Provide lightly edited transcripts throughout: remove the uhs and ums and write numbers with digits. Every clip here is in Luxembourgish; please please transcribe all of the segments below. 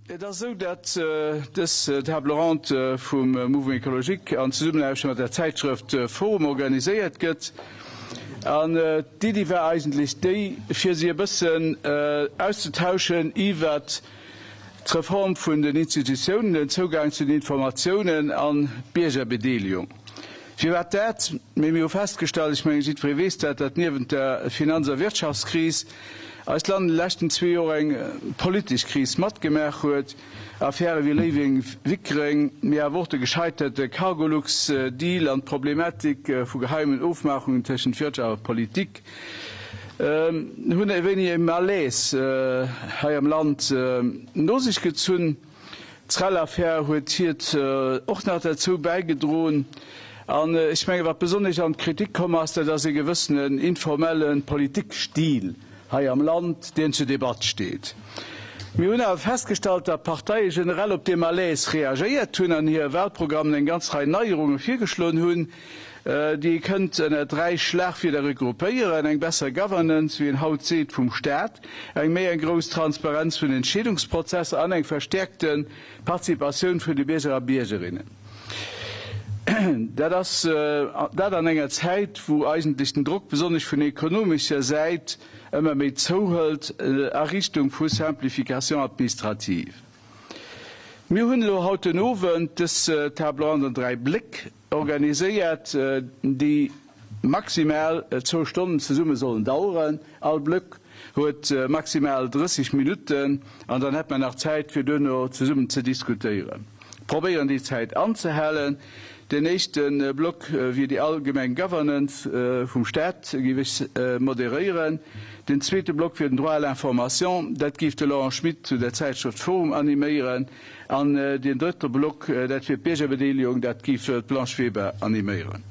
Et ass esou, datt dës Table ronde vum Mouvement Ecologique an Zesummenaarbecht mat der Zäitschrëft forum organiséiert gëtt. An d'Iddi war eigentlech déi, fir sech e bëssen auszetauschen iwwert d'Reform vun den Institutiounen, den Zougang zu den Informatiounen an d'Biergerbedeelegung. Firwat dat? Mee mir hu festgestallt, ech mengen, jiddweree weess dat, datt niewent der Finanz a Wirtschaftskris eist Land an de leschten zwee Joer eng politesch Kris matgemaach huet. Affäre wéi Léiweng-Wickreng, mee awer och de gescheiterte Cargolux-Deal an d'Problematik vu geheimen Ofmaachungen tëschent Wirtschaft a Politik hunn e wéini e Malaise hei am Land no sech gezunn. D'Srel-Affär huet hiert och nach derzou bäigedroen. An ech mengen, wat besonnesch an d'Kritik komm ass, dat ass e gewëssenen informelle Politikstil hei am Land, deen zur Debatt steet. Mir hunn awer festgestallt, datt d'Parteie generell op dee Malaise reagéiert hunn an hir Wahlprogrammen eng ganz Rei Neierunge virgeschloen hunn, déi ee kënnt ënner dräi Schlagwierder regroupéieren, eng besser Governance, wéi een haut seet, vum Staat, eng méi eng grouss Transparenz vun Entscheedungsprozesser an eng verstäerkte Participatioun vun de Bierger a Biergerinnen. Dat ass dat an enger Zäit, wou eigentlech den Drock besonnesch vun ekonomescher Säit ëmmer méi zouhëlt a Richtung vu Simplification administrative. Mir hunn elo haut den Owend dës Table ronde an dräi Bléck organiséiert, déi maximal zwou Stonnen zesumme sollen daueren. All Block huet maximal 30 Minutten an dann hätt mer nach Zäit, fir duerno zesummen ze diskutéieren. Probéieren, déi Zäit anzehalen. Deen éischte Block wier déi allgemeng Governance vum Staat, géif ech moderéieren. Den zweete Block wier den Droit à l'information, dat géif de Laurent Schmit zu der Zäitschrëft forum animéieren. An deen drëtte Block, dat wier d'Biergerbedeelegung, dat géif d'Blanche Weber animéieren.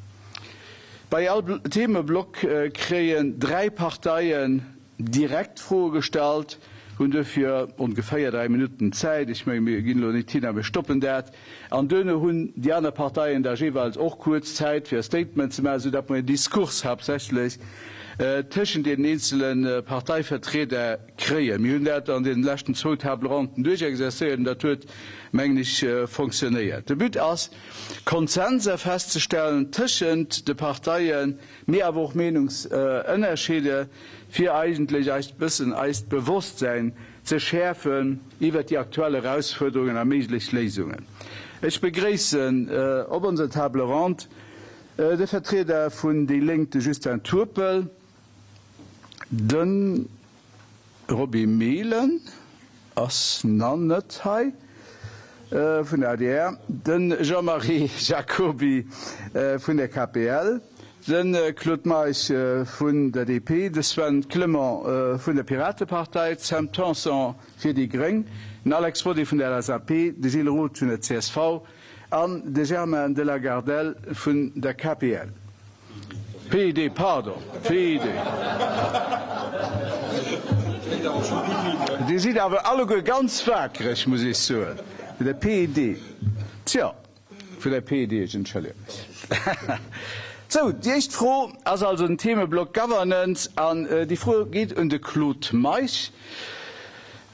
Bei all Themeblock kréien dräi Parteien direkt Froe gestallt, hunn duerfir ongeféier 3 Minutten Zäit. Ech menge mir ginn elo nit hin a mir stoppen dat. An duerno hunn déi aner Parteien da jeeweils och kuerz Zäit fir e Statement ze maachen, soudatt mer en Diskurs haaptsächlech tëschent deenen eenzele Parteivertrieder kréien. Mir hunn dat an deenen leschten zwou Table ronden duerchexerzéiert an dat huet, mengen ech, fonctionnéiert. De But ass, Konsenser festzestellen tëschent de Parteien, mee awer och Meenungsënnerscheeder, fir eigentlech eist bëssen eist Bewosstsäin ze schäerfen iwwert déi aktuell Erausfuerderungen a méiglech Léisungen. Ech begréissen op onser Table ronde de Vertrieder vun déi Lénk, de Justin Turpel, De Roby Mehlen ass na net hei vun der adr, de Jean-Marie Jacoby vun der KPL, de Claude Meisch vun der DP, de Sven Clement vun der Piratepartei, d'Sam Tanson fir déi gréng, den Alex Bodry vun der LSAP, de Gilles Roth vun der csv an de Germain Delagardelle vun der KPL. PID, pardon, PID. Dir sidd awer alleguer ganz wakereg, muss ech soen. Vun der PID, tjo, vun der PID, ech entschëllege mech. Sou, déi éischt Fro ass also den Themeblock Governance an déi Fro geet un de Claude Meisch.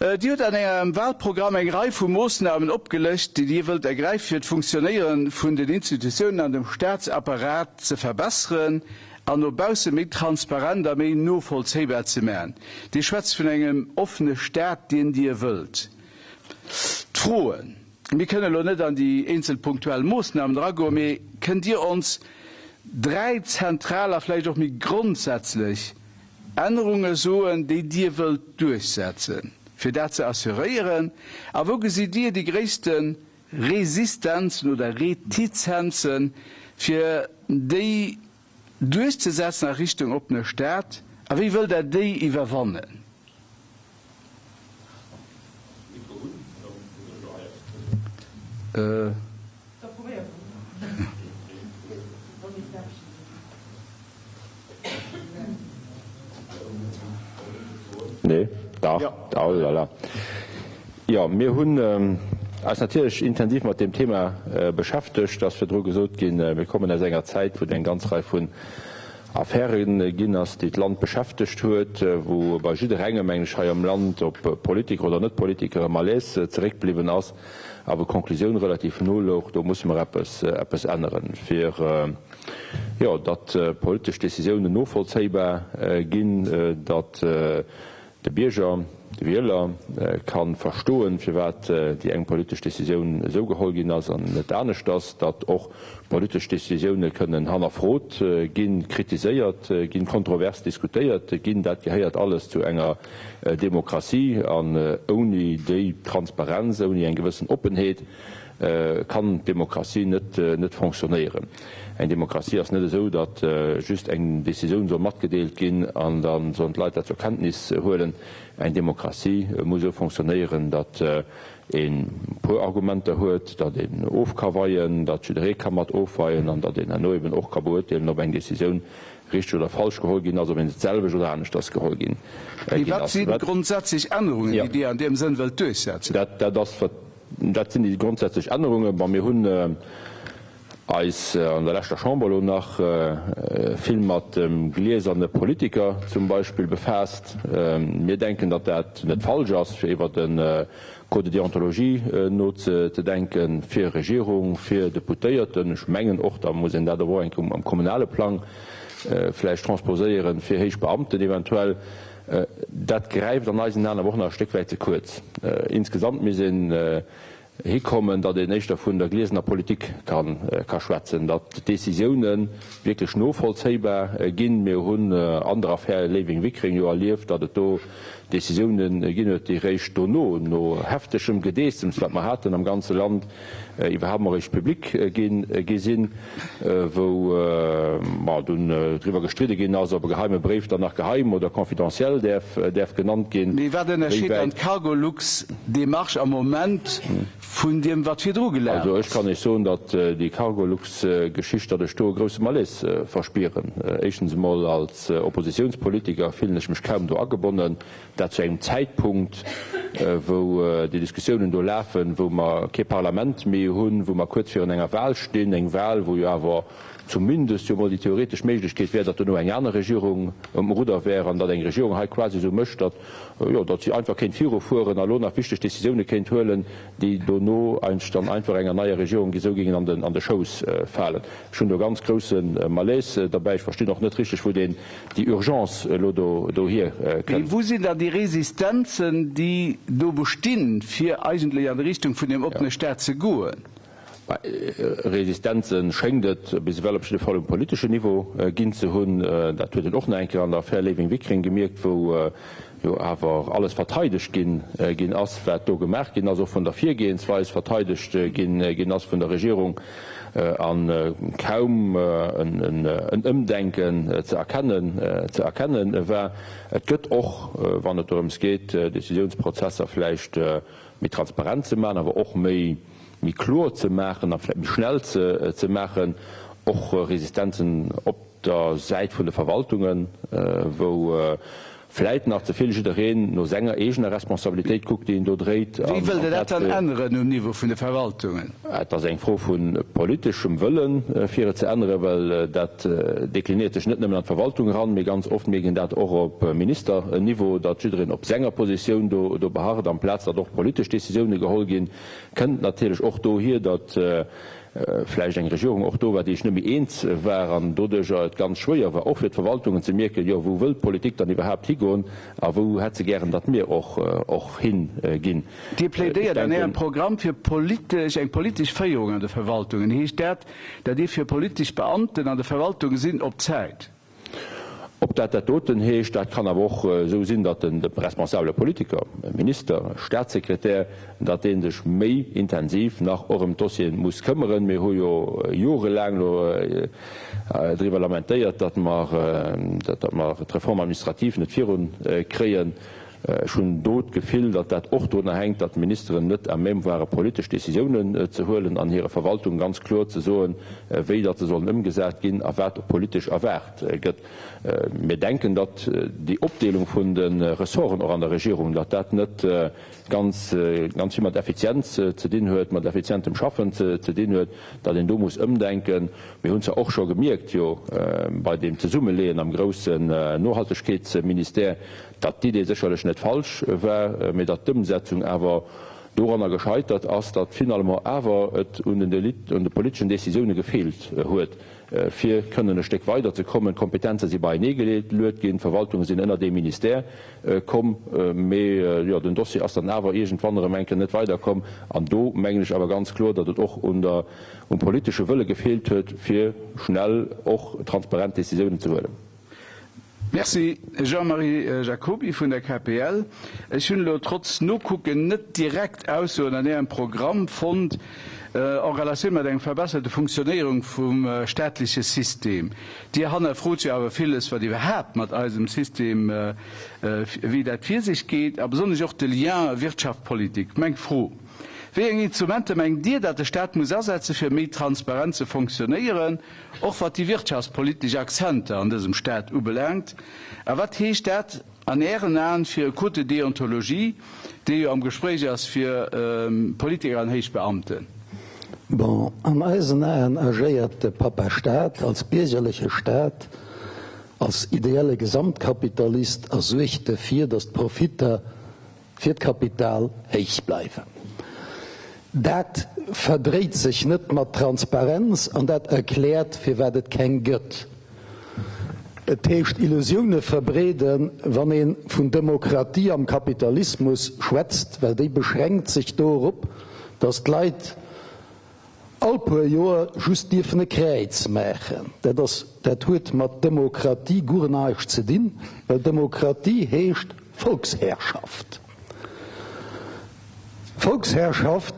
Dir hutt an Ärem Wahlprogramm eng Rei vu Moossnamen opgelëscht, déi Dir wëllt ergräifen, fir d'Funktionéiere vun den Institutiounen an dem Staatsapparat ze verbesseren an no bausse méi transparent a méi novollzéibar ze maachen. Dir schwätzt vun engem offene Staat, deen Dir wëllt. D'Froen, Mir kënnen elo net an déi eenzel punktuell Moossnamen eragoen, mee kënnt Dir ons dräi zentral a vläicht och méi grondsätzlech Ännerunge soen, déi Dir wëllt duerchsetzen, fir dat ze assuréieren? A wou gesitt Dir déi gréisste Resistenzen oder Retizenzen, fir déi duerchzesetzen a Richtung oppene Staat? A wéi wëllt Der déi iwwerwannen? Nee, dach, oh la la. Jo, mir hunn eis natierlech intensiv mat deem Thema beschäftegt. Et ass virdru gesot ginn, mir kommen aus enger Zäit, wou et eng ganz Rei vun. Affäre ginn ass, déi d'Land beschäftegt huet, wou bei jidderengem, mengen ech, hei am Land, ob Politiker oder Net-Politiker, e Malaise zeréckbliwwen ass a wou d'Conclusioun relativ no louch, do musse mer eppes, eppes änneren, fir, jo, datt politesch Décisiounen novollzéibar ginn, datt De Bierger, de Wieler ka verstoen, firwat déi eng politesch Decisioun esou geholl ginn ass an net aneschters, datt och politesch Decisioune kënnen hannerfrot ginn, kritiséiert ginn, kontrovers diskutéiert ginn. Dat gehéiert alles zu enger Demokratie an ouni déi Transparenz, ouni eng gewëssen Oppenheet kann d'Demokratie net net fonctionnéieren. Eng Demokratie ass net esou, datt just eng Décisioun soll matgedeelt ginn an da sollen d'Leit dat zur Kenntnis huelen. Eng Demokratie muss esou fonctionnéieren, datt een e puer Argumenter huet, datt een of ka weien, datt jidderee ka mat ofweien an datt een herno eben och ka beurteelen, ob eng Décisioun richteg oder falsch geholl ginn ass, ob een se d'selwecht oder aneschters geholl ginn Mee wat ass. si grondsätzlech Ännerungen, déi Dir an deem Sënn wëllt duerchsetzen? Dat ass, wat Dat sinn déi grondsätzlech Ännerungen. Bon, mir hunn eis an der leschter Chamber elo nach vill mat dem glieserne Politiker zum Beispill befaasst. Mir denken, datt dat net falsch ass, fir iwwert e Code de déontologie nozedenken, fir Regierung, fir Deputéierten. Ech mengen och, da muss een dat awer och eng Kéier um kommunale Plang vläicht transposéieren, fir héich Beamten eventuell. Dat gräift an eisen Aen awer och nach e Stéck wäit ze kuerz. Insgesamt misst een hikommen, datt een éischter vun der gliesener Politik ka schwätzen, datt d'Décisiounen wierklech novollzéibar ginn. Mir hunn an der Affär Léiweng-Wickreng jo erlieft, datt et do Décisiounen ginn huet, déi eréischt dono, no heftegem Gedeessems, wat mer haten am ganze Land, iwwerhaapt mol eréischt public ginn gi sinn, wou ma dunn driwwer gestridde ginn ass, ob e geheime Bréif dann nach geheim oder confidentiel däerf däerf genannt ginn. Mee wat ënnerscheet dann d'Cargolux-Démarche am Moment vun deem, wat virdru gelaf Also ech kann Iech soen, datt déi Cargolux-Geschicht, datt ech do e grousse Malaise verspieren. Éischtens emol als Oppositiounspolitiker fillen ech mech kaum do agebonnen. Dat zu engem Zäitpunkt, wou déi Diskussiounen do lafen, wou mer kee Parlament méi hunn, wou mer kuerz virun enger Wahl stinn, eng Wahl, wou jo awer zumindest jo emol déi theoretesch Méiglechkeet wär, datt dono eng aner Regierung um Rudder wär an datt eng Regierung hei quasi esou mécht, datt, jo, datt si einfach kéint virufueren a lo nach wichteg Décisioune kéint huelen, déi dono eigentlech dann einfach enger neier Regierung esou géingen an de Schouss falen. Ech hunn do ganz grousse Malaise derbäi. Ech verstinn och net richteg, wou deen déi Urgence elo do dohier Mee kënnt. wou sinn dann déi Resistenzen, déi do bestinn, fir eigentlech an déi Richtung vun deem oppene Staat ze goen? Bah, Resistenze schéngt et bis ewell op jidde Fall um politeschen Niveau ginn ze hunn. Dat huet een och nach eng Kéier an der Affär Léiweng-Wickreng gemierkt, wou jo awer alles verteidegt ginn ginn ass, wat do gemaach ginn ass, och vun der Virgehensweis verteidegt ginn ginn ass vun der Regierung, a kaum en Ëmdenken ze erkennen ze erkennen war. Et gëtt och, wann et dorëms geet, Décisiounsprozesser vläicht méi transparent ze maachen, awer och méi méi kloer ze maachen a vläicht méi schnell ze ze maachen, och Resistenzen op der Säit vun de Verwaltungen, wou vläit nach ze vill jiddereen no senger eegener Responsabilitéit kuckt, déi en do dréit. Wéi wëllt Der dat dann änneren um Niveau vun de Verwaltungen? Et ass eng Fro vu politeschem Wëllen, fir et ze änneren, well dat deklinéiert sech net nëmmen an d'Verwaltung eran, mee ganz oft mierkt een dat och op Ministerniveau, datt jiddereen op senger Positioun do beharrt, amplaz datt och politesch Décisioune geholl ginn. Kënnt natierlech och dohier, datt vläicht eng Regierung och do war, déi sech net méi eens war an doduerjer et ganz schwéier war, och fir d'Verwaltungen ze mierken, jo, wou wëll d'Politik dann iwwerhaapt higoen a wou hätt se gären, datt mir och och hinginn. Dir plädéiert an Ärem Programm fir politesch, eng politesch Féierung an de Verwaltungen. Heescht dat, datt Dir fir politesch Beamten an de Verwaltunge sinn op Zäit? Ob dat dat doten heescht, dat kann awer och esou sinn, datt de responsabele Politiker, e Minister, e Statssekretär, datt dee sech méi intensiv nach och ëm d'Dossiere muss këmmeren. Mir hu jo jorelaang elo driwwer lamentéiert, datt mer, datt mer d'Réforme administrative net virunkréien. Ech hunn do d'Gefill, datt dat och drunner hänkt, datt d'Ministeren net à même ware politesch Décisiounen ze huelen an hirer Verwaltung ganz kloer ze soen, wéi datt se sollen ëmgesat ginn a wat och politesch erwaart gëtt. Mir denken, datt déi Opdeelung vun de Ressorten och an der Regierung, datt dat net ganz, ganz vill mat Effizienz ze dinn huet, mat effizientem Schaffen ze dinn huet, datt een do muss ëmdenken. Mir hunn zwar och scho gemierkt, jo bei deem Zesummeleeën am groussen Nohaltegkeetsministère, datt d'Idee sécherlech net falsch war, mee datt d'Ëmsetzung awer doranner gescheitert ass, datt finalement awer et un den un de politeschen Décisioune gefeelt huet, fir kënnen e Stéck weider ze kommen. D'Kompetenze si beienee geluet ginn, d'Verwaltunge sinn ënnert ee Ministère komm, mee jo, den Dossier ass dann awer iergendwann erëm eng Kéier net weiderkomm. An do mengen ech awer ganz kloer, datt et och un der, um politesche Wëlle gefeelt huet, fir schnell och transparent Décisiounen ze huelen. Merci. Jean-Marie Jacoby vun der KPL. Ech hunn elo trotz Nokucken net direkt Aussoen an Ärem Programm fonnt en Relatioun mat engem verbesserte Funktionéierung vum staatleche System. Dir hannerfrot jo awer villes, wat iwwerhaapt mat eisem System, wéi dat vir sech geet, a besonnesch och de Lien Wirtschaft-Politik. Meng Fro, Wéi eng Instrumenter mengt Dir, datt de Staat muss asetzen, fir méi transparent ze fonctionnéieren, och wat déi wirtschaftspolitesch Akzenter an dësem Staat ubelaangt? A wat heescht dat an Ären Aen fir e Code de déontologie, dee jo am Gespréich ass fir Politiker an héich Beamten? Bon, an eisen Aen agéiert de Papa Staat als biergerleche Staat, als ideelle Gesamtkapitalist a suergt derfir, datt d'Profitter fir d'Kapital héich bleiwen. Dat verdréit sech net mat Transparenz an dat erkläert, firwat et keng gëtt. Et heescht Illusioune verbreeden, wann ee vun Demokratie am Kapitalismus schwätzt, well déi beschränkt sech dorop, datt d'Leit all puer Joer just dierfen e Kräiz maachen. Dat ass, dat huet mat Demokratie guer näischt ze dinn, well Demokratie heescht Volksherrschaft. Volksherrschaft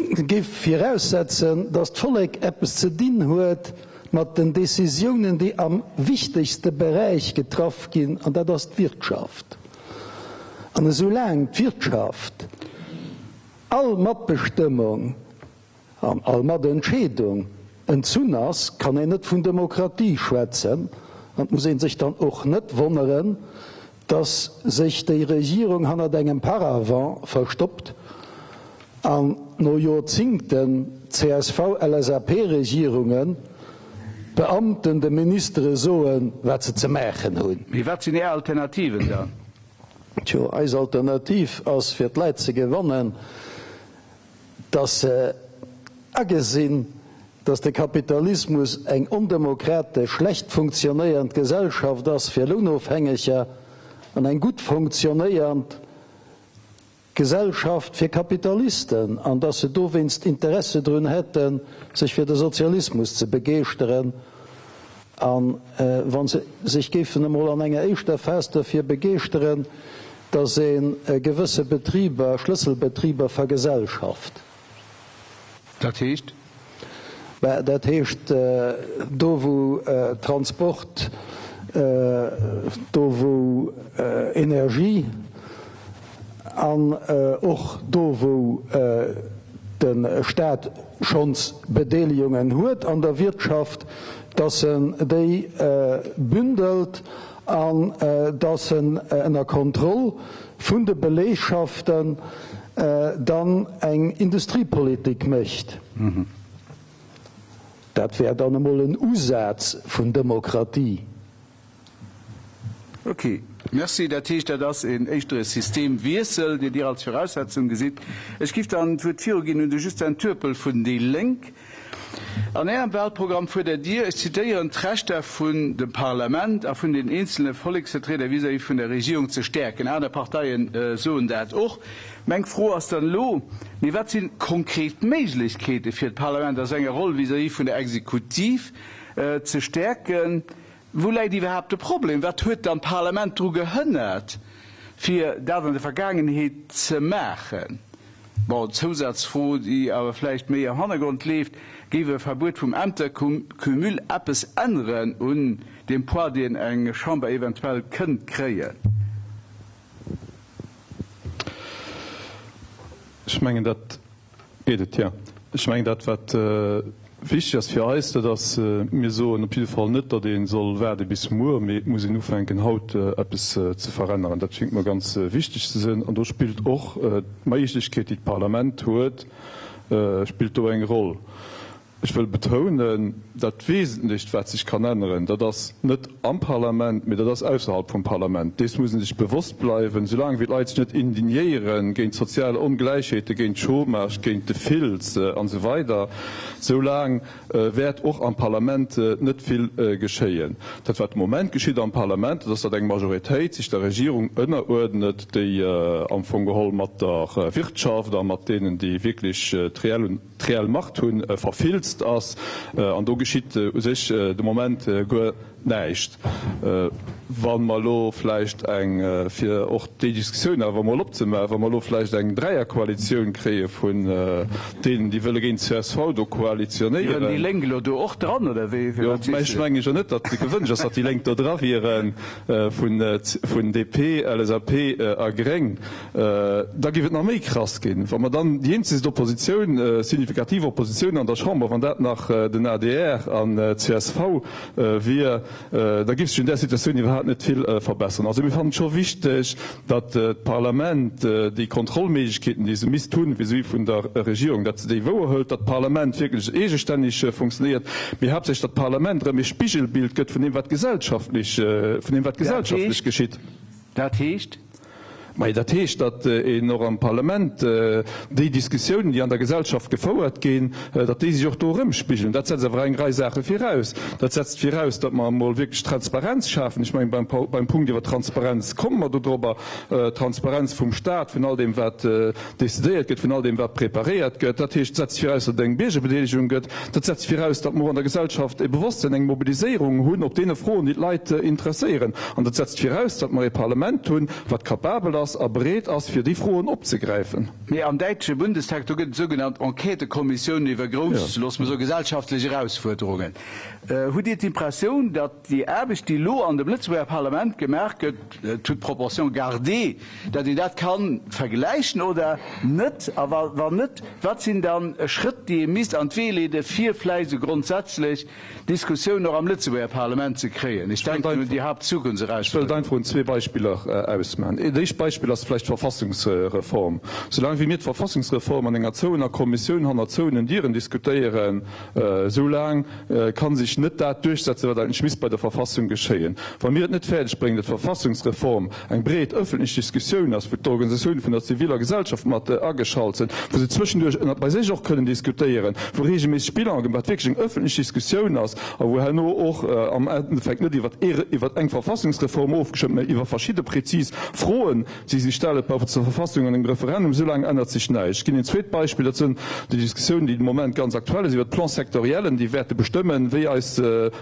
géif viraussetzen, datt d'Vollek eppes ze dinn huet mat den Décisiounen, déi am wichtegste Beräich getraff ginn, an dat ass d'Wirtschaft. An esou laang d'Wirtschaft all Matbestëmmung an all Matentscheedung entzunn ass, kann een net vun Demokratie schwätzen. An et muss ee sech dann och net wonneren, dass sech déi Regierung hannert engem Paravent verstoppt an no Joerzingten CSV-LSAP-Regierungen d'Beamten de Ministere soen, wat se ze maachen hunn. Mee wat sinn Är Alternativen dann? Tjo, eis Alternativ ass, fir d'Leit ze gewannen, dass se agesinn, dass de Kapitalismus eng ondemokratesch, schlecht funktionéiernd Gesellschaft ass fir Lounofhängeger an eng gutt funktionéiernd Gesellschaft fir Kapitalisten, an dass se dowéinst Interesse drun hätten, sech fir de Sozialismus ze begeeschteren. A wa se sech géifen emol an enger éischter Phas derfir begeeschteren, dass ee gewësse Betriber, Schlësselbetriber vergesellschaft. Dat heescht? Bah, dat heescht, do wou Transport, do wou Energie an och do wou de Stat schonns Bedeelegungen huet an der Wirtschaft, dass en déi bündelt an dass en ënner Kontroll vun de Belegschaften dann eng Industriepolitik mécht. Dat wär dann emol en Usaz vun Demokratie. Ok, merci. Dat heescht, dat ass en éischtere Systemwiessel, deen Dir als Viraussetzung gesitt. Ech giff dann d'Wuert viruginn un de Justin Turpel vun déi Lénk. An Ärem Wahlprogramm fuerdert Dir, ech zitéieren, d'Rechter vun dem Parlament a vun den eenzelne Volleksvertrieder vis-à-vis vun der Regierung ze stäerken. Aner Parteien soen dat och. Meng Fro ass dann elo, Mee wat sinn konkret Méiglechkeete fir d'Parlament a senger Roll vis-à-vis vun der Exekutiv ze stäerken? Wou läit iwwerhaapt de Problem? Wat huet dann d'Parlament dru gehënnert, fir dat an der Vergaangenheet ze maachen? Bon, Zousazfro, déi awer vläicht méi am Hannergrond leeft, Géif e Verbuet vum Ämtercumul eppes änneren un deem Poids, deen eng Chamber eventuell kënnt kréien? Ech mengen dat, geet et? Jo. Ech mengen dat wat wichteg ass fir eis, dat ass, mir soen op jidde Fall net, datt ee soll waarde bis muer, mee et muss een ufänken haut eppes ze veränneren. Dat schéngt mer ganz wichteg ze sinn an do spillt och d'Méiglechkeet déi d'Parlament huet, spillt do eng Roll. Ech wëll betounen, dat Wesentlecht, wat sech kann änneren, dat ass net am Parlament, mee dat ass ausserhalb vum Parlament. Dees muss ee sech bewosst bleiwen, Soulaang wéi d'Leit sech net indignéiere géint d'sozial Ongläichheete, géint Chômage, géint de Filz an esou weider, soulaang wäert och am Parlament net vill geschéien. Dat, wat de Moment geschitt am Parlament, dat ass, datt eng Majoritéit sech der Regierung ënneruerdnet, déi am Fong geholl mat der Wirtschaft a mat deenen, déi wierklech d'reell d'reell Macht hunn, verfilzt ass. An do geschitt u sech de Moment guer näischt. Wa mer elo vläicht eng, fir och déi Diskussioun awer emol opzemaachen, wa mer elo vläicht eng Dräierkoalitioun kréie vun deenen, déi wëlle géint csv do koalitionéieren. Wieren déi Lénk elo do och dran, oder wéi? Jo, mä ech menge jo net, datt gewënscht ass, datt déi Lénk do dra wieren, vun DP, LSAP a Gréng. Da géif et nach méi krass ginn, wa mer dann déi eenzegst Oppositioun, signifikativ Oppositioun an der Chamber, wann dat nach den adr an csv wier, da géif sech un där Situatioun iwwerhaapt net vill verbessern. Also mir fannen et scho wichteg, datt d'Parlament déi Kontrollméiglechkeeten, déi se misst hunn vis-à-vis vun der Regierung, datt se déi wouerhëlt, datt d'Parlament wierklech eegestänneg funktionéiert, mee haaptsächlech datt d'Parlament erëm ee Spigelbild gëtt vun deem, wat gesellschaftlech, vun deem, wat gesellschaftlech geschitt. Dat heescht? Mä dat heescht, datt een och am Parlament déi Diskussiounen, déi an der Gesellschaft gefouert ginn, datt déi sech och do erëmspigelen. Dat setzt awer eng Rei Saache viraus. Dat setzt viraus, datt mer emol wierklech Transparenz schafen. Ech mengen, beim Punkt iwwer d'Transparenz komme mer do drobber. D'Transparenz vum Stat, vun all deem, wat decidéiert gëtt, vun all deem, wat preparéiert gëtt. Dat heescht, setzt viraus, datt et eng Biergerbedeelegung gëtt. Dat setzt viraus, datt mer och an der Gesellschaft e Bewosstsinn, eng Mobiliséierung hunn op deene Froen, déi d'Leit interesséieren. An dat setzt viraus, datt mer e Parlament hunn, wat kapabel ass a bereet ass, fir déi Froen opzegräifen. Mee am däitsche Bundestag, do gëtt et sougenannt Enquêtëkommissiounen iwwer grouss, loosse mer soen, gesellschaftlech Erausfuerderungen. Hutt Dir d'Impressioun, datt déi Aarbecht, déi elo an dem Lëtzebuerger Parlament gemaach gëtt, toute proportion gardée, datt een dat ka vergläichen oder net? A wa net, wat sinn dann Schrëtt, déi ee misst an d'Wee leeden, fir vläicht esou grondsätzlech Diskussioun och am Lëtzebuerger Parlament ze kréien. Ech denken un déi Haaptzukunftserausfuerderung. Ech wëllt einfach un zwee Beispiller ausmachen. Dat éischt Beispill ass vläicht d'Verfassungsreform. Soulaang wéi mir d'Verfassungsreform an enger zouener Kommissioun hanner zouenen Dieren diskutéieren, esou laang ka sech net dat duerchsetzen, wat eigentlech misst bei der Verfassung geschéien. Wa mir et net fäerdeg bréngen, datt d'Verfassungsreform eng breet ëffentlech Diskussioun ass, wou d'Organisatioune vun der ziviler Gesellschaft mat ageschalt sinn, wou se zwëschenduerch ënnert bei sech och kënnen diskutéieren, wou reegelméisseg Bilan gemaach, wat wierklech eng ëffentlech Diskussioun ass a wou herno och am Endeffekt net iwwer iwwer eng Verfassungsreform ofgestëmmt, mä iwwer verschidde prezis Froen, déi sech stelle par rapport zur Verfassung an engem Referendum, soulaang ännert sech näischt. Ech ginn een zweet Beispill, dat sinn déi Diskussiounen, déi de Moment ganz aktuell ass, iwwer d'Plans-sectoriellen, déi wäerte bestëmmen, wéi eis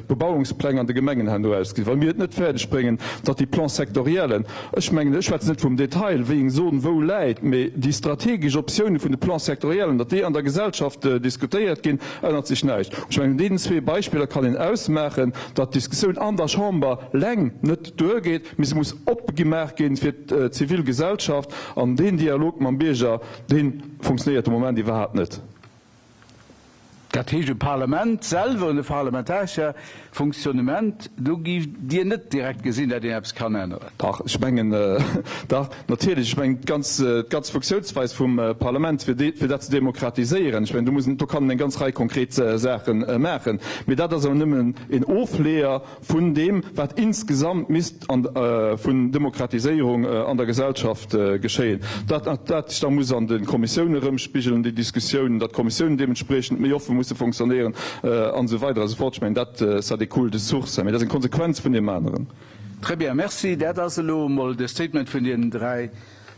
Bebauungspläng an de Gemengen herno ausgesinn. Wa mir et net fäerdeg bréngen, datt déi Plans sectoriellen, ech mengen, ech schwätzen net vum Detail, wéi eng Zon wou läit, mee déi strategesch Optioune vun de Plans sectoriellen, datt déi an der Gesellschaft diskutéiert ginn, ännert sech näischt. Ech mengen, un deenen zwee Beispiller kann een ausmaachen, datt d'Diskussioun an der Chamber leng net duergeet, mee se muss opgemaach ginn fir d'zivil Gesellschaft. An deen Dialog mam Bierger, dee funktionéiert de Moment iwwerhaapt net. Dat heescht, um Parlament selwer, un de parlamentarescher Fonctionnement, do giff Dir net direkt gesinn, dat een eppes kann änneren? Dach, ech mengen, dach, natierlech. Ech mengen, d'ganz, d'ganz Funktiounsweis vum Parlament, fir déi, fir dat ze demokratiséieren, ech mengen, do muss een, do kann een eng ganz Rei konkret Saache maachen. Mee dat ass awer nëmmen een Ofleeër vun deem, wat insgesamt misst vun Demokratiséierung an der Gesellschaft geschéien, dat dat sech da muss an de Kommissioune erëmspigelen, déi Diskussiounen, datt d'Kommissiounen deementspriechend méi offe musse fonctionnéieren an esou weider a sou fort. Ech mengen, dat, ça découle de source, mee dat ass eng Konsequenz vun deem aneren. Très bien, merci. Dat ass elo emol de Statement vun deenen dräi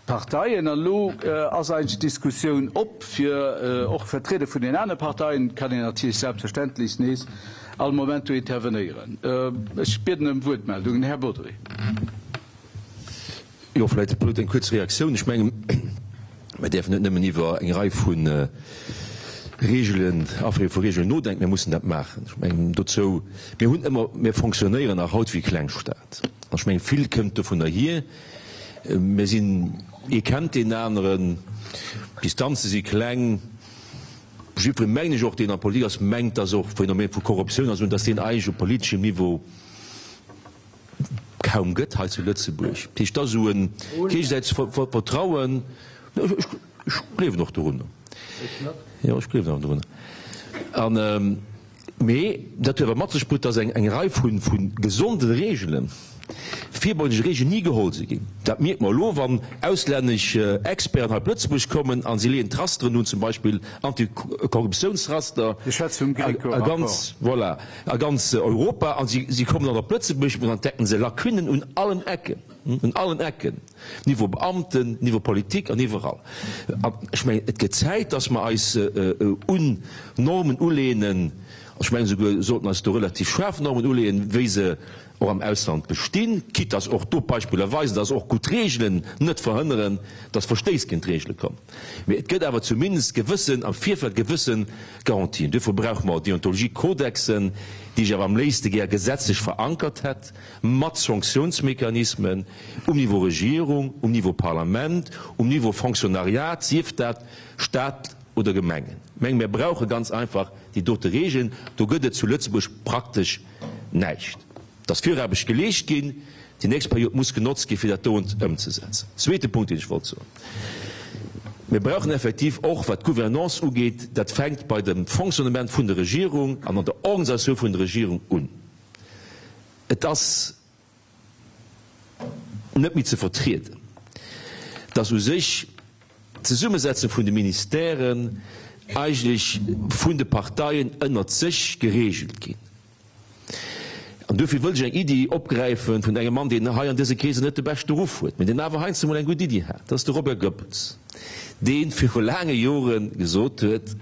Parteien. An elo ass eigentlech d'Diskussioun op fir och Vertrieder vun den anere Parteien. Et kann een natierlech selbstverständlech nees all Moment do intervenéieren. Ech bieden ëm Wuertmeldungen. Här Bodry. Jo, vläicht eng kuerz Reaktioun. Ech mengen, mir däerfen net nëmmen iwwer eng Rei vu Regeln, Aféiere vu Regeln nodenken, mir mussen dat maachen. Ech mengen dozou, mir hunn ëmmer, mir fonctionnéieren nach haut wéi Klengstaat. An ech mengen, vill kënnt dovunner hier. Mir sinn. Ee kennt deen aneren, d'Distanze si kleng. Jiddweree, mengen ech, och deen an Politik ass, mengt, dass och Phänomen vu Korruptioun ass, un dass deen eigentlech um politeschem Niveau kaum gëtt hei zu Lëtzebuerg. Dat heescht, et ass esou e géigesäitegt Vertrauen. Ech gleewen och dorunner. Jo, ech gleewen awer dorunner. An, mee dat huet awer mat sech brutt, dass eng eng Rei vu vu gesonde Reegelen, virbeugende Reegelen ni geholl si ginn. Dat mierke mer elo, wann auslännesch Experten hei op Lëtzebuerg kommen a si leeën d'Rasteren un, zum Beispill Antikorruptiounsraster a ganz, voilà, a ganz Europa, a si si kommen dann op Lëtzebuerg an dann entdecken se Lacunnen un allen Ecken, un allen Ecken. Niveau Beamten, Niveau Politik an iwwerall. An ech mengen, et gëtt Zäit, dass mer eis un Normen uleenen, ech mengen esouguer, sollten eis do relativ schaarf Normen uleeën, wéi se och am Ausland bestinn, quitte dass och do d'Beispiller weisen, dass och gutt Regeln net verhënneren, dass Verstéiss géint d'Regele kommen. Mee et gëtt awer zumindest gewëssen, am Virfeld gewësse Garantien. Duerfir brauche mer Deontologie-Kodexen, déi ech awer am léifste gär gesetzlech verankert hätt, mat Sanktiounsmechanismen um Niveau Regierung, um Niveau Parlament, um Niveau Fonctionnariat, sief dat Stat oder Gemengen. Ech menge mir brauche ganz einfach déi dote Regeln. Do gëtt et zu Lëtzebuerg praktesch näischt. Et ass Viraarbecht geleescht ginn. Déi nächst Period muss genotzt ginn, fir dat doent ëmzesetzen. Zweete Punkt, deen ech wollt soen, Mir brauchen effektiv och, wat d'Gouvernance ugeet, dat fänkt bei dem Fonctionnement vun der Regierung an an der Organisatioun vun der Regierung un, Et ass net méi ze vertrieden, dass u sech d'Zesummesetzung vun de Ministèren eigentlech vun de Parteien ënnert sech geregelt ginn. An duerfir wëllt ech eng Iddi opgräife vun engem Mann, deen hei an dëse Kreeser net de beschte Ruff huet, mä deen awer heiansdo emol eng gutt Iddi hat, dat ass de Robert Goebbels, dee viru laange Jore gesot huet,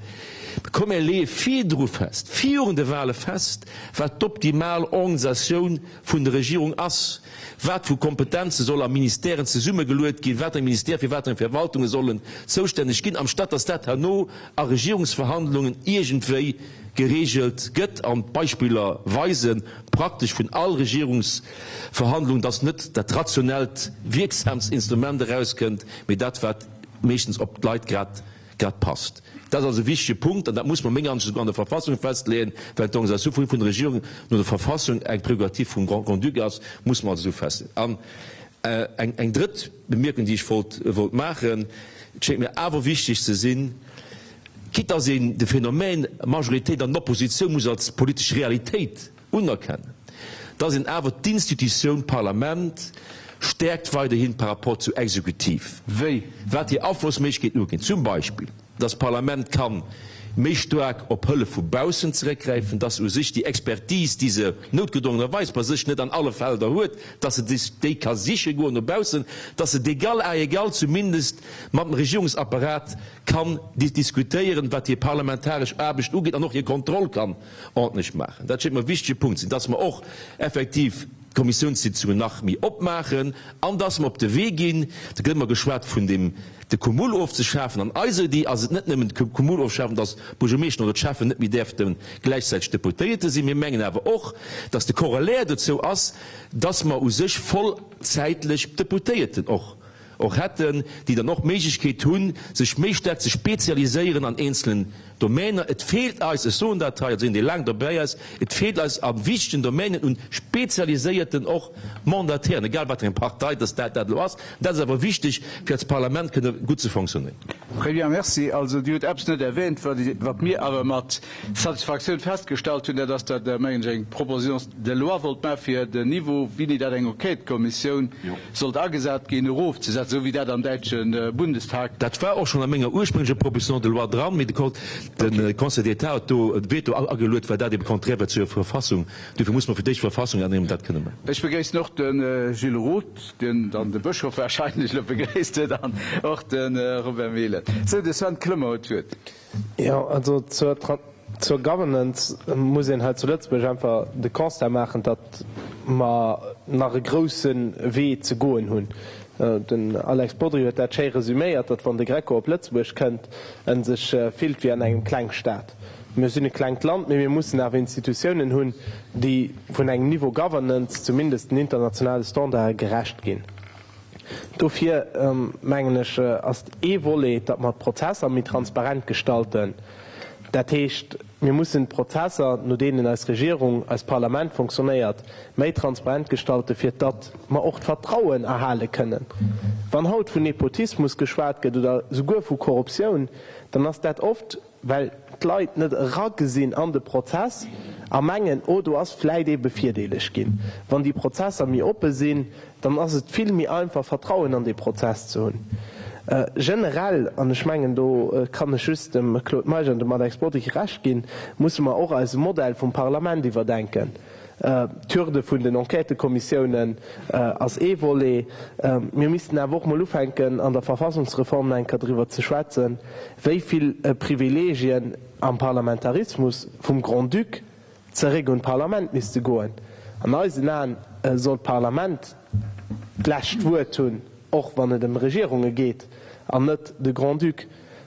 Komm mir leeë virdru fest, virun de Wahle fest, wat d'optimal Organisatioun vun der Regierung ass, wat vu Kompetenze soll a Ministèren zesummegeluet ginn, wat eng Ministère fir wat eng Verwaltunge sollen zoustänneg ginn, amstatt datt dat herno a Regierungsverhandlungen iergendwéi geregelt gëtt. An d'Beispiller weise praktesch vun all Regierungsverhandlung, datt net dat rationellt, wierksamst Instrument erauskënnt, mee dat, wat meeschtens op d'Leit grad grad passt. Dat ass also e wichtige Punkt, an dat muss mer menger Ansicht no souguer an der Verfassung festleeën, well d'Organisatioun vun der Regierung no der Verfassung eng Prerogativ vum Grand-Duc ass, muss mer also esou festleeën. An eng, eng drëtt Bemierkung, déi ech wollt, wollt maachen, et schéngt mir awer wichtig ze sinn, quitte dass een de Phänomen Majoritéit an Oppositioun muss als politesch Realitéit unerkennen, dass een awer d'Institutioun Parlament stäerkt weiderhin par rapport zur Exekutiv, Wéi? wat hir Aflossméiglechkeeten ugeet, zum Beispill, dass d'Parlament ka méi staark op Hëllef vu baussen zeréckgräifen, dass u sech déi Expertise, déi se noutgedrongenerweis bei sech net an alle Felder huet, dass se sech déi ka siche goen no baussen, dass se d'égal à égal zumindest mat dem Regierungsapparat kann diskutéieren, wat hir parlamentaresch Aarbecht ugeet an och hir Kontroll kann ordentlech maachen. Dat schéngt mer e wichtege Punkt ze sinn, dass mer och effektiv d'Kommissiounssitzungen nach méi opmaachen an dass mer op de Wee ginn, do gëtt ëmmer geschwat vun deem de Cumul ofzeschafen. An eiser Iddi ass et net nëmmen de Cumul ofschafen, dass d'Buergermeeschter oder d'Schäffen net méi däerfte gläichzäiteg Deputéierte sinn. Mir mengen awer och, dass de Corollaire dozou ass, dass mer u sech vollzäitlech Deputéierten och och hätten, déi dann och d'Méiglechkeet hunn, sech méi staark ze spezialiséieren an eenzelen Domäner. Et feelt eis, ech soen dat hei als een, dee laang dobäi ass, et feelt eis a wichtegen Domänen un spezialiséierten och Mandatairen, egal wat fir eng Partei dass dat dat elo ass. Dat ass awer wichteg, fir als Parlament kënne gutt ze fonctionnéieren. Très bien, merci. Also, Dir hutt eppes net erwähnt, wat mir awer mat Satisfaktioun festgestallt hunn, dat ass, datt Der, mengen ech, eng Proposition de loi wollt maachen, fir den Niveau, wéini dat eng Enquêtëkommissioun sollt agesat ginn, erofzesetzen, esou wéi dat am däitsche Bundestag. Dat war och schonn a menger ursprénglecher Proposition de loi dran, mee de Conseil d'État huet do e Veto ageluet, well dat ebe konträr war zur Verfassung. Duerfir muss mer fir d'éischt d'Verfassung änneren, ier mer dat kënne maachen. Ech begréissen och de Gilles Roth, deen dann de Bëschof wahrscheinlech elo begréisst huet, an och de Robert Mehlen. Sou, de Sven Clement huet d'Wuert. Jo, also zur zur Governance muss een hei zu Lëtzebuerg einfach de Constat maachen, datt mer nach e grousse Wee ze goen hunn. Den Alex Bodry huet dat schéi resüméiert, datt wann de Greco op Lëtzebuerg kënnt, en sech fillt wéi an engem Klengstaat. Mir sinn e klengt Land, mee mir mussen awer Institutiounen hunn, déi vun engem Niveau Governance zumindest den internationale Standarde gerecht ginn. Dofir, mengen ech, ass ee Volet, datt mer d'Prozesser méi transparent gestalten. Dat heescht, mir mussen d'Prozesser, no deenen eis Regierung, eist Parlament fonctionnéiert, méi transparent gestalten, fir datt mer och d'Vertrauen erhale kënnen. Wann haut vun Nepotismus geschwat gëtt oder souguer vu Korruptioun, dann ass dat oft, well d'Leit net eragesinn an de Prozess a mengen, oh do ass vläit ee bevirdeelegt ginn. Wann déi Prozesser méi oppe sinn, dann ass et vill méi einfach Vertrauen an dee Prozess ze hunn. Generell, an ech mengen do kann ech just dem Claude Meisch an dem Alex Bodry Recht ginn, musse mer och eise Modell vum Parlament iwwerdenken. D'Hürde vun den Enquêtëkommissiounen ass ee Volet. Mir missten awer och mol ufänken, an der Verfassungsreform nach eng Kéier driwwer ze schwätzen, wéi vill Privilegien am Parlamentarismus vum Grand-Duc zeréck un d'Parlament misste goen. An eisen Aen soll d'Parlament d'lescht Wuert hunn, och wann et ëm Regierunge geet, an net de Grand-Duc.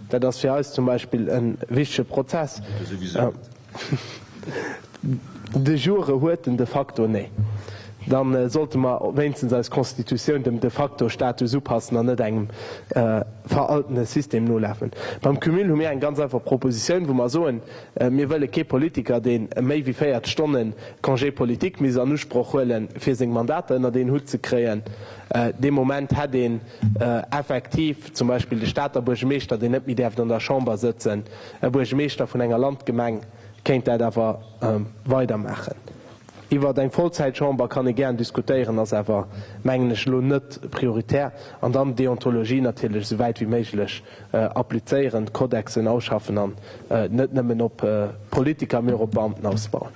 Dat ass fir eis zum Beispill e wichtege Prozess. De jure huet en de facto, nee. Da sollte mer wéinstens eis Constitutioun dem de facto Status upassen an net engem veraltene System nolafen. Beim Cumul hu mir eng ganz einfach Propositioun, wou mer soen, mir wëlle kee Politiker, dee méi wéi 40 Stonne Congé politique misst an Usproch huelen, fir seng Mandater ënnert een Hutt ze kréien. Dee Moment hätt een effektiv zum Beispill de Stater Buergemeeschter, deen net méi däerft an der Chamber sëtzen, e Buergemeeschter vun enger Landgemeng kéint dat awer weidermaachen. Iwwert eng Vollzäitchamber kann ee gären diskutéieren, ass awer, mengen ech, elo net prioritär. An dann d'Deontologie natierlech esou wäit wéi méiglech applizéieren, d'Codexen ausschaffen an net nëmmen op Politiker, mee och op Beamten ausbauen.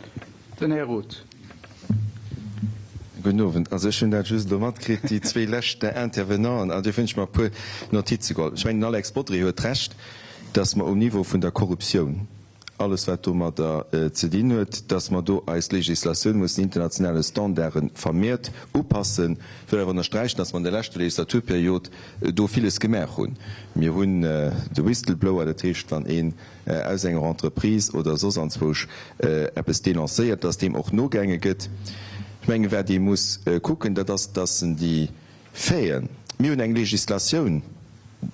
Den Här Roth. Gudden Owend. Also ech hunn dat just elo matkritt, déi zwee lescht Intervenanten, an duerfir hunn ech mer e puer Notize geholl. Ech mengen, den Alex Bodry huet Recht, dass mer um Niveau vun der Korruptioun, alles wat domadder ze dinn huet, dass mer do eis Législatioun mussen internationale Standarde vermehrt upassen. Ech wëll awer ënnersträichen, dass mer an der leschter Legislaturperiod do villes gemaach hunn. Mir hunn de Whistleblower, dat heescht, wann een aus enger Entreprise oder soss anzwousch eppes denoncéiert, dass deem och nogaange gëtt. Ech mengen, wat ee muss kucken, dat ass, dass en déi Faiten, mir hunn eng Législatioun,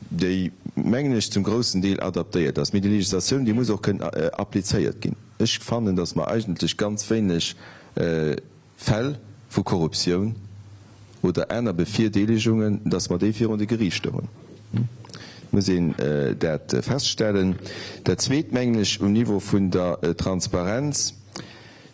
déi, mengen ech, zum groussen Deel adaptéiert ass, mee déi Législatioun, déi muss och kënnen applizéiert ginn. Ech fannen, dass mer eigentlech ganz wéineg Fäll vu Korruptioun oder aner Bevirdeelegungen, dass mer déi virun de Geriichter hunn. Et muss een dat feststellen. Dat Zweet, mengen ech, um Niveau vun der Transparenz,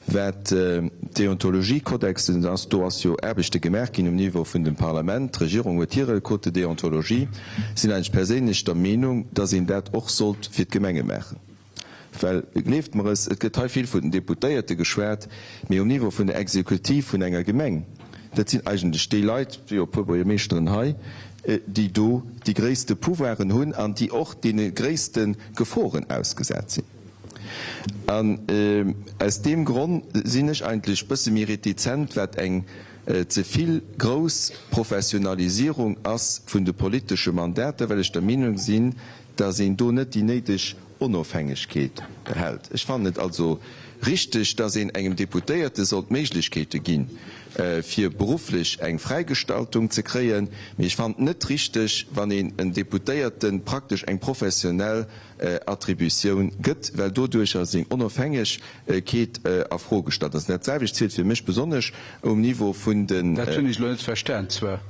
Wat d'Deontologiekodexen ass, do ass jo Aarbechte gemaach ginn um Niveau vun dem Parlament. D'Regierung huet hire Code de déontologie. Sinn eigentlech perséinlech der Meenung, dass een dat och sollt fir d'Gemenge maachen. Well, gleeft mer es, et gëtt hei vill vun den Deputéierte geschwat, mee um Niveau vun der Exekutiv vun enger Gemeng, dat sinn eigentlech déi Leit, et si jo e puer Buergermeeschteren hei, déi do déi gréisste Pouvoiren hunn an déi och deene gréisste Geforen ausgesat sinn. An aus deem Gronn sinn ech eigentlech bësse méi retizent, wat eng ze vill grouss Professionalisierung ass vun de politesche Mandater, well ech der Meenung sinn, dass een do net déi néideg Onofhängegkeet behält. Ech fannen et also richteg, dass een engem Deputéierte soll d'Méiglechkeete ginn, fir berufflech eng Fräigestaltung ze kréien, mee ech fannen et net richteg, wann een en Deputéierte praktesch eng professionell Attributioun gëtt, well doduercher seng Onofhängegkeet a Fro gestallt ass. Dat selwecht zielt fir mech besonnesch um Niveau vun den. Dat hunn ech elo net verstan, zwar.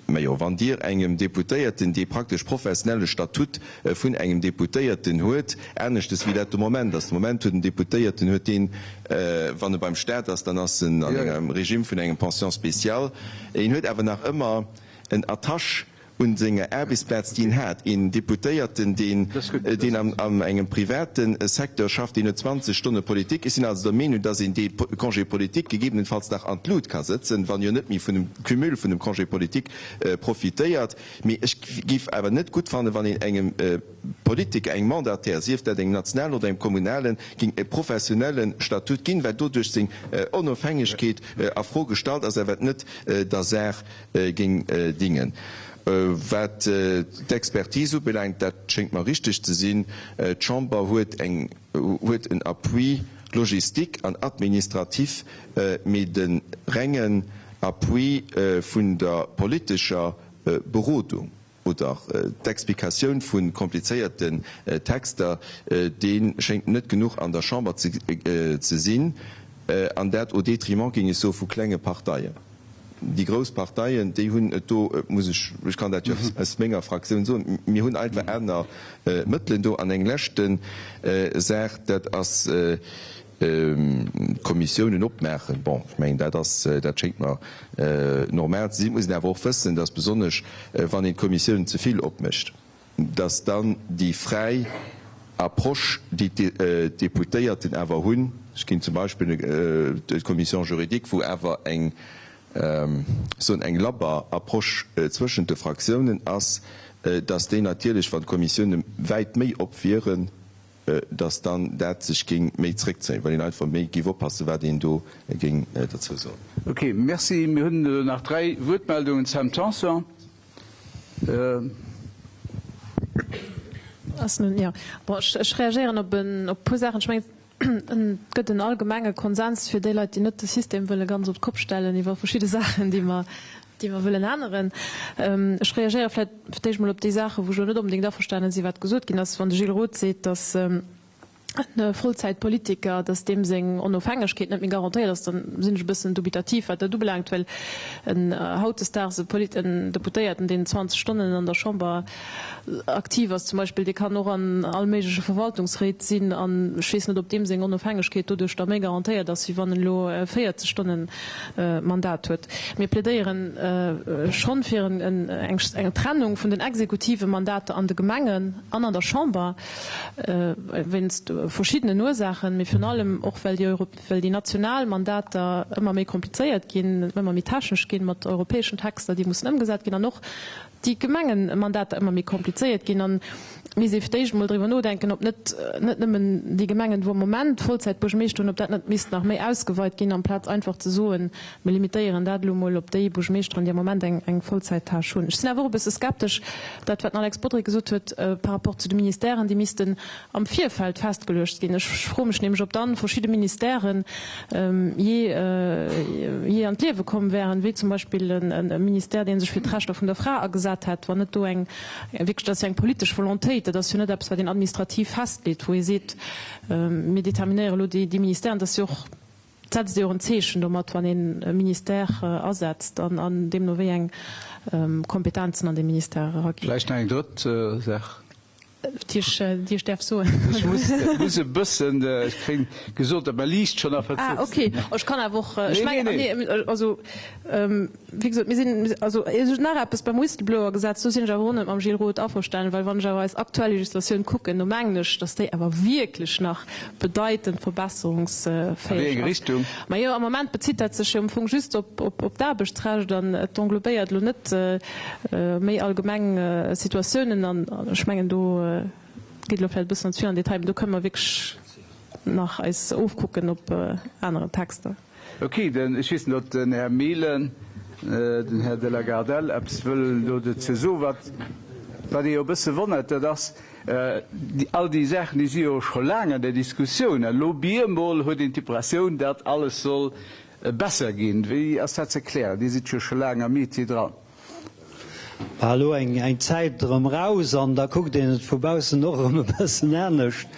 Majo, wann Dir engem Deputéierten, dee praktesch professionelle Statut vun engem Deputéierten huet, aneschtes wéi dat de Moment ass, de Moment huet en Deputéierten, huet deen, wann e beim Stat ass, dann ass en an engem Regime vun engem Pension spéciale, en huet awer nach ëmmer en Attache un senger Aarbechtsplaz, déi en hat. Een Deputéierten, deen, deen an engem private Secteur schafft, deen huet 20 Stonne Politik. Ech sinn also der Meenung, dass een dee Congé politique gegebenenfalls nach an d'Lut ka sëtzen, wann jo net méi vun dem Cumul vun dem Congé politique profitéiert. Mee ech géif awer net gutt fannen, wann een engem Politiker, engem Mandataire, sief dat engem nationalen oder engem kommunalen, géing e professionelle Statut ginn, well doduerch seng Onofhängegkeet a Fro gestallt ass a wat net der Saach géing dingen. Wat d'Expertise ubelaangt, dat schéngt mer richtig ze sinn, d'Chamber huet eng, huet en Appui logistique an administratif, mee de rengen. Appui vun der politescher Berodung oder d'Explikatioun vu komplizéierten Texter, dee schéngt net genuch an der Chamber ze sinn, an dat au détriment, géing ech soen, vu klenge Parteien. Déi grouss Parteien, déi hunn et do, muss ech, ech kann dat jo aus menger Fraktioun soen, mir hunn einfach aner Mëttelen do. An eng leschte Saach, dat ass d'Kommissiounen opmaachen. Bon, ech mengen, dat ass, dat schéngt mer normal ze sinn. Et muss een awer och wëssen, dass besonnesch wann een d'Kommissiounen ze vill opmécht, dass dann déi fräi Approche, déi d'Deputéierten awer hunn, ech ginn zum Beispill d'Commission juridique, wou awer eng, soen, eng labber Approche zwëschent de Fraktiounen ass, dass déi natierlech, wann d'Kommissioune wäit méi op wieren, dass dann dat sech géing méi zréckzéien, well een einfach méi géif oppassen, wat een do géing derzou soen. Ok, merci. Mir hunn elo nach 3 Wuertmeldungen. Sam Tanson. Ass nun, jo. Bon, ech, ech reagéieren op en, op e puer Saachen. Ech mengen, et gëtt en allgemenge Konsens fir déi Leit, déi net de System wëlle ganz op d'Kopp stellen iwwer verschidde Saachen, déi mer, déi mer wëllen änneren. Ech reagéiere vläicht fir d'éischt mol op déi Saachen, wou ech elo net onbedéngt averstanen sinn, wat gesot ginn ass. Wann de Gilles Roth seet, datt e Vollzäitpolitiker, datt deem seng Onofhängegkeet net méi garantéiert ass, dann sinn ech e bëssen dubitativ, wat dat ubelaangt, well en hautdesdaags e Polit-, en Deputéierten, deen 20 Stonnen an der Chamber aktiv ass zum Beispill, dee kann och an all méigleche Verwaltungsréit sinn an ech weess net, ob deem seng Onofhängegkeet doduerch da méi garantéiert ass, wéi wann en elo 40 Stonnen Mandat huet. Mir plädéieren schonn fir eng Trennung vun den exekutive Mandater an de Gemengen an an der Chamber, wéinst verschiddenen Ursaachen, mee virun allem och well déi well déi national Mandater ëmmer méi komplizéiert ginn, ëmmer méi technesch ginn, mat europäeschen Texter, déi mussen ëmgesat ginn, an och déi Gemengemandater ëmmer méi komplizéiert ginn. An et misst ee fir d'éischt emol driwwer nodenken, ob net net nëmmen déi Gemengen, wou am Moment Vollzäitbuergermeeschter hunn, ob dat net misst nach méi ausgeweit ginn, amplaz einfach ze soen, mir limitéieren dat elo emol op déi Buergermeeschteren, déi am Moment eng eng Vollzäittâche hunn. Ech sinn awer och e bësse skeptesch, dat wat den Alex Bodry gesot huet par rapport zu de Ministèren, déi missten am Virfeld festgeluecht ginn. Ech froe mech nämlech, ob dann verschidde Ministèren jee jee an d'Liewe komm wären, wéi zum Beispill e Ministère, dee sech fir d'Rechter vun der Fra agesat hätt, wann net do eng wierklech, dat ass jo eng politesch Volontéit, dat ass jo net eppes, wat een administrativ festleet, wou ee seet, mir determinéiere elo déi Ministèren. Dat ass jo och, et setzt ee jo och en Zeechen domat, wann een e Ministère asetzt an deemno wéi eng Kompetenzen an dee Ministère eraginn. Vläicht nach eng drëtt Saach. Déi ech däerf soen. Ech muss e bëssen, ech kréien gesot, datt mäi Liicht schonn a Verzug ass. Ah, okay. Ech kann awer och, ech mengen, nee, also, wéi gesot, mir sinn, also nach eppes beim Whistleblower-Gesetz, do sinn ech awer och net mam Gilles Roth averstanen, well wann ech awer eis aktuell Legislatioun kucken, do mengen ech, datt déi awer wierklech nach bedeitend verbesserungsfäeg ass. A wéi eng Richtung? Majo, am Moment bezitt dat sech jo am Fong just op d'Aarbechtsrecht an et englobéiert elo net méi allgemeng Situatiounen an ech mengen do geet elo vläicht e bëssen ze vill an Detail, mee do kënne mer wierklech nach eis ofkucken op aneren Texter. Ok, den, ech weess net, ob den Här Mehlen, den Här de la Gardelle eppes wëll do dozou soen. Wat, wat ee jo e bësse wonnert, dat ass, all déi Saachen, déi si jo scho laang an der Diskussioun, an elo bemol huet een d'Impressioun, datt alles soll Besser ginn. Wéi ass dat ze erklären? Dir sidd jo scho laang am Métier dran. War elo eng Zäit erëm raus an da kuckt een et vu baussen och erëm e bëssen anescht.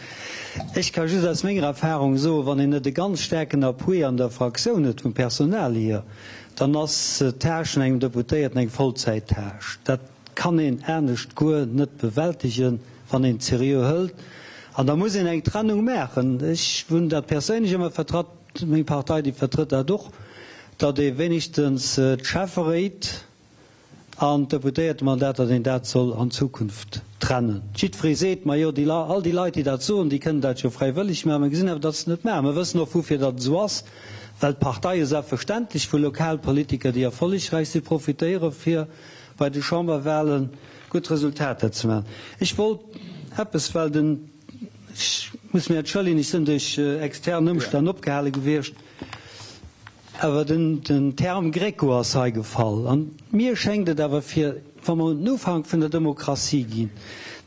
Ech ka just aus menger Erfahrung soen, wann een net e ganz staarken Appui an der Fraktioun huet vum Personal hier, dann ass d'Tâche vun engem Deputéierten eng Vollzäittâche. Dat kann een anescht guer net bewältegen, wann een et seriö hëlt. An da muss een eng Trennung maachen. Ech hunn dat perséinlech ëmmer vertratt. Meng Partei, déi vertrëtt dat och, datt ee wéinegstens d'Schäfferéit an d'Deputéiertemandat, datt een dat soll an Zukunft trennen. Jiddweree seet, majo, déi, all déi Leit, déi dat soen, déi kënnen dat jo fräiwëlleg maachen. Mer gesinn awer, datt se et net maachen. Mer wëssen och, woufir datt et esou ass, well d'Parteie selbstverständlech vu Lokalpolitiker, déi erfollegräich sinn, profitéieren, fir bei de Chamberwahlen gutt Resultater ze maachen. Ech wollt eppes, well den. Ech muss mir entschëllegen, ech sinn duerch extern Ëmstänn opgehale gewiescht, awer den Term Greco ass hei gefall. An mir schéngt et awer fir, wa mer un den Ufank vun der Demokratie ginn,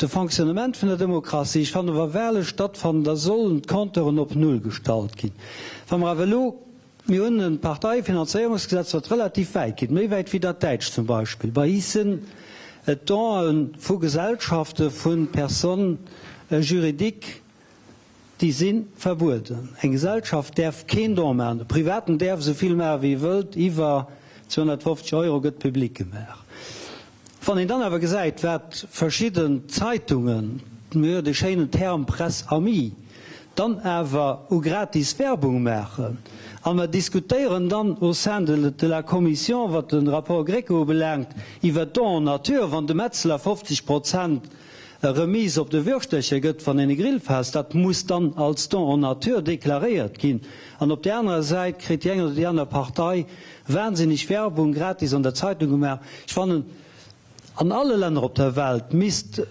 de Fonctionnement vun der Demokratie, ech fannen, wa Wahle stattfannen, da sollen d'Compteuren op Null gestallt ginn. Wa mer awer elo. Mir hunn e Parteiefinanzéierungsgesetz, wat relativ wäit geet, méi wäit wéi dat däitscht zum Beispill. Bei is sinn et Donë vu Gesellschaften, vu Personnes juridiques, déi si verbueden. Eng Gesellschaft däerf keen Don maachen. E Privaten däerf esou vill maachen, wéi e wëllt, iwwer 250 Euro gëtt public gemaach. Wann een dann awer gesäit, wat verschidden Zeitungen, mir hu jo dee schéinen Term Presse amie, dann awer u gratis Werbung maachen, a mer diskutéieren dann au sein de la Commission, wat de Rapport Greco ubelaangt, iwwer Don en nature, wann de Metzler 50 Prozent Remise op de Würschtercher gëtt, wann een e Grillfest, dat muss dann als Don en nature deklaréiert ginn, an op där anerer Säit kritt déi eng oder déi aner Partei wahnsinneg Werbung gratis an der Zeitung gemaach. Ech fannen, an alle Länner op der Welt misst,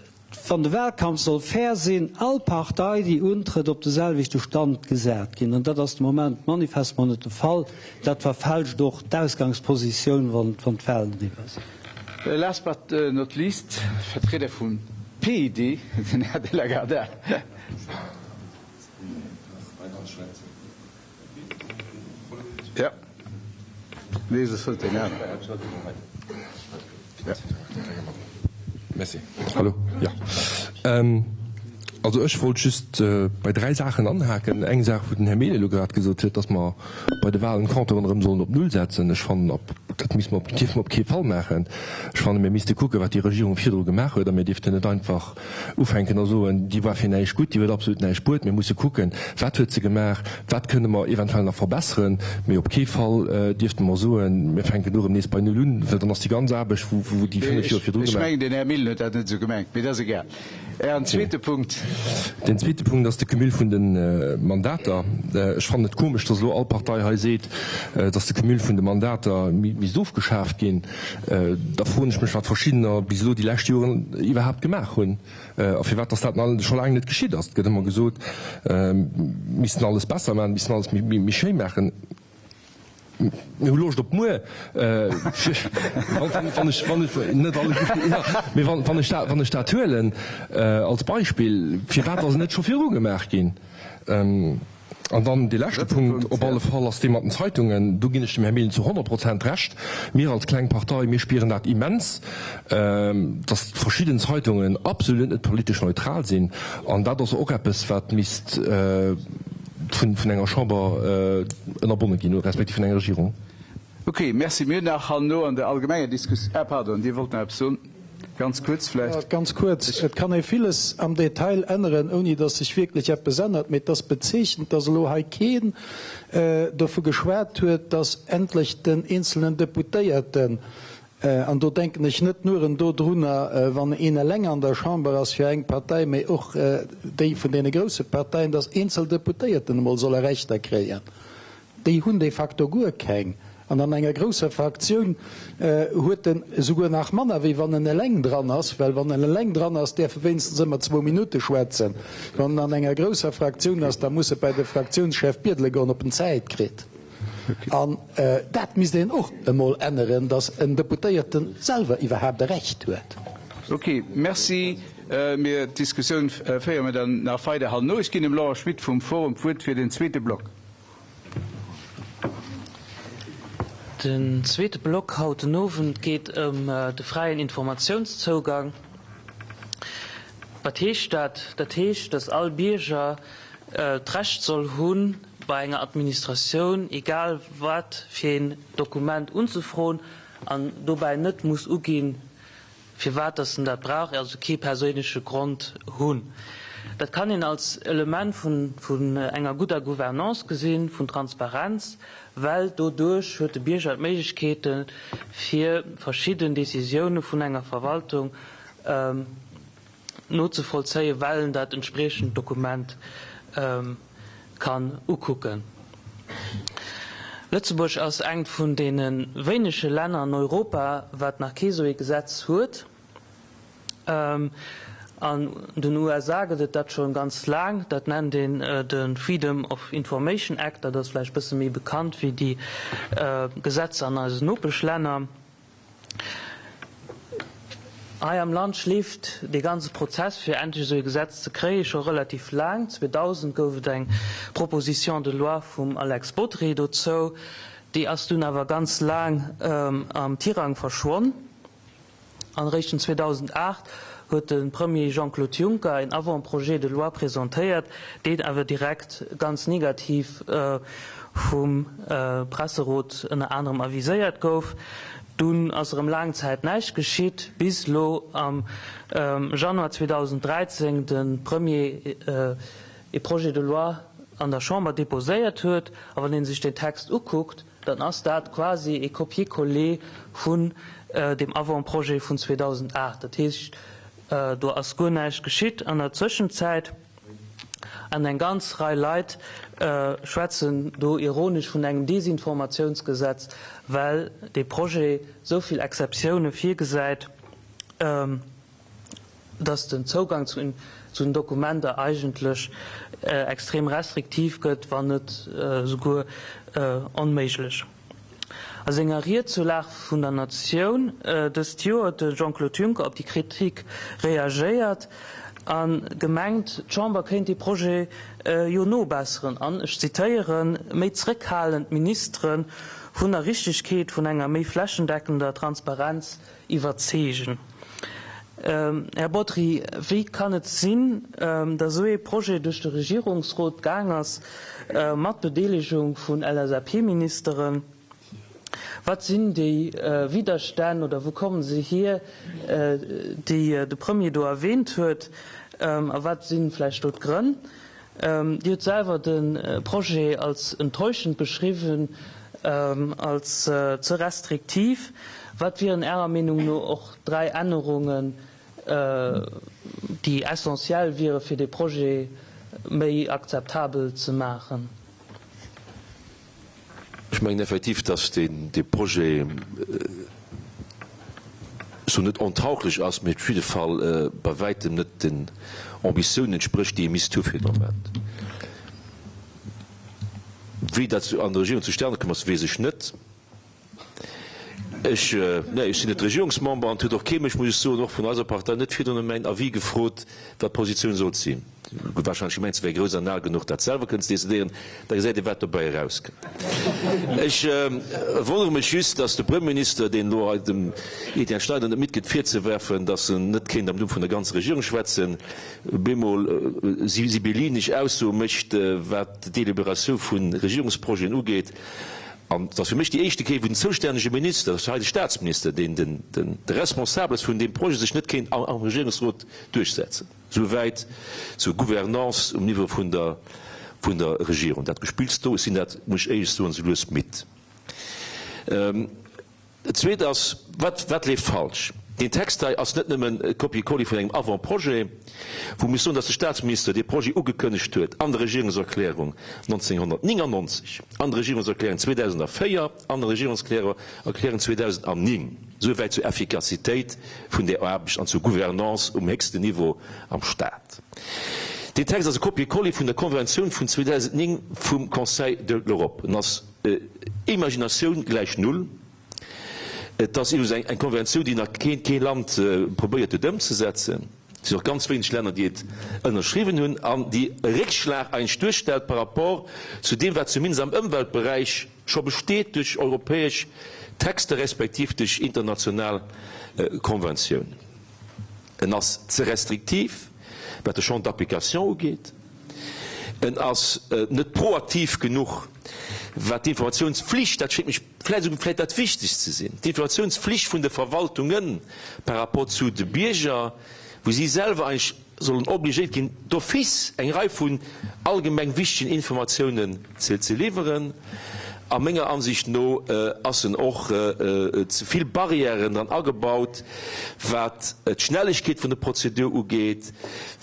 wann de Wahlkampf soll fair sinn, all Partei, déi untrëtt, op de selwechte Stand gesat ginn. An dat ass de Moment manifestement net de Fall. Dat verfälscht och d'Ausgangspositioun, wann d'Wahlen eriwwer sinn. Last but not least, Vertrieder vum PID, den Här de la Gardère. Ja. Nee, soss hëlt deen aner. Ja. Merci. Hallo. Ja. Also ech wollt just bei dräi Saachen anhaken. Eng Saach, wou den Här Mehlen elo grad gesot huet, dass mer bei de Wahlen d'Compteuren erëm sollen op Null setzen. Ech fannen, op, dat misste mer, dierfe mer op kee Fall maachen. Ech fannen, mir misste kucken, wat déi Regierung virdru gemaach huet a mir dierften net einfach ufänken a soen, déi war fir näischt gutt, déi huet absolut näischt bruet. Mir musse kucken, wat huet se gemaach, wat kënne mer eventuell nach verbesseren, mee op kee Fall dierfte mer soen, mir fänken do erëm nees bei Null un, well dann ass déi ganz Aarbecht, wou déi 5 Joer virdru gemaach. Ech mengen, den Här Mehlen huet dat net esou gemengt, mee dat ass egal. Ären zweete Punkt. Deen zweete Punkt ass de Cumul vun de Mandater. Ech fannen et komesch, dass elo all Partei hei seet, dass de Cumul vun de Mandater misst ofgeschaaft ginn. Da froen ech mech, wat verschiddener bis elo déi lescht Joren iwwerhaapt gemaach hunn a firwat dass dat scho laang net geschitt ass. Et gëtt ëmmer gesot, mir missten alles besser maachen, mir missten alles méi schéi maachen. Mir hu Loscht op muer, wann ech, wann ech, net alleguer, jo, mee wann ech dat, wann ech dat huelen als Beispill, firwat ass et net scho viru gemaach ginn? An dann dee leschte Punkt op alle Fall ass dee mat den Zeitungen. Do ginn ech dem Här Mehlen zu 100 Prozent Recht. Mir als kleng Partei, mir spieren dat immens, datt verschidden Zeitungen absolut net politesch neutral sinn. An dat ass och eppes, wat misst vun enger Chamber ënnerbonne ginn, respektiv vun enger Regierung. Ok, merci. Mir hunn nach herno an der allgemenger Diskus-, ah pardon, Dir wollt nach eppes soen. Ganz kuerz vläicht. Ganz kuerz. Et kann ee villes am Detail änneren, ouni datt sech wierklech eppes ännert. Mee et ass bezeechnend, datt elo hei keen dovu geschwat huet, datt endlech den eenzelnen Deputéierten, an do denken ech net nuren dodrunner, wann een eleng an der Chamber ass fir eng Partei, mee och déi vun deene grousse Parteien, datt eenzel Deputéierten emol solle Rechter kréien. Déi hunn de facto guer keng. An an enger grousser Fraktioun huet en esouguer nach manner, wéi wann en eleng dran ass, well wann en eleng dran ass, däerf e wéinstens ëmmer zwou Minutte schwätzen. Wann en an enger grousser Fraktioun ass, da muss e bei de Fraktiounschef biedele goen, ob en Zäit kritt. An dat misst een och emol änneren, datt en Deputéierte selwer iwwerhaapt e Recht huet. Ok, merci. Mir, d'Diskussioun féiere mir dann nach weider herno. Ech ginn dem Laurent Schmit vum forum d'Wuert fir den zweete Block. Den zweete Block haut den Owend geet ëm de fräien Informatiounszougang. Wat heescht dat? Dat heescht, datt all Bierger d'Recht soll hunn, bei enger Administratioun egal wat fir een Dokument unzefroen an dobäi net muss uginn, firwat dass en dat brauch, also kee perséinleche Grond hunn. Dat kann een als Element vun enger gudder Gouvernance gesinn, vun Transparenz, well doduerch huet de Bierger d'Méiglechkeete fir verschidden Décisioune vun enger Verwaltung nozevollzéien, well en dat entspriechend Dokument kann ukucken. Lëtzebuerg ass engt vun deene wéinege Länner an Europa, wat nach kee sou ee Gesetz huet. An den USA gëtt et dat scho ganz laang, dat nennt een de Freedom of Information Act, dat ass vläicht bësse méi bekannt wéi déi Gesetzer an eisen Nopeschlänner. Hei am Land schleeft dee ganze Prozess, fir endlech esou ee Gesetz ze kréien, scho relativ laang. 2000 gouf et eng Proposition de loi vum Alex Bodry dozou. Déi ass dunn awer ganz laang am Tirang verschwonn. An eréischt den 2008 huet de Premier Jean-Claude Juncker een Avant-projet de loi presentéiert, deen awer direkt ganz negativ vum Presserot ënner anerem aviséiert gouf. Dunn ass erëm laang Zäit näischt geschitt, bis elo am Januar 2013 de Premier ee Projet de loi an der Chamber deposéiert huet. A wann ee sech deen Text ukuckt, dann ass dat quasi ee Copier-coller vun deem Avant-projet vun 2008. Dat heescht, do ass guer näischt geschitt an der Zwëschenzäit. An eng ganz Rei Leit schwätzen do ironesch vun engem Desinformatiounsgesetz, well dee Projet esou vill Exceptioune virgesäit, datt den Zougang zu den Dokumenter eigentlech extrem restriktiv gëtt, wann net esouguer onméiglech. A senger Ried zur Lag vun der Natioun dëst Joer huet de Jean-Claude Juncker op déi Kritik reagéiert a gemengt, d'Chamber kéint dee Projet jo nobesseren an, ech zitéieren, méi zréckhalend d'Ministere vun der Richtegkeet vun enger méi flächendeckender Transparenz iwwerzeegen. Här Bodry, wéi kann et sinn, datt esou ee Projet duerch de Regierungsrot gaang ass, mat Bedeelegung vun LSAP-Ministeren? Wat sinn déi Widderstänn oder wou kommen se hier, déi de Premier do erwähnt huet, a wat si vläicht do d'Grënn? Dir hutt selwer de Projet als enttäuschend beschriwwen, als ze restriktiv. Wat wieren Ärer Meenung no och 3 Ännerungen, déi essentiell wiere fir de Projet méi akzeptabel ze maachen? Ech mengen effektiv, dass dee Projet, ech soen net ontauglech ass, mee op jidde Fall bei wäitem net den Ambitiounen entsprécht, déi e misst hu fir den Moment. Wéi dat an der Regierung zustane komm ass, weess ech net. Ech, nee, ech sinn net Regierungsmember an et huet och kee mech, muss ech soen, och vun eiser Partei net virdrun ëm mäin Avis gefrot, wat d'Positioun sollt sinn. Wahrscheinlech gemengt, se wär grouss an al genuch, dat selwer kënnen ze decidéieren. Da gesäit ee, wat dobäi erauskënnt. Ech wonnere mech just, datt de Premierminister, deen elo hei dem Etienne Schneider net midd gëtt virzewerfen, datt en net kéint am Numm vun der ganzer Regierung schwätzen, bemol sibyllinesch Aussoe mécht, wat d'Deliberatioun vu Regierungsprojeten ugeet. An et ass fir mech déi éischte Kéier, wou den zoustännege Minister, dat ass hei de Statsminister, deen de Responsable ass vun deem Projet, sech net kéint am Regierungsrot duerchsetzen. Souwäit zur Gouvernance um Niveau vun der vun der Regierung. Dat Gespills do, ech sinn dat, muss ech éierlech soen, esou lues midd. Dat Zweet ass, Wat, wat leeft falsch? Deen Text hei ass net nëmmen e Copier-coller vun engem Avant-projet, wou muss soen, dass de Statsminister dee Projet ugekënnegt huet an der Regierungserklärung 1999, an der Regierungserklärung 2004, an der Regierungserklärung 2009. Souwäit zur Effikassitéit vun där Aarbecht an zur Gouvernance um héchsten Niveau am Stat. Deen Text ass e Copier-coller vun der Konventioun vun 2009 vum Conseil de l'Europe. En ass Imaginatioun gläich null. Et ass iwwregens eng Konventioun, déi nach kee Land probéiert huet ëmzesetzen. Et sinn och ganz wéineg Länner, déi et ënnerschriwwen hunn an déi e Réckschlag eigentlech duerstellt par rapport zu deem, wat zumindest am Ëmweltberäich scho besteet duerch europäesch Texter respektiv duerch international Konventiounen. En ass ze restriktiv, wat de Champ d'application ugeet. En ass net proaktiv genuch, wat d'Informatiounsflicht, dat schéngt mech vläicht esouguer vläicht dat Wichtegst ze sinn, d'Informatiounsflicht vun de Verwaltunge par rapport zu de Bierger, wou si selwer eigentlech sollen obligéiert ginn, d'office eng Rei vun allgemeng wichtegen Informatiounen ze liwweren. A menger Ansicht no ass en och ze vill Barrièren dran agebaut, wat d'Schnellegkeet vun der Prozedur ugeet,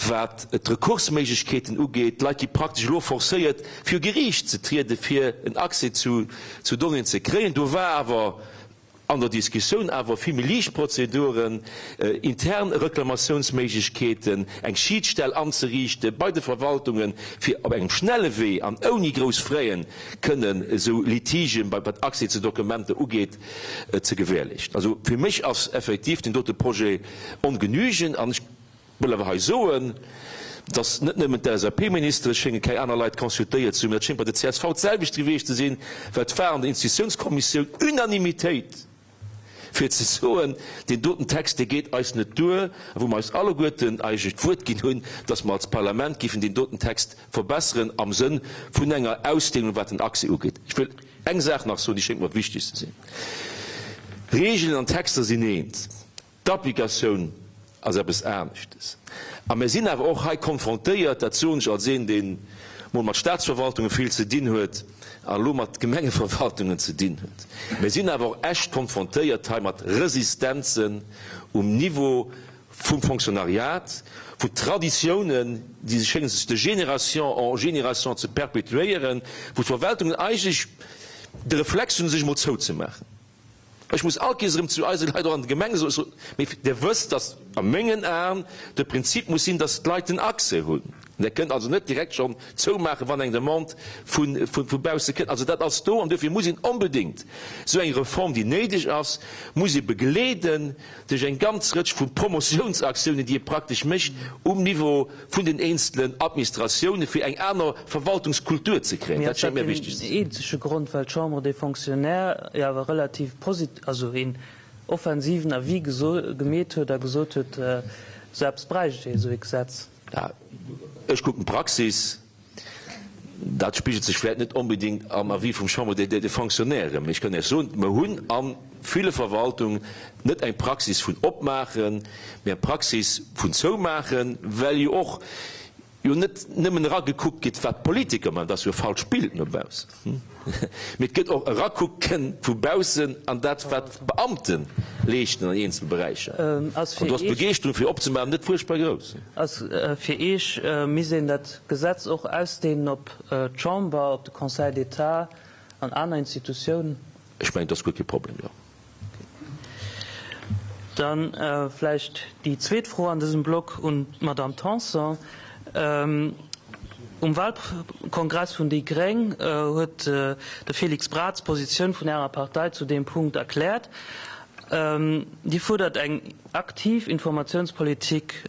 wat d'Rekursméiglechkeeten ugeet. D'Leit gi praktesch elo forcéiert, viru Geriicht ze trieden, fir en Accès zu Donnéeën ze kréien. Do war awer. An der Diskussioun awer vill méi liicht Prozeduren, intern Reklamatiounsméiglechkeeten, eng Schiedsstell anzeriichte bei de Verwaltungen, fir op engem schnelle Wee an ouni grouss Fraien kënnen esou Litigen, wat Accès zu Dokumenter ugeet, ze gewährleeschten. Also fir mech ass effektiv deen dote Projet ongenügend an ech wëll awer hei soen, dass net nëmmen d'LSAP-Ministere schénge keng aner Leit consultéiert ze hunn, mä dat schéngt bei der csv d'selwecht gewiescht ze sinn, well et war an der Institutiounskommissioun Unanimitéit, fir ze soen, deen doten Text, dee geet eis net duer, a wou mer eis alleguerten eigentlech d'Wuert ginn hunn, dass mer als Parlament géifen deen doten Text verbesseren am Sënn vun enger Ausdehnung, wat den Accès ugeet. Ech wëll eng Saach nach soen, déi schéngt mer wichteg ze sinn, Regeln an Texter sinn eent. D'Applikatioun ass eppes aneschtes. A mir sinn awer och hei konfrontéiert, dat soen ech als een, deen mol mat Statsverwaltunge vill ze dinn huet a elo mat Gemengeverwaltungen ze dinn huet, mir sinn awer och echt konfrontéiert hei mat Resistenzen um Niveau vum Fonctionnariat, vu Traditiounen, déi sech schéngen sech de Génération en Génération ze perpétuéieren, wou d'Verwaltungen eigentlech de Reflex hunn, sech emol zouzemaachen. Ech muss all Kees erëm zu eise Leit och an de Gemenge soen, ech soen, mee Dir wësst, dass a mengen Aen de Prinzip muss sinn, dass d'Leit den Accès hunn. Der kënnt also net direkt schonn zoumaachen, wann eng Demande vu bausse kënnt. Also dat ass do an duerfir muss een onbedéngt esou eng Reform, déi néideg ass, muss ee begleeden duerch eng ganz Rëtsch vu Promotiounsaktiounen, déi ee praktesch mécht um Niveau vun den eenzelen Administratiounen, fir eng aner Verwaltungskultur ze kréien. Mee Dat ass dat schéngt mir wichteg deen ze sinn. eenzege Grond, well d'Chambre des Fonctionnaires jo awer relativ posit-, also een offensiven Avis gemeet huet a gesot huet, esou eppes bräicht ee, esou ee Gesetz? Ech kucken d'Praxis. Dat spigelt sech vläicht net onbedéngt am Avis vum Chambre des Fonctionnaires, mee ech kann Iech soen, mer hunn a ville Verwaltungen net eng Praxis vun opmaachen, mee eng Praxis vun zoumaachen, well jo och jo net nëmmen eragekuckt gëtt, wat d'Politiker maachen, dat ass jo e falscht Bild no baussen. Mee et gëtt och erakucken vu baussen an dat, wat d'Beamte leeschten an eenzele Beräicher. An do ass d'Begeeschterung, fir opzemaachen, net fuerchtbar grouss. Ass fir Iech, misst een dat Gesetz och ausdehnen op d'Chamber, op de Conseil d'État an aner Institutiounen? Ech mengen, dat ass guer kee Problem, jo. Dann vläicht déi zweet Fro an dësem Block un d'Madame Tanson. Um Wahlkongress vun déi gréng huet de Félix Braz d'Positioun vun Ärer Partei zu deem Punkt erkläert. Dir fuerdert eng aktiv Informatiounspolitik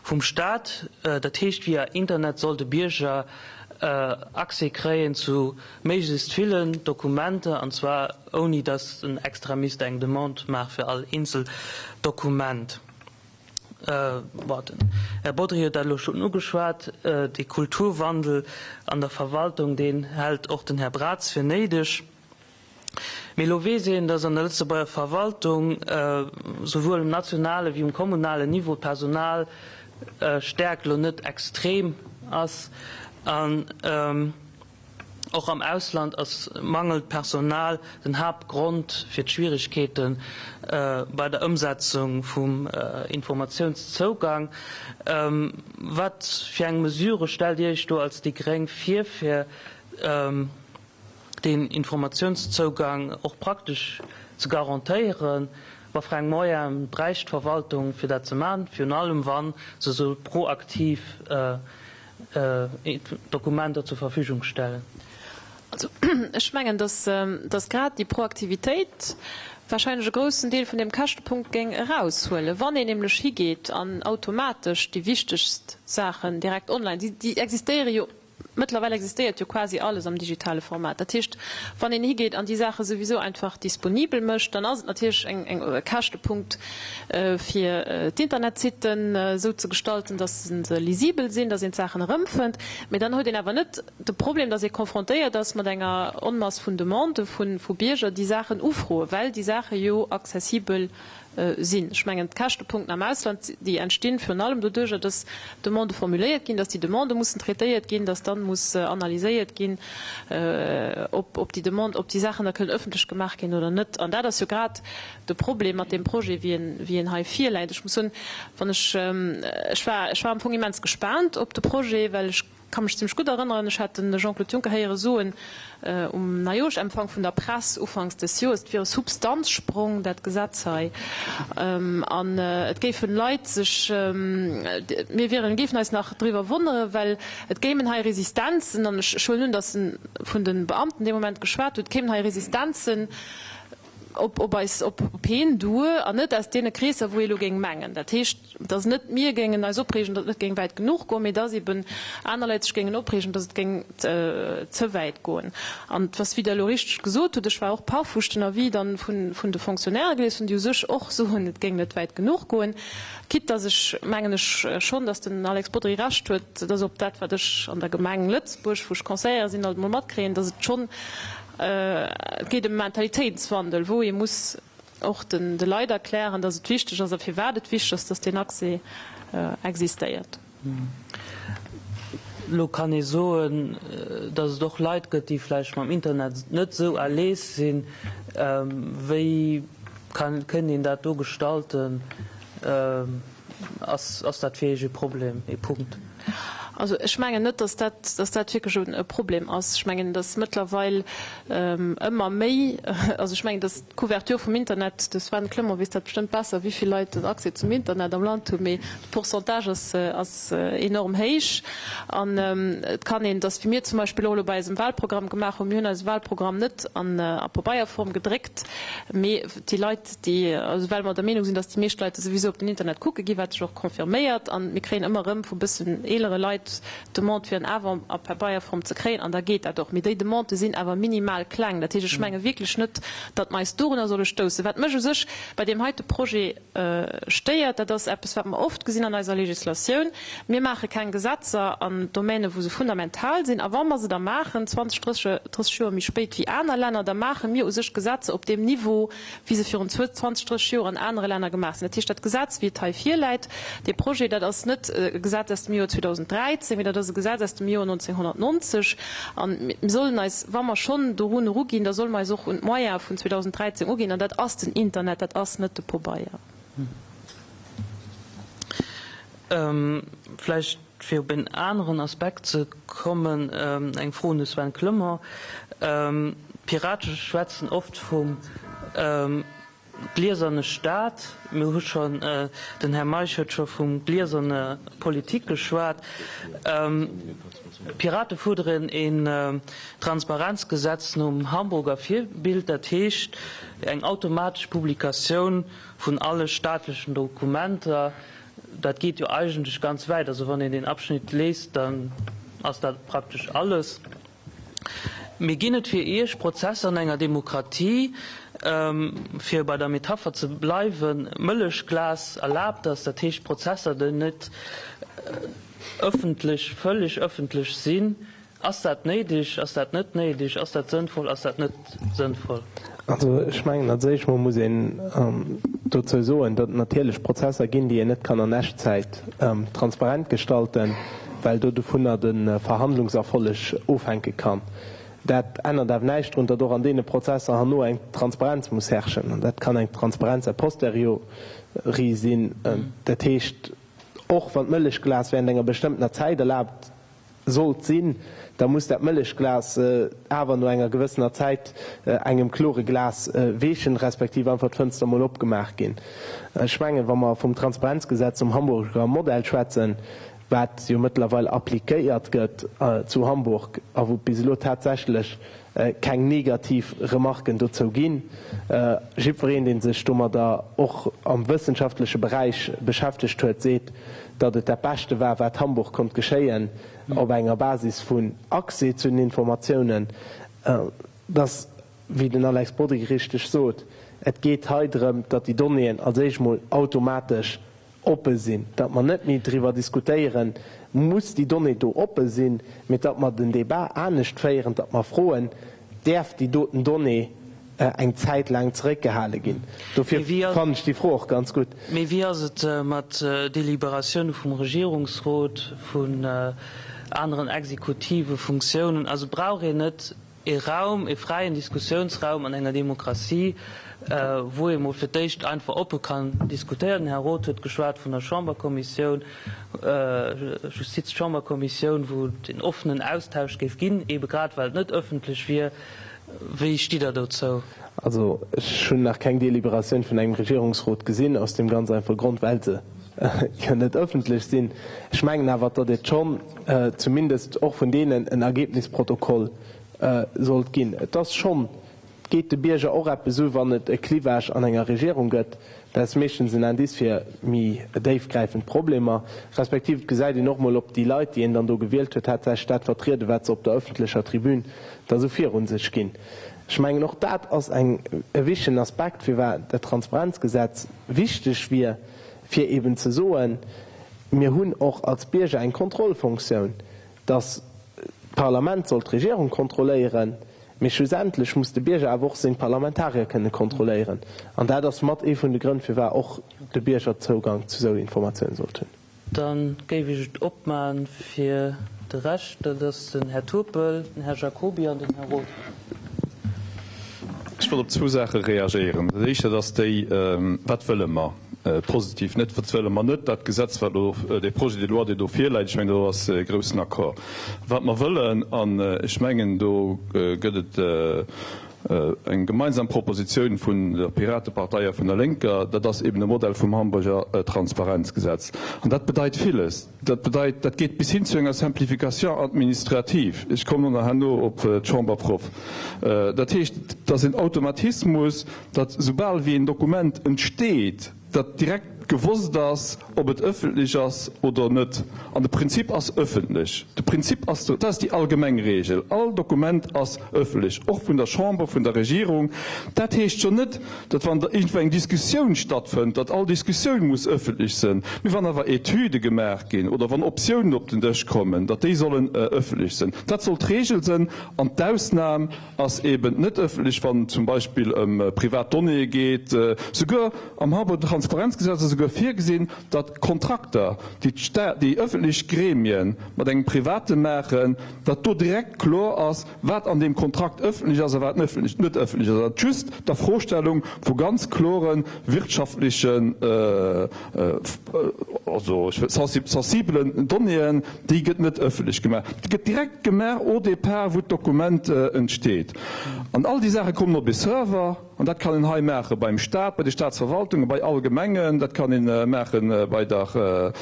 vum Staat, dat heescht via Internet soll de Bierger Accès kréien zu méiglechst villen Dokumenter, an zwar ouni datt en extra misst eng Demande maache fir all eenzel Dokument. Bon, den Här Bodry huet dat elo schonn ugeschwat, dee Kulturwandel an der Verwaltung, deen hält och den Här Braz fir néideg. Mee elo weess een, datt an der Lëtzebuerger Verwaltung souwuel um nationale wéi um kommunalen Niveau d'Personalstäerkt elo net extrem ass. An och am Ausland ass mangelnd Personal den Haaptgrond fir d'Schwieregkeete bei der Ëmsetzung vum Informatiounszougang. Wat fir eng Mesurë stellt Dir Iech do als déi gréng vir, fir deen Informatiounszougang och praktesch ze garantéieren, wa fir eng Moyene bräicht d'Verwaltung fir dat ze maachen, virun allem wa se soll proaktiv Dokumenter zur Verfügung stellen? Also ech mengen, dass dass grad déi Proaktivitéit wahrscheinlech e groussen Deel vun deem Käschtepunkt géing eraushuelen, wann een nämlech higeet an automatesch déi wichtegst Saachen direkt online, déi déi existéiere jo Mëttlerweil existéiert jo quasi alles am digitale Format. Dat heescht, wann een higeet an déi Saache souwisou einfach disponibel mécht, dann ass et natierlech eng e Käschtepunkt, fir d'Internetsitten esou ze gestalten, dass se lisibel sinn, dass een d'Saachen erëmfënnt. Mee dann huet een awer net de Problem, dass ee confrontéiert ass mat enger Onmass vun Demandë vu Bierger, déi Saachen ufroen, well déi Saache jo accessibel sinn. Ech mengen, d'Käschtepunkten am Ausland, déi entstinn virun allem doduerjer, dass Demandë formuléiert ginn, dass déi Demandë mussen traitéiert ginn, dass dann muss analyséiert ginn, ob ob déi Demande, ob déi Saachen da kënnen öffentlech gemaach ginn oder net. An dat ass jo grad de Problem mat deem Projet, wéi en, wéi en hei virläit. Ech muss soen, wann ech, ech war, ech war am Fong immens gespaant op de Projet, well ech. ka mech zimlech gutt erënneren, ech hat de Jean-Claude Juncker héiere soen um Neijoerschempfang vun der Press ufanks des Joers, et wier e Substanzsprong, dat Gesetz hei, an et géifen Leit sech, mir wieren, géifen eis nach driwwer wonneren, well et géimen hei Resistenzen, an ech huelen un, datt en vun de Beamten dee Moment geschwat huet, et kéimen hei Resistenzen op op eis, op heen duer, an net aus deene Kreesser, wou ee elo géing mengen. Dat heescht, dass net mir géingen eis opreegen, datt et net géing wäit genuch goen, mee dass eben aner Leit sech géingen opreegen, dass et géing ze wäit goen. An et ass, wéi Der elo richteg gesot hutt, ech war och paff, wou ech den Avis dann vun vun de Fonctionnairë gelies hunn, déi u sech och soen, et géing net wäit genuch goen, quitte dass ech, mengen ech schonn, dass den Alex Bodry Recht huet, dass op dat, wat ech an der Gemeng Lëtzebuerg, wou ech Conseillère sinn, alt emol matkréien, dass et schonn, et geet ëm e Mentalitéitswandel, wou ee muss och de Leit erklären, dass et wichteg ass a firwat et wichteg ass, dass deen Accès existéiert. Elo kann ee soen, dass et och Leit gëtt, déi vläicht mam Internet net esou à l'aise sinn. Wéi kënnt een dat do gestalten? Ass dat fir Iech e Problem, ee Punkt? Also ech mengen net, dass dat, dass dat wierklech e Problem ass. Ech mengen, dass mëttlerweil ëmmer méi, also ech mengen, dass d'Couverture vum Internet, de Sven Clement weess dat bestëmmt besser, wéi vill Leit den Accès zum Internet am Land hunn, mee de Pourcentage ass, ass enorm héich. An et kann een, dass wéi mir zum Beispill och elo bei eisem Wahlprogramm gemaach hunn, mir hunn eise Wahlprogramm net an a Pabeierform gedréckt, mee déi Leit, déi, also well mer der Meenung sinn, dass déi meescht Leit souwisou op den Internet kucke ginn, wat sech och confirméiert, a mir kréien ëmmer erëm vu bëssen eelere Leit d'Demande fir en Avant a Pabeierform ze kréien, an da geet dat och. Mee déi Demandë sinn awer minimal kleng. Dat heescht, ech menge wierklech net, datt mer eis dorunner solle stoussen. Wat mech u sech bei deem heite Projet stéiert, dat ass eppes, wat mer oft gesinn an eiser Législatioun, Mir maache keng Gesetzer an Domänen, wou se fundamental sinn, a wa mer se da maachen, 20, 30 Joer méi spéit wéi aner Länner, da maache mir u sech Gesetzer op deem Niveau, wéi se virun 20, 30 Joer an anere Länner gemaach sinn. Dat heescht, dat Gesetz, wéi et hei virläit, dee Projet, dat ass net e Gesetz aus dem Joer 2013, mee dat ass e Gesetz aus dem Joer 1990. A mir sollen eis, wa mer schonn dorun eruginn, da solle mer eis och un d'Moyene vun 2013 uginn, an dat ass den Internet, dat ass net de Pobeier. Vläicht, fir op en aneren Aspekt ze kommen, eng Fro un de Sven Clement. D'Pirate schwätzen oft vum glieserne Staat. Mir hu schonn, den Här Meisch huet scho vum glieserne Politik geschwat. D'Pirate fuerderen een Transparenzgesetz nom Hamburger Virbild, dat heescht eng automatesch Publikatioun vun alle staatlechen Dokumenter. Dat geet jo eigentlech ganz wäit. Also wann een deen Abschnitt léist, dann ass dat praktesch alles. Mee ginn et fir Iech Prozesser an enger Demokratie, fir bei der Metapher ze bleiwen, Mëllechglas erlaabt ass, dat heescht Prozesser, déi net ëffentlech, vëlleg ëffentlech sinn, Ass dat néideg? Ass dat net néideg? Ass dat sënnvoll? Ass dat net sënnvoll? Also ech mengen, als éischt mol muss een dozou soen, datt et natierlech Prozesser ginn, déi een net kann an Echtzäit transparent gestalten, well do dovunner de Verhandlungserfolleg ofhänke kann. Dat ännert awer näischt drun, datt och an deene Prozesser herno eng Transparenz muss herrschen. An dat kann eng Transparenz a posteriori sinn. Dat heescht, och wann d'Mëllechglas während enger bestëmmtener Zäit erlaabt sollt sinn, da muss dat Mëllechglas awer no enger gewëssener Zäit engem klore Glas weechen, respektiv einfach d'Fënster mol opgemaach ginn. Ech mengen, wa mer vum Transparenzgesetz nom Hamburger Modell schwätzen, wat jo mëttlerweil appliquéiert gëtt zu Hamburg a wou et bis elo tatsächlech keng negativ Remarken dozou ginn, jiddwereen, dee sech domadder och am wëssenschaftleche Beräich beschäftegt huet, seet, datt et dat Beschte war, wat Hamburg konnt geschéien, op enger Basis vun Accès zu den Informatiounen, dass, wéi den Alex Bodry richteg sot, et geet hei drëm, datt déi Donnéeën als éischt mol automatesch oppe sinn, datt mer net méi driwwer diskutéieren, muss déi Donnée do oppe sinn, mee datt mer den Débat anescht féieren, datt mer froen, däerf déi doten Donnée eng Zäit laang zeréckgehale ginn? Dofir fannen ech déi Fro och ganz gutt. Mee wéi ass et mat Deliberatioune vum Regierungsrot, vun aneren exekutive Funktiounen? Also brauch een net. Ee Raum, ee fräien Diskussiounsraum an enger Demokratie, wou ee mol fir d'éischt einfach oppe kann diskutéieren. Den Här Roth huet geschwat vun der Chamberkommissioun, Justizchamberkommissioun, wou et een offenen Austausch géif ginn, eebe grad well et net ëffentlech wier. Wéi stitt Der dozou? Also ech hunn nach keng Deliberatioun vun engem Regierungsrot gesinn, aus deem ganz einfache Grond, well se jo net ëffentlech sinn. Ech mengen awer, datt et schonn zumindest och vun deenen en Ergebnisprotokoll sollt ginn. Et ass schonn, et geet de Bierger och eppes u wann et e Clivage an enger Regierung gëtt. Dat ass meeschtens en Indice fir méi déifgräifend Problemer, respektiv et gesäit een och mol, ob déi Leit, déi een dann do gewielt huet, tatsächlech dat vertrieden, wat se op der ëffentlecher Tribün da sou virun sech ginn. Ech mengen, och dat ass eng e wichtegen Aspekt, firwat dat Transparenzgesetz wichteg wier, fir eben ze soen, Mir hunn och als Bierger eng Kontrollfunktioun, dass d'Parlament soll d'Regierung kontrolléieren, mee schlussendlech muss de Bierger awer och seng Parlamentarier kënne kontrolléieren. An dat ass mat ee vun de Grënn, firwat och de Bierger Zougang zu esou Informatioune sollt hunn. Da géif ech et opmaen fir de Rescht. Dat ass den Här Turpel, den Här Jacoby an den Här Roth. Ech wollt op zwou Saache reagéieren. Dat éischt, dat ass déi, Wat wëlle mer positiv net, wat wëlle mer net? Dat Gesetz, wat elo, dee Projet de loi, dee do virläit, ech mengen, do ass e groussen Accord. Wat mer wëllen, an ech mengen, do gëtt et Eng gemeinsam Propositioun vun der Piratepartei a vun der Lénker, dat ass eben de Modell vum Hamburger Transparenzgesetz. An dat bedeit villes. Dat bedeit, dat geet bis hin zu enger Simplification administrative. Ech kommen och nach herno op d'Chambre prof. Dat heescht, et ass en Automatismus, datt soubal wéi en Dokument entsteet, datt direkt gewosst ass, ob et ëffentlech ass oder net. An de Prinzip ass ëffentlech. De Prinzip ass, dat ass déi allgemeng Regel, all Dokument ass ëffentlech, och vun der Chamber, vun der Regierung. Dat heescht jo net, datt wann da iergendwou eng Diskussioun stattfënnt, datt all Diskussioun muss ëffentlech sënn. Mee wann awer Etüde gemaach ginn oder wann Optiounen op den Dësch kommen, datt déi sollen ëffentlech sënn. Dat soll d'Regel sënn an d'Ausnam ass eben net ëffentlech, wann et zum Beispill ëm privat Donnéeë geet. Souguer am Hamburger Transparenzgesetz ass esouguer virgesinn, datt Kontrakter, déi d'Sta déi ëffentlech Gremien mat engem Private maachen, datt do direkt kloer ass, wat an deem Kontrakt ëffentlech ass a wat net ëffentlech ass. Dat just d'Afrostellung vu ganz klore wirtschaftlechen, also ech wëll sensibelen Donnéeën, déi gëtt net ëffentlech gemaach. Déi gëtt direkt gemaach au départ, wou d'Dokument entsteet. An all déi Saache kommen op ee Server an dat kann een hei maache beim Staat, bei de Staatsverwaltungen, bei all Gemengen, dat kann ee maache bei der,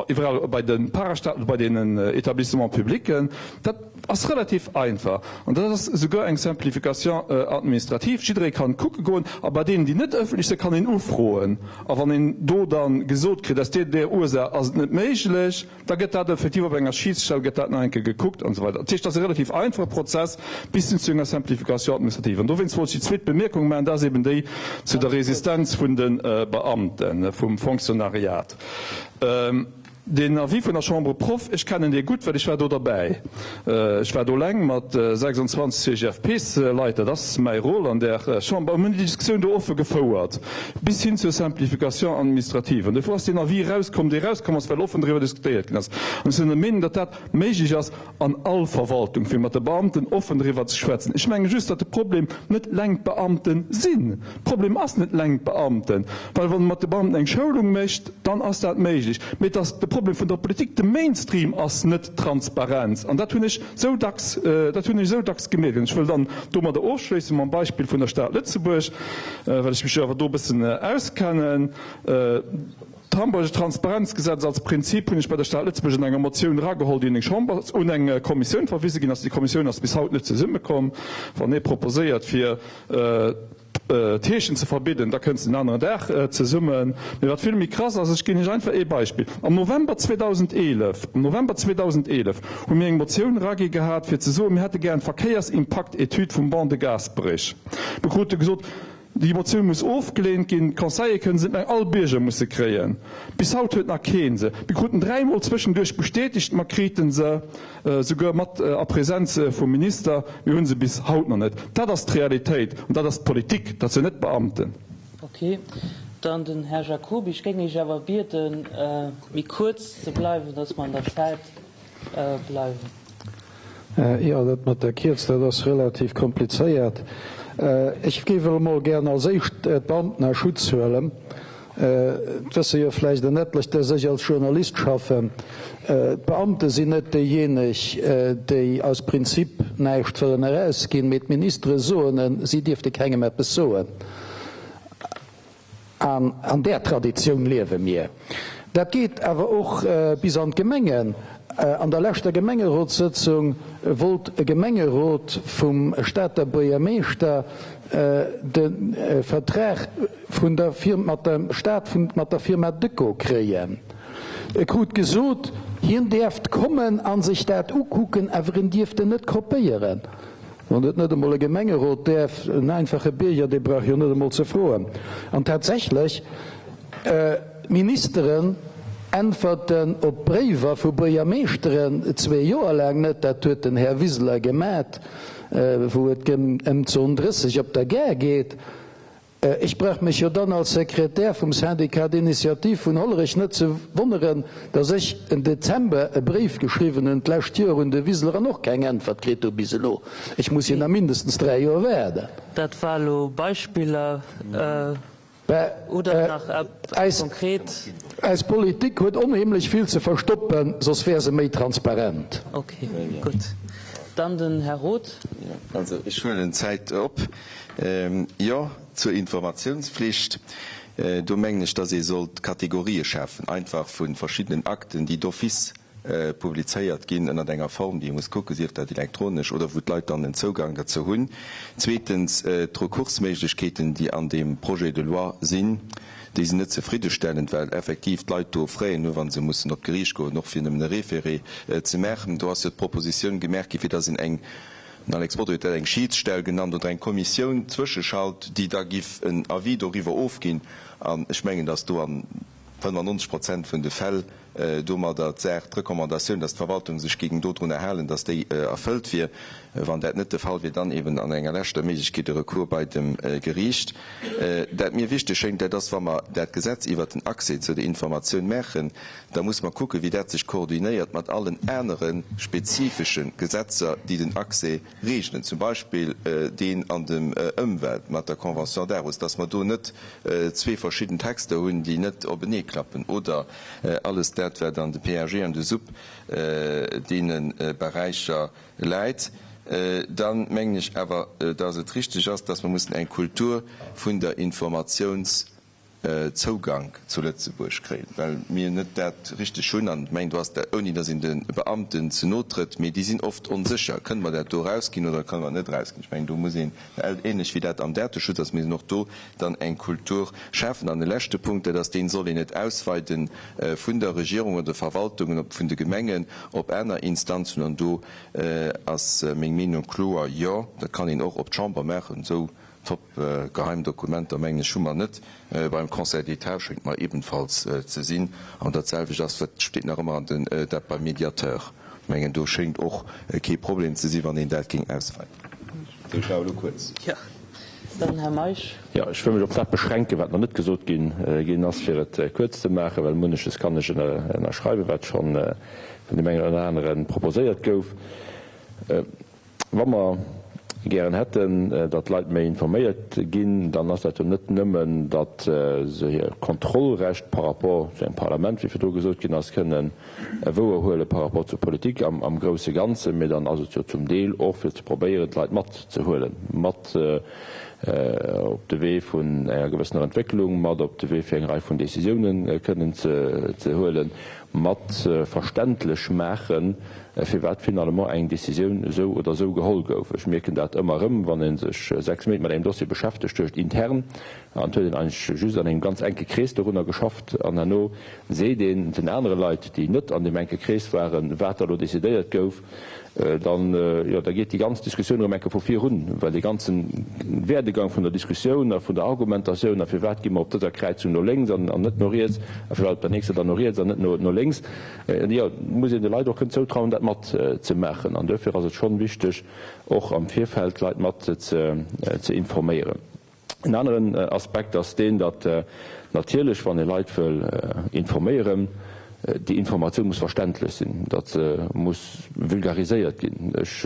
iwwerall bei de Parastaaten, bei deenen Établissements publics. Dat ass relativ einfach an dat ass esouguer eng Simplification administrative. Jidderee kann kucke goen a bei deenen, déi net ëffentlech sinn, kann een ufroen. A wann een do da gesot kritt, aus där där Ursaach ass et net méiglech, da gëtt dat effektiv op enger Schiedsstell gëtt dat nach eng Kéier gekuckt an esou weider. Dat heescht, dat ass e relativ einfache Prozess bis hin zu enger Simplification administrative. An dowéinst wollt ech déi zweet Bemierkung maachen, dat ass eben déi zu der Resistenz vun de Beamten, vum Fonctionnariat. Deen Avis vun der Chambre Proff, ech kennen dee gutt, well ech war do derbäi. Ech war do eleng mat 26 CGFPs-Leit, dat ass mäi Rôle an där Chamber, a mir hunn déi Diskussioun do offe gefouert, bis hin zur Simplification administrative. An dofir ass deen Avis erauskomm, dee erauskomm ass, well offen driwwer diskutéiert ginn ass. An ech sinn der Meenung, datt dat méiglech ass an all Verwaltung, fir mat de Beamten offen driwwer ze schwätzen. Ech menge just, datt de Problem net leng d'Beamte sinn. De Problem ass net leng d'Beamten, well wann ee mat de Beamten eng Schoulung mécht, dann ass dat méiglech. Mee et ass de Problem vun der Politik, de Mainstream ass net Transparenz. An dat hunn ech esou dacks, dat hunn ech esou dacks gemierkt. An ech wëll dann domadder ofschléissen mam Beispill vun der Stad Lëtzebuerg, well ech mech jo awer do e bëssen auskennen. D'Hamburger Transparenzgesetz als Prinzip hunn ech bei der Stad Lëtzebuerg an enger Motioun erageholl, déi un eng Chamber, un eng Kommissioun verwise ginn ass. Déi Kommissioun ass bis haut net zesummekomm. Wann ee proposéiert fir d'Heeschen ze verbidden, da kënnt se en aneren Dag zesummen. Mee wat vill méi krass ass, ech ginn Iech einfach ee Beispill, Am November 2011, am November 2011 hu mir eng Motioun eragi gehat fir ze soen, mir hätte gär eng Verkéiersimpaktetüd vum Ban de Gaasperech. Mir krute gesot, Déi Motioun muss ofgeleent ginn, d'Conseiller kënnen se net méi, all Bierger muss se kréien. Bis haut huet nach kee se. Mir kruten dräimol zwëschenduerch bestätegt, mer kriten se souguer mat a Präsenz vum Minister, mir hu se bis haut nach net. Dat ass d'Realitéit an dat ass d'Politik, dat sinn net d'Beamten. Ok, dann den Här Jacoby. Ech géing Iech awer bieden, méi kuerz ze bleiwen, dass mer an der Zäit bleiwen. Jo, dat mat der Kierz, dat ass relativ komplizéiert. Ech géif elo mol gären als éischt d'Beamten a Schutz huelen. Et wësse jo vläicht en etlech, dass ech als Journalist schaffen. D'Beamte sinn net déijéineg, déi aus Prinzip näischt wëllen erausginn, mee d'Ministere soen en, si dierfte kengem eppes soen. An an där Traditioun liewe mir. Dat geet awer och bis an d'Gemengen. An der leschter Gemengerotssëtzung wollt e Gemengerot vum Stater Buergermeeschter de Vertrag vun der mat dem Staat mat der Firma Decaux kréien. E krut gesot, hien däerft kommen a sech dat ukucken, awer en dierft en net kopéieren. Wann et net emol e Gemengerot däerf, en einfache Bierger, dee brauch jo net emol ze froen. An tatsächlech, Ministeren äntwerten op Bréiwer vu Buergermeeschteren zwee Joer laang net. Dat huet den Här Wiseler gemat, wou et ëm d'Zon 30 op der Gare geet. Ech brauch mech jo dann als Sekretär vum Syndicat d'initiative vun Hollerech net ze wonneren, dass ech en Dezember e Bréif geschriwwen hunn d'lescht Joer un de Wiseler an och keng Äntwert kritt hu bis elo. Ech muss jo nach mindestens 3 Joer waarden. Dat war elo Beispiller oder nach eppes konkret? Eis Politik huet onheemlech vill ze verstoppen, soss wär se méi transparent. Ok, gutt. Dann den Här Roth. Also ech huelen d'Zäit op. Jo, zur Informatiounspflicht, do mengen ech, dass ee sollt Kategorië schafen, einfach vu verschiddenen Akten, déi d'office publizéiert ginn, ënnert enger Form, déi ee muss kucken, sief dat elektronesch oder wou d'Leit dann en Zougang derzou hunn. Zweetens, d'Rekursméiglechkeeten, déi an deem Projet de loi sinn, déi sinn net zefriddestellend, well effektiv d'Leit do Fräen hu wa se mussen op d'Geriicht goen, och fir nëmmen e Référé ze maachen. Do ass jo d'Propositioun gemaach gi fir dass een eng Den Alex Bodry huet dat eng Schiedsstell genannt oder eng Kommissioun zwëscheschalt, déi da giff en Avis doriwwer ofginn. An ech mengen, datt do a 95 Prozent vun de Fäll domadder d'Saach, d'Recommandatioun, datt d'Verwaltung sech géing dodrunner halen, datt déi erfëllt wier. Wann dat net de Fall wier, dann eben an enger leschter Méiglechkeet e Recours bei dem Geriicht. Dat mir wichteg schéngt, dat ass, wa mer dat Gesetz iwwert den Accès zu der Informatioun maachen, Da muss mer kucken, wéi dat sech koordinéiert mat allen anere spezifesche Gesetzer, déi den Accès regelen, zum Beispill deen an dem Ëmwelt mat der Convention d'Aarhus, dass mer do net zwee verschidden Texter hunn, déi net openeeklappen, oder alles dat, wat an de PAG an de SUP deene Beräicher läit. Dann mengen ech awer, dass et richtig ass, dass mer mussen eng Kultur vun der Informations Zougank zu Lëtzebuerg kréien, well mir net dat richteg hunn. An ech mengen, do ass dat, ouni datt een de Beamten ze no trëtt, mee déi sinn oft onsécher, Kënne mer dat do erausginn oder kënne mer et net erausginn? Ech mengen, do muss een, ähnlech wéi dat am Dateschutz ass, muss een och do dann eng Kultur schafen. An e leschte Punkt, dat ass deen, Soll een et ausweiden vun der Regierung oder de Verwaltungen op, vun de Gemengen op aner Instanzen? An do ass meng Meenung kloer, Jo, dat kann een och op d'Chamber maachen, esou Top geheim Dokumenter mengen ech hu mer net. Beim Conseil d'Etat schéngt mer ebenfalls ze sinn. An dat selwecht ass, dat steet nach ëmmer an den, dat beim Mediateur. Mengen do schéngt och kee Problem ze sinn, wann een dat géing ausweiten. Sou, ech war elo kuerz. Jo, dann Här Meisch. Jo, ech wëll mech op dat beschränken, wat nach net gesot ginn ginn ass, fir et kuerz ze maachen, well munneches kann ech ënnerschreiwen, wat schonn vun deem engen oder anere proposéiert gouf. Wa mer gären hätten, datt d'Leit méi informéiert ginn, dann ass dat jo net nëmmen, datt se hir Kontrollrecht par rapport zu engem Parlament, wéi virdru gesot ginn ass, kënnen wouerhuele par rapport zur Politik am grousse Ganzen, mee dann ass et jo zum Deel och fir ze probéieren, d'Leit matzehuelen, mat op de Wee vun enger gewëssener Entwécklung, mat op de Wee fir eng Rei vun Décisiounen kënnen ze huelen, mat verständlech maachen, firwat finalement eng Décisioun esou oder esou geholl gouf. Ech mierken dat ëmmer erëm, wann ee sech 6 Méint mat engem Dossier beschäftegt huet intern, an et huet een eigentlech just an engem ganz enke Krees dorunner geschafft, an herno seet een den anere Leit, déi net an deem enke Krees waren, wat da elo décidéiert gouf, dann, jo, da geet déi ganz Diskussioun erëm eng Kéier vu vir un, well dee ganze Werdegang vun der Diskussioun a vun der Argumentatioun a firwat gi mer op dëser Kräizung no lénks an net no riets a firwat op der nächster dann no riets an net no lénks, jo, muss een de Leit och kënnen zoutrauen, dat mat ze maachen. An duerfir ass et schonn wichteg, och am Virfeld d'Leit mat ze informéieren. En aneren Aspekt ass deen, datt natierlech, wann ee Leit wëll informéieren. Déi Informatioun muss verständlech sinn, datt se muss vulgariséiert ginn. Ech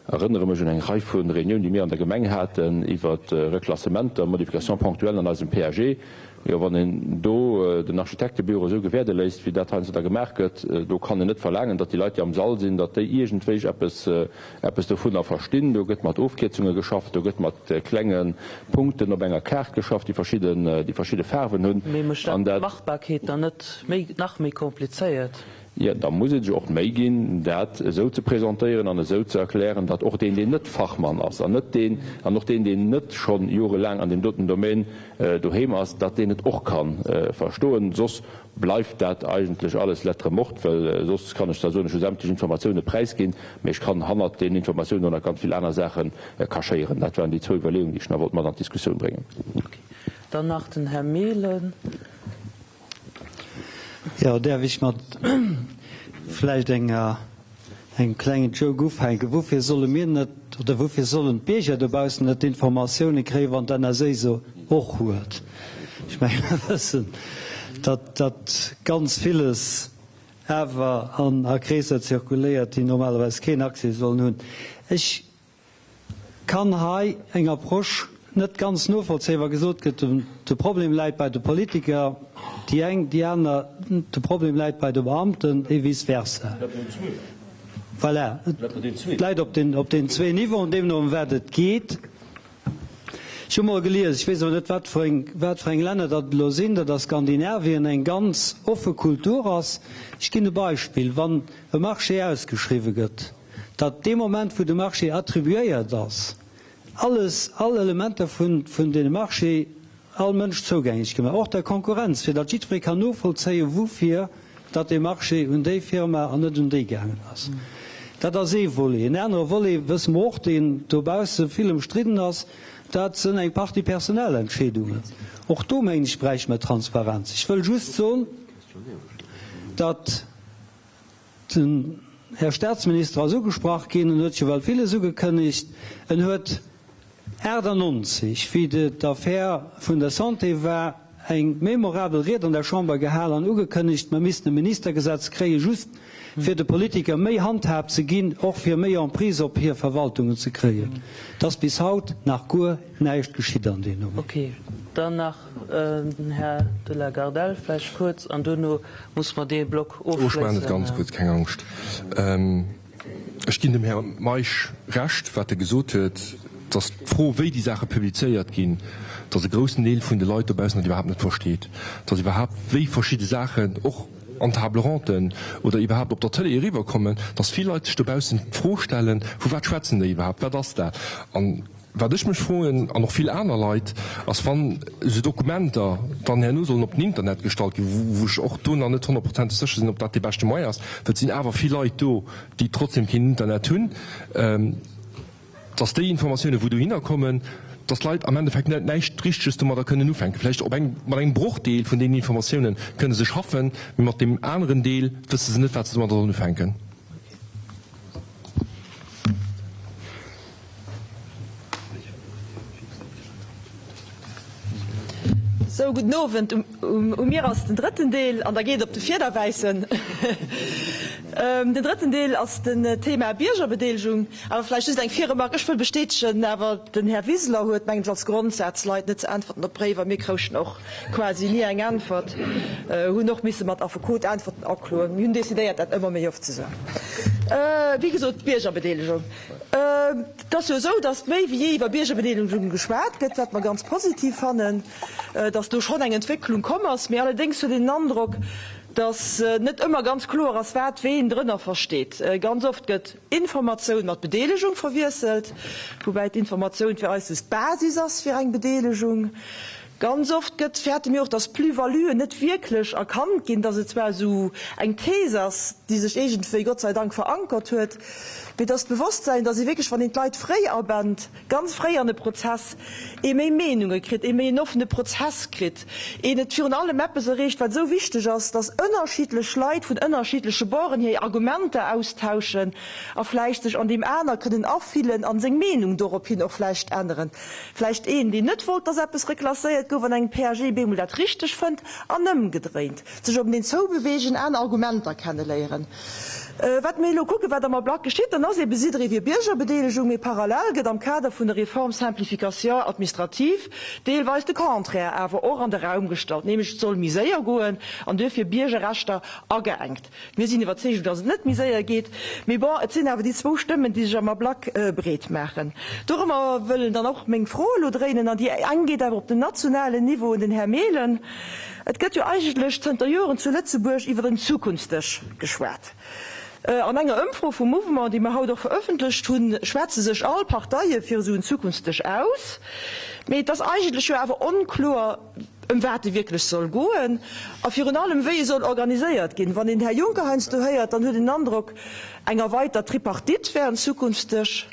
erënnere mech un eng Rei vu Reuniounen, déi mir an der Gemeng haten iwwer Reklassementer, Modifications ponctuelles an eisem PAG. Jo, wann een do den Architektebüro esou gewäerde léisst, wéi dat heiansdo da gemaach gëtt, do kann een net verlaangen, datt déi Leit, déi am Sall sinn, datt déi iergendwéich eppes, eppes dovunner verstinn. Do gëtt mat Ofkierzunge geschafft, do gëtt mat klenge Punkten op enger Kaart geschafft, déi verschidden, déi verschidde Faarwen hunn. Mee mécht dat d'Machbarkeet dann net méi, nach méi komplizéiert? Jo, da muss et sech och d'Méi ginn, dat esou ze presentéieren an esou ze erklären, datt och deen, deen net Fachmann ass an net deen, an och deen, deen net scho jorelaang an deem doten Domaine doheem ass, datt deen et och ka verstoen. Soss bleift dat eigentlech alles lettre morte, well soss kann ech zwar soen, ech hu sämtlech Informatioune präisginn, mee ech kann hannert deenen Informatiounen och nach ganz vill aner Saache cachéieren. Dat waren déi zwou Iwwerleeungen, déi ech nach wollt mat an d'Diskussioun bréngen. Dann nach den Här Mehlen. Jo, däerf ech mat vläicht enger, engem klengen Joke ufänken? Woufir solle mir net, oder woufir sollen d'Bierger dobaussen net d'Informatioune kréien, wann d'NSA se och huet? Ech mengen, mir wëssen, datt, datt ganz villes awer an a Kreesser zirkuléiert, déi normalerweis keen Accès sollen hunn. Ech kann hei eng Approche net ganz novollzéien, wa gesot gëtt, de Problem läit bei de Politiker, déi eng, déi aner, de Problem läit bei de Beamten et vice versa. Voilà, et läit op den zwee Niveauen, deemno ëm wat et geet. Ech hu mol gelies, ech weess awer net, wat fir eng, wat fir eng Länner dat elo sinn, datt a Skandinavien eng ganz offe Kultur ass. Ech ginn e Beispill, Wann e Marché ausgeschriwwe gëtt, datt dee Moment wou de Marché attribuéiert ass, alles, all Elementer vun vun deem Marché all Mënsch zougänglech gemaach, och der Konkurrenz, fir datt jiddweree kann novollzéien, woufir datt dee Marché un déi Firma an net un déi gaangen ass. Dat ass ee Volet. En anere Volet wësse mer och, deen dobausse vill ëmstridden ass, dat sënn eng Partie personell Entscheedungen. Och do, mengen ech, bräichte mer Transparenz. Ech wëll just soen, datt. Den Här Statsminister ass ugesprach ginn. En huet jo well villes ugekënnegt. En huet 98, wéi d'Affär vun der Santé war, eng memorabel Ried an der Chamber gehal an ugekënnegt, mer missten e Ministergesetz kréien, just fir de Politiker méi Handhab ze ginn, och fir méi Emprise op hir Verwaltungen ze kréien. Et ass bis haut nach guer näischt geschitt an deem Domaine. Okay, dann nach Den Här de la Gardelle vläicht kuerz, an duerno muss mer dee Block ofschléissen. Ech maachen et ganz kuerz, keng Angscht. Ech ginn dem Här Meisch Recht, wat e gesot huet, dass d'Fro, wéi déi Saache publizéiert ginn, dass e groussen Deel vun de Leit dobaussen dat iwwerhaapt net versteet, dass iwwerhaapt wéi verschidde Saachen och an Table-ronden oder iwwerhaapt op der Tëlee eriwwerkommen, dass vill Leit sech dobaussen d'Fro stellen, Vu wat schwätzen déi iwwerhaapt, wat ass dat? An Wat ech mech froen, an och vill aner Leit, ass wann esou Dokumenter dann herno sollen op den Internet gestallt ginn, wou ech och do nach net honnertprozenteg sécher sinn, ob dat dee beschte Moyen ass, well et sinn awer vill Leit do, déi trotzdem keen Internet hunn, dass déi Informatiounen, wou dohinner kommen, dass d'Leit am Endeffekt net näischt Richteges domadder kënnen ufänken. Vläicht op eng, mat engem Brochdeel vun deenen Informatiounen kënne se schaffen, mee mat deem aneren Deel wësse se net, wat se domadder sollen ufänken. Sou, gudden Owend. U mir ass den drëtten Deel an da geet et op de Fiederwäissen. Den drëtten Deel ass den Thema Biergerbedeelegung. Awer vläicht just eng Virremark, Ech wëll bestätegen, awer den Här Wiseler huet, mengen ech, als Grondsaz, Leit net ze äntwerten op Bréiwer. Mir krouchen och quasi ni eng Äntwert, hunn och misse mat Affekot Äntwerten akloen. Mir hunn decidéiert, dat ëmmer méi oft ze soen. Wéi gesot, d'Biergerbedeelegung. Et ass jo esou, datt méi wéi jee iwwer Biergerbedeelegung geschwat gëtt, wat mer ganz positiv fannen, datt do schonn eng Entwécklung komm ass. Mee allerdéngs huet een den Androck, datt net ëmmer ganz kloer ass, wat ween drënner versteet. Ganz oft gëtt Informatioun mat Bedeelegung verwiesselt, woubäi d'Informatioun fir eis just d'Basis ass fir eng Bedeelegung. Ganz oft gëtt, fäerte mir och, dass d'Plus-valuen net wierklech erkannt ginn, dass et zwar esou eng These ass, déi sech iergendwéi Gott sei Dank verankert huet, mee dass d'Bewosstsäin, dass ee wierklech, wann een d'Leit fréi abennt, ganz fréi an e Prozess, ee méi Meenunge kritt, ee méi en offene Prozess kritt, een et virun allem eppes erreecht, wat esou wichteg ass, dass ënnerschiddlech Leit vun ënnerschiddleche Borden hir Argumenter austauschen a vläicht sech an deem aner kënnen afillen a seng Meenung dorophin och vläicht änneren. Vläicht een, deen net wollt, dass eppes reklasséiert gouf. gouf an engem PAG bemol dat richteg fënnt an ëmgedréint, sech openeen zoubeweegen, aner Argumenter kenneléieren. Wat mir elo kucken, wat am Ablack geschitt, dann ass ebe Sidré wier Biergerbedeelegung, mee parallel gëtt am Kader vun der Reform Simplification administrative deelweis de Contraire awer och an de Raum gestallt, nämlech et soll méi séier goen an duerfir Biergerrechter ageengt. Mir sinn iwwerzeegung, dass et net méi séier geet, mee bon, et sinn awer déi zwou Stëmmen, déi sech am Ablack breet maachen. Dorëmmer wëllen dann och meng Fro elo dréinen, an déi eng geet awer op den nationalen Niveau un den Här Mehlen. Et gëtt jo eigentlech zënter Joren zu Lëtzebuerg iwwer en Zukunftsdësch geschwat. An enger Ëmfro vum Mouvement, déi mer haut och verëffentlecht hunn, schwätze sech all Parteie fir esou en Zukunftsdësch aus. Mee et ass eigentlech jo awer onkloer, ëm wat e wierklech soll goen a virun allem, wéi e soll organiséiert ginn. Wann een den Här Juncker heiansdo héiert, dann huet een den Androck, eng erweitert Tripartite wär en Zukunftsdësch.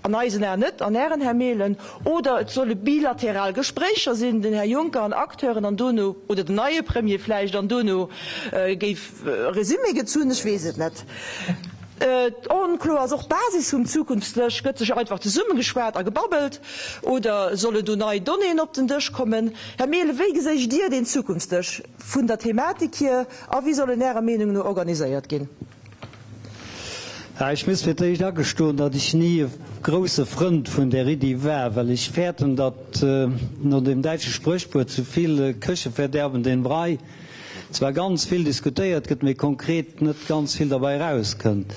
An eisen Aen net, an Ären, Här Mehlen. Oder et solle bilateral Gespréicher sinn, den Här Juncker an Acteuren an dono, oder den neie Premier vläicht, an dono géif e Resumé gezunn, ech weess et net. Onkloer ass och d'Basis vum Zukunftsdësch. Gëtt sech einfach zesummegeschwat a gebabbelt oder sollen do nei Donnéeën op den Dësch kommen? Här Mehlen, wéi geséicht Dir deen Zukunftsdësch vun der Thematik hier a wéi soll en Ärer Meenung no organiséiert ginn? Ech muss fir d'éischt agestoen, datt ech ni e grousse Frënd vun där Iddi war, well ech fäerten, datt no dem däitsche Spréchwuert zu viel Köche verderben den Brei zwar ganz vill diskutéiert gëtt, mee konkret net ganz vill derbäi erauskënnt.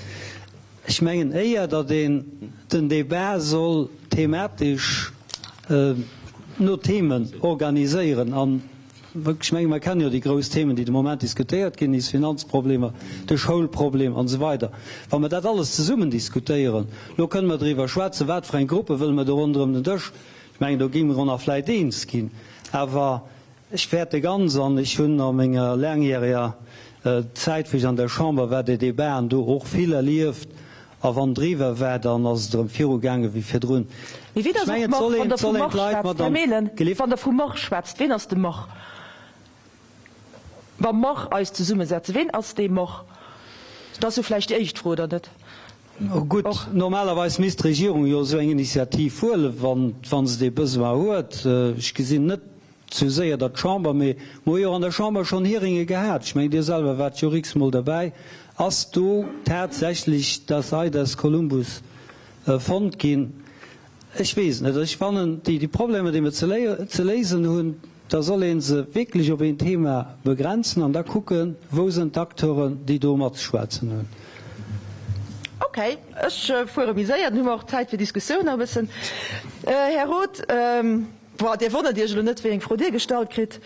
Ech mengen éier, datt een den Débat soll thematesch no Themen organiséieren an Ech menge mer kennen jo déi grouss Themen, déi de Moment diskutéiert ginn, is Finanzproblemer, de Schoulproblem an esou weider. Wa mer dat alles zesummen diskutéieren, lo kënne mer driwwer schwätzen, wat fir eng Gruppe wëlle mer do ronderëm den Dësch, ech mengen do gi mer och nach vläicht eens ginn, awer ech fäerte ganz, an ech hunn a menger laangjäreger Zäit, wou ech an der Chamber war, déi Debaten do och vill erlieft, A wann driwwer war, dann ass et erëm viru gaange wéi virdrun. Mee wien Ech ass och mengen, et mer, soll wann een, Der et vu soll een mer d'Leit schwätzt, mat Här an Mehlen, gelift. wann Der vu mer schwätzt, wien ass de mer? Wa mer eis zesummesetzen, wien ass dee mer? Dat ass jo vläicht déi éischt Fro, oder net? Gutt, Och. normalerweis misst d'Regierung jo esou eng Initiativ huelen, wann, wa se dee Besoin huet. Ech gesinn net Zu séier der d'Chamber, mee mer hu jo och an der Chamber schonn Hearinge gehat, ech mengen Dir selwer waart jo och x-mol derbäi, ass do tatsächlech das Ei des Kolumbus fonnt ginn? Ech weess et net. Ech fannen, déi Problemer, déi mer ze léisen hunn, da soll ee se wierklech op een Thema begrenzen an da kucken, wou sinn d'Acteuren, déi do matzeschwätzen hunn. Okay, ech fuere méi séier, dann hu mer och Zäit fir Diskussioun nach e bëssen. Här Roth. Boah, Dir wonnert Iech elo net, wéi eng Fro Dir gestallt kritt,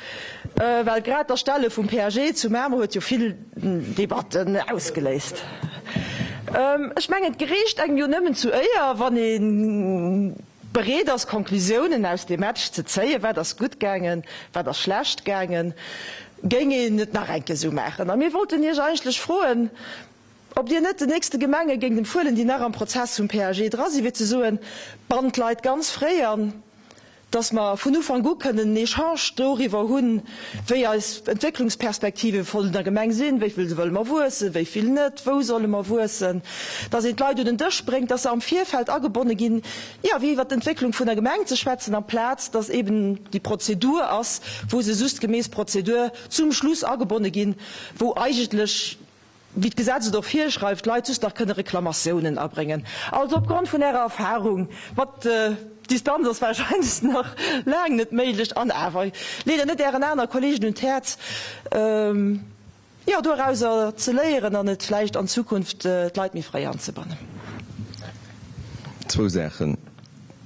well grad d'Erstelle vum PAG zu Mamer huet jo vill Debatten ausgeléist. Ech mengen, et gereecht engem jo nëmmen zu Éier, wann ee bereet ass, Konklusiounen aus deem Match ze zéien, Wat ass gutt gaangen, wat ass schlecht gaangen? Géing een et nach eng Kéier esou maachen? A mir wollten Iech eigentlech froen, Ob Dir net den nächste Gemenge géingt empfuelen, déi nach am Prozess vum PAG dra sinn, fir ze soen, Bannt d'Leit ganz fréi an, dass mer vun Ufank u kënnen en Echange doriwwer hunn, wéi eis Entwécklungsperspektive vun der Gemeng sinn, wéi vill wëlle mer wuessen, wéi vill net, wou solle mer wuessen, dass een d'Leit un den Dësch bréngt, dass se am Virfeld agebonne ginn, jo, fir iwwert d'Entwécklung vun der Gemeng ze schwätzen, amplaz dass eben déi Prozedur ass, wou se just gemäss Prozedur zum Schluss agebonne ginn, wou eigentlech wéi d'Gesetz et och virschreift, d'Leit just nach kënne Reklamatiounen abréngen. Also opgrond vun Ärer Erfahrung mat Distanz ass wahrscheinlech nach laang net méiglech, an awer leet Der net Ären aner Kollegen un d'Häerz, jo, dorauser ze léieren an et vläicht an Zukunft d'Leit méi fréi anzebannen? Zwou Saachen.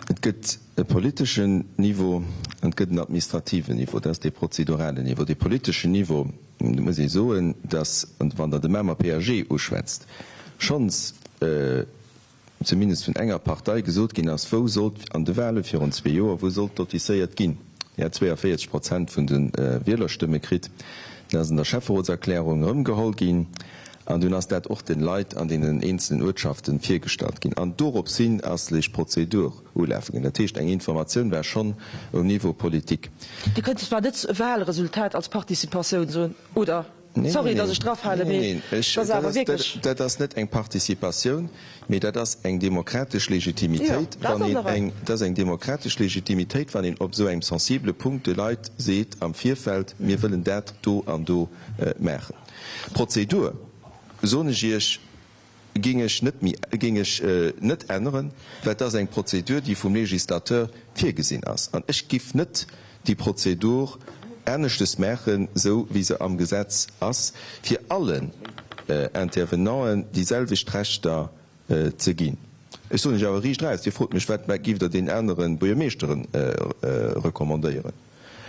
Et gëtt e politeschen Niveau an et gëtt en administrativen Niveau. Dat ass dee prozeduralen Niveau. Dee politeschen Niveau, Do muss ee soen, datt, wann Der de Mamer PAG uschwätzt, schonns zumindest vun enger Partei gesot ginn ass, wou sollt an de Wahle virun zwee Joer, wou sollt lotisséiert ginn. Déi hat 42 Prozent vun de Wielerstëmme kritt. Dat ass an der Schäfferotserklärung erëmgeholl ginn an dunn ass dat och den Leit an deenen eenzelen Uertschaften virgestallt ginn. An dorops hin ass lech d'Prozedur ulafe ginn. Dat heescht, eng Informatioun war schonn um Niveau politique. Dir kënnt zwar net Wahlresultat als Participatioun soen, oder? Sorry, datt ech drafalen, mee et ass awer wierklech. Dat ass net eng Participatioun, mee dat ass eng demokratesch Legitimitéit, wann een eng, dat ass eng demokratesch Legitimitéit, wann een op esou engem sensibele Punkt de Leit seet am Virfeld, mir wëllen dat do an do maachen. D'Prozedur, soen ech Iech, géing ech net méi, géing ech net änneren, well et ass eng Prozedur, déi vum Législateur virgesinn ass. An ech giff net déi Prozedur aneschtes maachen, esou wéi se am Gesetz ass, fir allen Intervenanten déi selwecht Rechter ze ginn. Ech soen lech awer riicht eraus, Dir frot mech, Wat giff Der den anere Buergermeeschteren recommandéieren?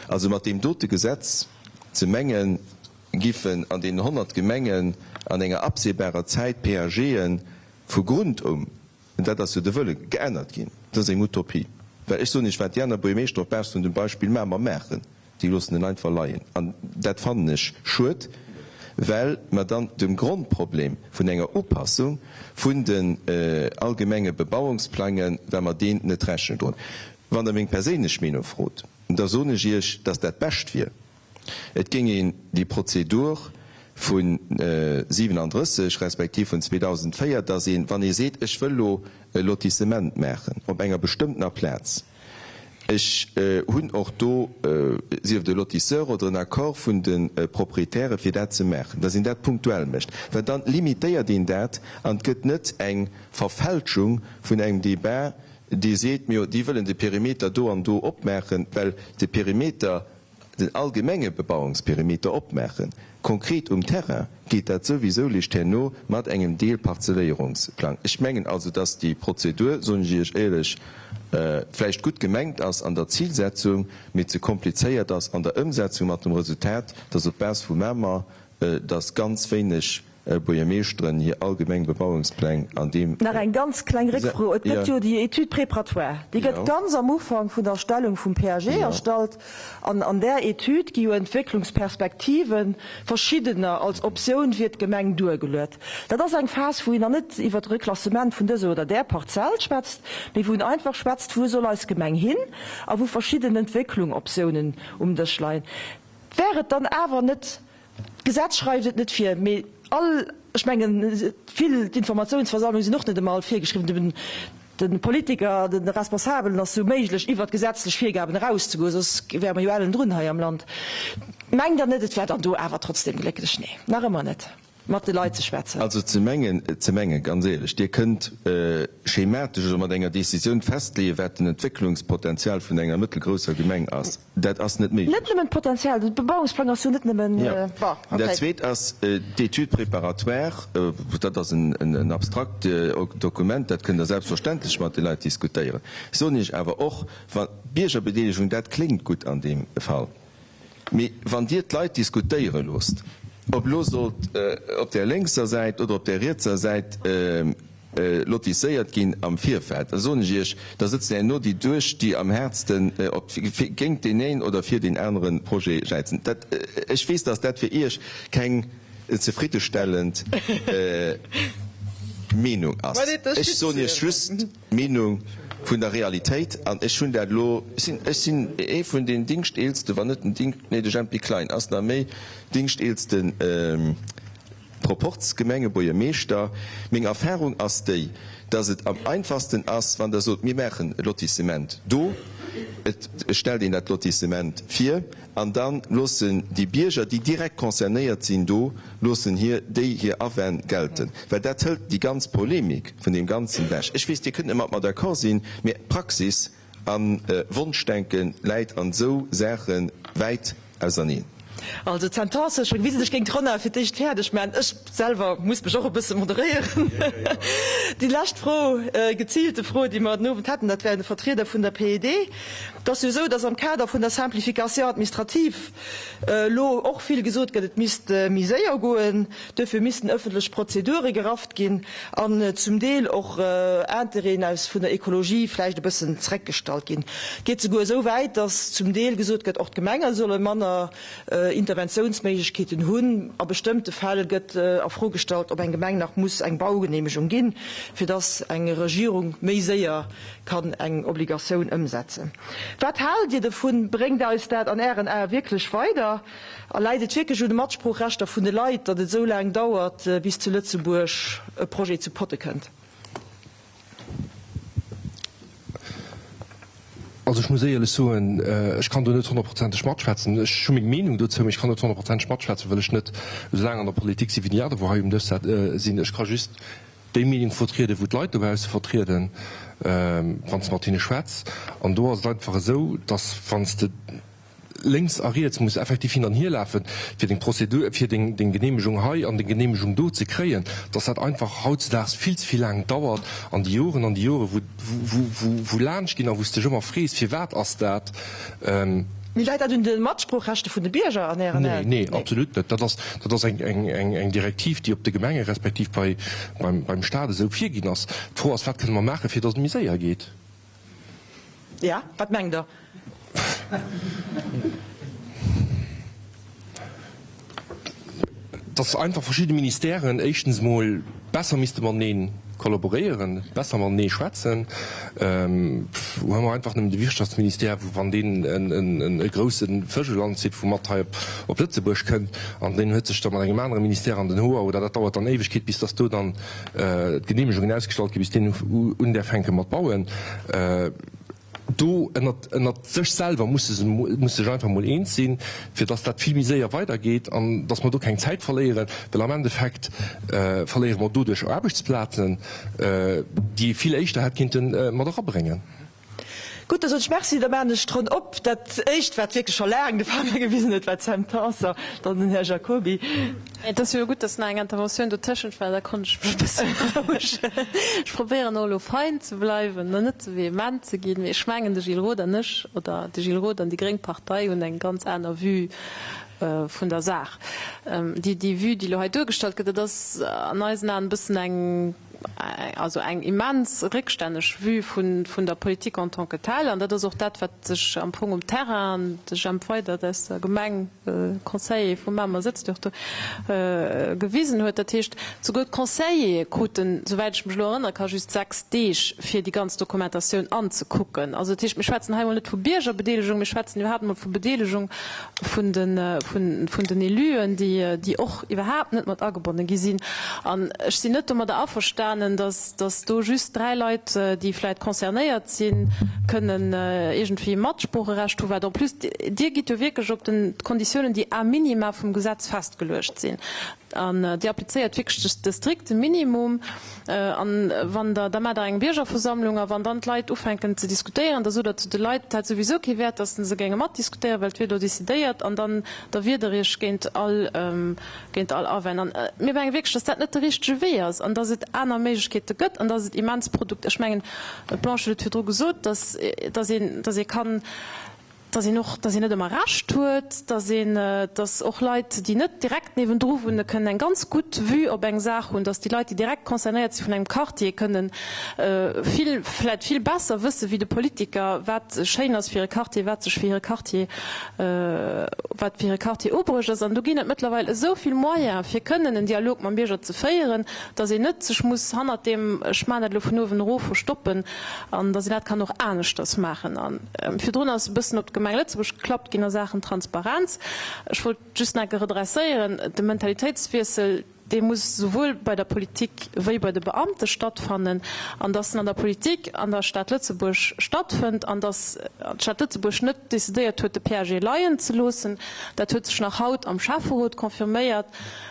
Also mat deem dote Gesetz ze mengen, giffen an deenen 100 Gemengen an enger absehbarer Zäit d'PAGe vu Grund um, dat ass jo de Wëlle, geännert ginn, dat ass eng Utopie. Well ech soen Iech, wat déi aner Buergermeeschter op Basis vun dem Beispill Mamer maachen, déi loossen en einfach leien. An dat fannen ech schued, well mer dann dem Grondproblem vun enger Upassung vun den allgemenge Bebauungsplangen, well mer deen net Rechnung droen. Wann Der meng perséinlech Meenung frot, da soen ech Iech, dass dat Bescht wier, Et géing een déi Prozedur vu 37 respektiv vun 2004, dass een, wann ee seet, ech wëll elo e Lotissement maachen op enger bestëmmtener Plaz, ech hunn och do, sief et e Lotisseur oder en Accord vun de Proprietären, fir dat ze maachen, dass een dat punktuell mécht, well dann limitéiert een dat an et gëtt net eng Verfälschung vun engem Débat, dee seet, mir, déi wëllen de Perimeter do an do opmaachen, well de Perimeter den allgemenge Bebauungsperimeter opmaachen. Konkret um Terrain geet dat souwisou licht herno mat engem Deelparzelléierungsplang. Ech mengen also, dass déi Prozedur, soen ech Iech éierlech, vläicht gutt gemengt ass an der Zilsetzung, mee ze komplizéiert ass an der Ëmsetzung, mat dem Resultat, dass op Base vu Mamer, dass ganz wéineg Buergermeeschteren hir allgemeng Bebauungspläng an deem. Nach eng ganz kleng Réckfro, Et gëtt jo déi Étude préparatoire, déi gëtt ganz am Ufank vun der Erstellung vum PAG erstallt. An an där Étude gi jo Entwécklungsperspektive verschiddener als Optioun fir d'Gemeng duergeluet. Dat ass eng Phas, wou een nach net iwwert de Reklassement vun dëser oder där Parzell schwätzt, mee wou een einfach schwätzt, Wou soll eis Gemeng hin? a wou verschidden Entwécklungoptiounen um Dësch leien. Wär et dann awer net D'Gesetz schreift et net vir, mee all, ech mengen, vill, d'Informatiounsversammlungen sinn och net ëmmer all virgeschriwwen. De Politiker, de Responsabelen ass sou méiglech, iwwert gesetzlech Virgaben erauszegoen, soss wäre mer jo ellen drun hei am Land. Mengt Der net, et wär dann do awer trotzdem glécklech? Nee, nach ëmmer net, mat de Leit ze schwätzen. Also ze mengen, ze mengen, ganz éierlech, Dir kënnt schematesch oder mat enger Décisioun festleeën, wat den Entwécklungspotenzial vun enger mëttelgrousser Gemeng ass. Dat ass net méiglech. Net nëmmen d'Potenzial, de Bebauungsplang ass jo net nëmmen, bon, okay. Dat Zweet ass d'Étude préparatoire. Dat ass en abstrakt Dokument, dat kënnt Der selbstverständlech mat de Leit diskutéieren. Ech soen Iech awer och, wa Biergerbedeelegung, dat kléngt gutt an deem Fall, mee wann Dir d'Leit diskutéiere loosst, ob elo sollt op där lénkser Säit oder op där rietser Säit lotisséiert ginn am Virfeld, da soen ech Iech, da sëtzen herno déi duerch, déi am haartsten op géint deen een oder fir deen anere Projet jäizen. Dat, ech weess, datt dat fir Iech keng zefriddestellend Meenung ass. Ech soen Iech just d'Meenung vun der Realitéit an ech hunn dat elo, ech sinn, ech sinn ee vun den Dingschteelsten, wann net den Ding, nee de Jempy Klein ass nach méi Dingschteelsten, Proporz-Gemengebuergermeeschter, Meng Erfahrung ass déi, dass et am einfachsten ass, wann Der sot, mir maachen e Lotissement do, et stellt een dat Lotissement vir an da loossen déi Bierger, déi direkt concernéiert sinn do, loossen hir déi hir Awänn gelten. Well dat hëlt déi ganz Polemik vun deem Ganzen ewech. Ech weess, Dir kënnt net mat mer d'accord sinn, mä d'Praxis A Wonschdenke läit an esou Saache wäit auserneen. Also d'Sentence, ech wéi se sech géing d'Ronna fir d'éischt fäerdeg maachen. Ech selwer muss mech och e bësse moderéieren. Déi lescht Fro, geziilte Fro, déi mer den Owend hätten, dat wär un de Vertrieder vun der PED. Et ass jo esou, datt am Kader vun der Simplification administrative elo och vill gesot gëtt, et misst méi séier goen. Duerfir missten ëffentlech Prozedure gerafft ginn an zum Deel och Intérêten aus vun der Ekologie vläicht e bëssen zeréckgestallt ginn. Et geet souguer esou wäit, datt zum Deel gesot gëtt, och d'Gemenge solle manner Interventiounsméiglechkeeten hunn. A bestëmmte Fäll gëtt a Fro gestallt, ob eng Gemeng nach muss eng Baugeneemegung ginn, fir dass eng Regierung méi séier kann eng Obligatioun ëmsetzen. Wat haalt Dir dovun? Bréngt eis dat an Ären Ae wierklech weider? A läit et wierklech un de Matsproochrechter vun de Leit, datt et esou laang dauert, bis zu Lëtzebuerg e Projet zu Potte kënnt? Also ech muss éierlech soen, ech kann do net honnertprozenteg matschwätzen. Ech hu meng Meenung dozou, mee ech kann net honnertprozenteg matschwätzen, well ech net esou laang an der Politik si wéi déi aner, wou hei um Dësch sinn. Ech ka just déi Meenung vertrieden, wou d'Leit dobausse vertrieden, wann s de mat hinne schwätz. An do ass et einfach esou, datt wann s de lénks a riets muss effektiv hin an hier lafen, fir deng Prozedur, fir deng Genehmegung hei an deng Genehmegung do ze kréien, dass dat einfach hautzedaags vill ze vill laang dauert an déi Joren an déi Jore wou, wou, wou laanscht ginn a wou s de dech ëmmer frees, firwat ass dat. Mee läit dat un de Matsproochrechte vun de Bierger an Ären Aen? Nee, nee, absolut net. Dat ass, dat ass eng, eng, eng, eng Direktiv, déi op de Gemenge respektiv bei, beim, beim Stat esou virginn ass. D'Fro ass, wat kënne mer maachen, fir dass et méi séier geet? Ja, wat mengt Der? Dass einfach verschidde Ministèren éischtens emol besser misste matenee kollaboréieren, besser matenee schwätzen. Hu mer einfach nëmmen de Wirtschaftsministère, wou wann deen e grousse Fësch u Land zitt, wou mat hei op Lëtzebuerg kënnt, an deen huet sech da mat engem anere Ministère an den Hoer, oder dat dauert dann Éiwegkeet, bis dass do dann d'Genehmegungen ausgestallt ginn, bis deen un däerf fänke mat bauen. Do ënnert ënnert sech selwer musse se musse sech einfach emol eens sinn, fir dass dat vill méi séier weidergeet an dass mer do keng Zäit verléieren, well am Endeffekt verléiere mer doduerch Aarbechtsplazen, déi ee vill éischter hätt kinnte mat erabréngen. Gutt, da sot ech Merci. Da maachen ech d'Ronn op. Dat éischt, wat wierklech scho laang de Fanger gewisen huet, war d'Sam Tanson, dann den Här Jacoby. Et ass jo gutt, dass nach eng Interventioun dotëschent war, da konnt ech mech e bësse berouegen. Ech probéieren och elo fein ze bleiwen an net ze vehement ze ginn, mee ech mengen, de Gilles Roth an ech, oder de Gilles Roth an déi gréng Partei hunn eng ganz aner Vue vun der Saach. Déi, déi Vue, déi elo hei duergestallt gëtt, dat ass an eisen Aen e bëssen eng, also eng immens réckstänneg Vue vun, vun der Politik en tant que telle. An dat ass och dat, wat sech am Fong um Terrain, an de Jemp Weydert aus der Gemeng, Conseiller vu Mamer sëtzt jo och do, gewisen huet. Dat heescht, souguer d'Conseillere kruten, souwäit ech mech elo erënnere ka, just 6 Deeg, fir déi ganz Dokumentatioun anzekucken. Also dat heescht, mir schwätzen hei emol net vu Biergerbedeelegung, mir schwätzen iwwerhaapt emol vu Bedeelegung vun de, vun den Éluen, déi, déi och iwwerhaapt net mat agebonne gi sinn. An ech sinn net domadder averstanen, dass, dass do just 3 Leit, déi vläicht concernéiert sinn, kënnen iergendwéi Matsproocherecht hu wat en plus, Dir gitt jo wierklech op den, d'Konditiounen, déi a minima vum Gesetz festgeluecht sinn. An Dir applizéiert wierklech de strikte Minimum. An wann Der, da maacht Der eng Biergerversammlung a wann dann d'Leit ufänken ze diskutéieren, da sot Der zu de Leit, et hätt souwisou kee Wäert, datt se géinge matdiskutéieren, well et wier do decidéiert. An dann, da wiert Der Iech géint all, géint all Awänn. An mir menge wierklech, datt dat net de richtege Wee ass an datt et aner Méiglechkeete gëtt an datt et immens produkt, ech mengen, d'Blanche huet et virdru gesot, datt, datt een, datt ee kann, dass een och, dass een net ëmmer Recht huet, dass een, dass och Leit, déi net direkt niewendru wunne kënnen eng ganz gutt Vue op eng Saach hunn, dass déi Leit, déi direkt concernéiert si vun engem Quartier, kënnen vill, vläicht vill besser wësse wéi de Politiker, wat schéin ass fir hire Quartier, wat sech fir hire Quartier, wat fir hire Quartier ubruecht ass. An do ginn et mëttlerweil esou vill Moyene fir kënnen en Dialog mam Bierger ze féieren, dass een net sech muss hannert deem ech maachen dat elo vun uewen erof verstoppen an dass een dat kann och aneschters maachen. A virdrun ass e bëssen op d'Gemeng Lëtzebuerg geklappt ginn a Saachen Transparenz. Ech wollt just nach eng Kéier redresséieren, de Mentalitéitswiessel, dee muss souwuel bei der Politik wéi bei de Beamte stattfannen, an dass en an der Politik an der Stad Lëtzebuerg stattfënnt an dass d'Stad Lëtzebuerg net decidéiert huet, de PAG leien ze loossen. Dat huet sech nach haut am Schäfferot confirméiert.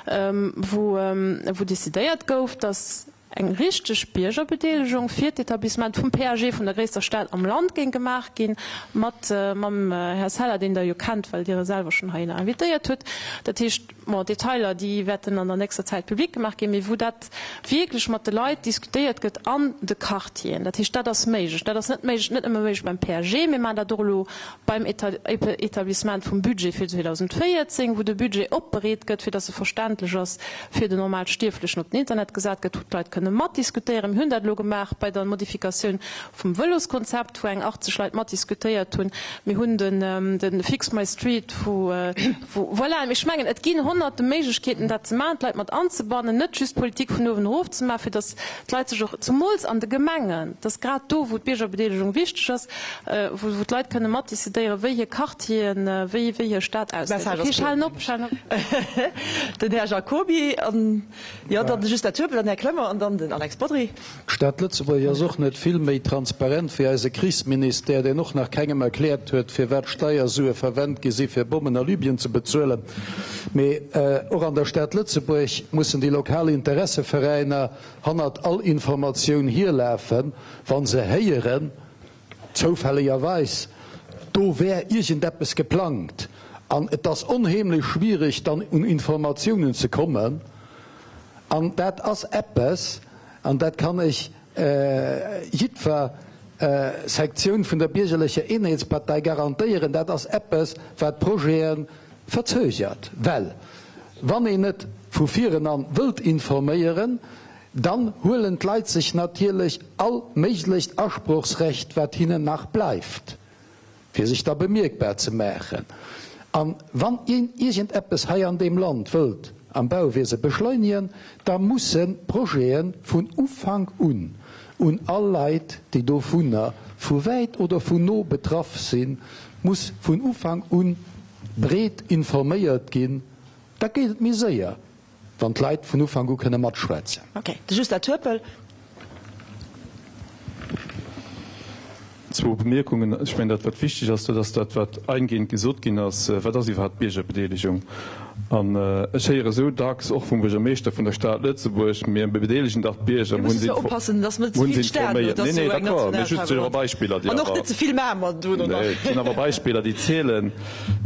Wou decidéiert gouf, datt eng richteg Biergerbedeelegung fir d'Etablissement vum PAG vun der gréisster Stad am Land géing gemaach ginn, mat mam Här Zeller, deen Der jo kennt, well Dir e selwer schonn heihinner invitéiert hutt. Dat heescht, bon, Detailer, déi wäerten an der nächster Zäit public gemaach ginn, mee wou dat wierklech mat de Leit diskutéiert gëtt an de Quartieren. Dat heescht, dat ass méiglech. Dat ass net méiglech, net nëmme méiglech beim PAG, mir maachen dat och elo beim Etablissement vum Budget fir 2014, wou de Budget opbereet gëtt, fir datt e verständlech ass fir den normal Stierflechen, op den Internet gesat gëtt, wou d'Leit kënne. kënne matdiskutéieren. Mir hunn dat elo gemaach bei der Modifikatioun vum Vëloskonzept, wou eng 80 Leit matdiskutéiert hunn. Mir hunn de Fix my Street, wou, voilà, ech mengen, et ginn honnerte Méiglechkeeten, dat ze maachen, d'Leit mat anzebannen, net just Politik vun uewen erof ze maachen, fir datt d'Leit sech och, zemools an de Gemengen, dat ass grad do, wou d'Biergerbedeelegung wichteg ass, wou d'Leit kënne matdecidéieren, wéi hir Quartieren, wéi hir Stad ausgesäit. Ok, ech halen op, ech halen op. Den Här Jacoby an, jo, dann de Justin Turpel, dann den Här Clement an dann den Alex Bodry. D'Stad Lëtzebuerg ass och net vill méi transparent wéi eise Krichsministère, deen och nach kengem erkläert huet, firwat Steiersue verwent gi si fir Bommen a Libyen ze bezuelen. Mee och an der Stad Lëtzebuerg mussen déi lokal Interesseveräiner hannert all Informatioun hierlafen, wa se héieren, zoufällegerweis, do wär iergendeppes geplangt. An et ass onheemlech schwiereg, dann un Informatiounen ze kommen. An dat ass eppes, an dat kann ech jiddwer Sektioun vun der biergerlecher Eenheetspartei garantéieren, dat ass eppes, wat Projete verzögert. Well wann een net vu virenan wëllt informéieren, dann huelen d'Leit sech natierlech all méiglecht Asprochsrecht, wat hinnen nach bleift. fir sech da bemierkbar ze maachen. A wann een iergendeppes hei an deem Land wëllt am Bauwiese beschleunegen, da musse Projete vun Ufank un un all Leit, déi dovunner vu wäit oder vun no betraff sinn, muss vun Ufank un breet informéiert ginn. Da geet et méi séier. Wann d'Leit vun Ufank u kënne matschwätzen. Ok, de Justin Turpel. Zwou Bemierkungen. Ech mengen, dat wat wichteg ass, dat ass dat wat eingehend gesot ginn ass, Wat ass iwwerhaapt Biergerbedeelegung? An ech héiere esou dacks, och vum Buergermeeschter vun der Stad Lëtzebuerg, Mir bedeelegen dach d'Bierger, Mir mir hunn musse se zwar oppassen, datt mer net ze hunn vill se d'Stad elo, informéiert. dat Nee, ass nee, jo eng d'accord, mee national just sinn awer Beispiller, déi An och awer, net ze vill Mamer do, oder? nee, et sinn awer Beispiller, déi zielen.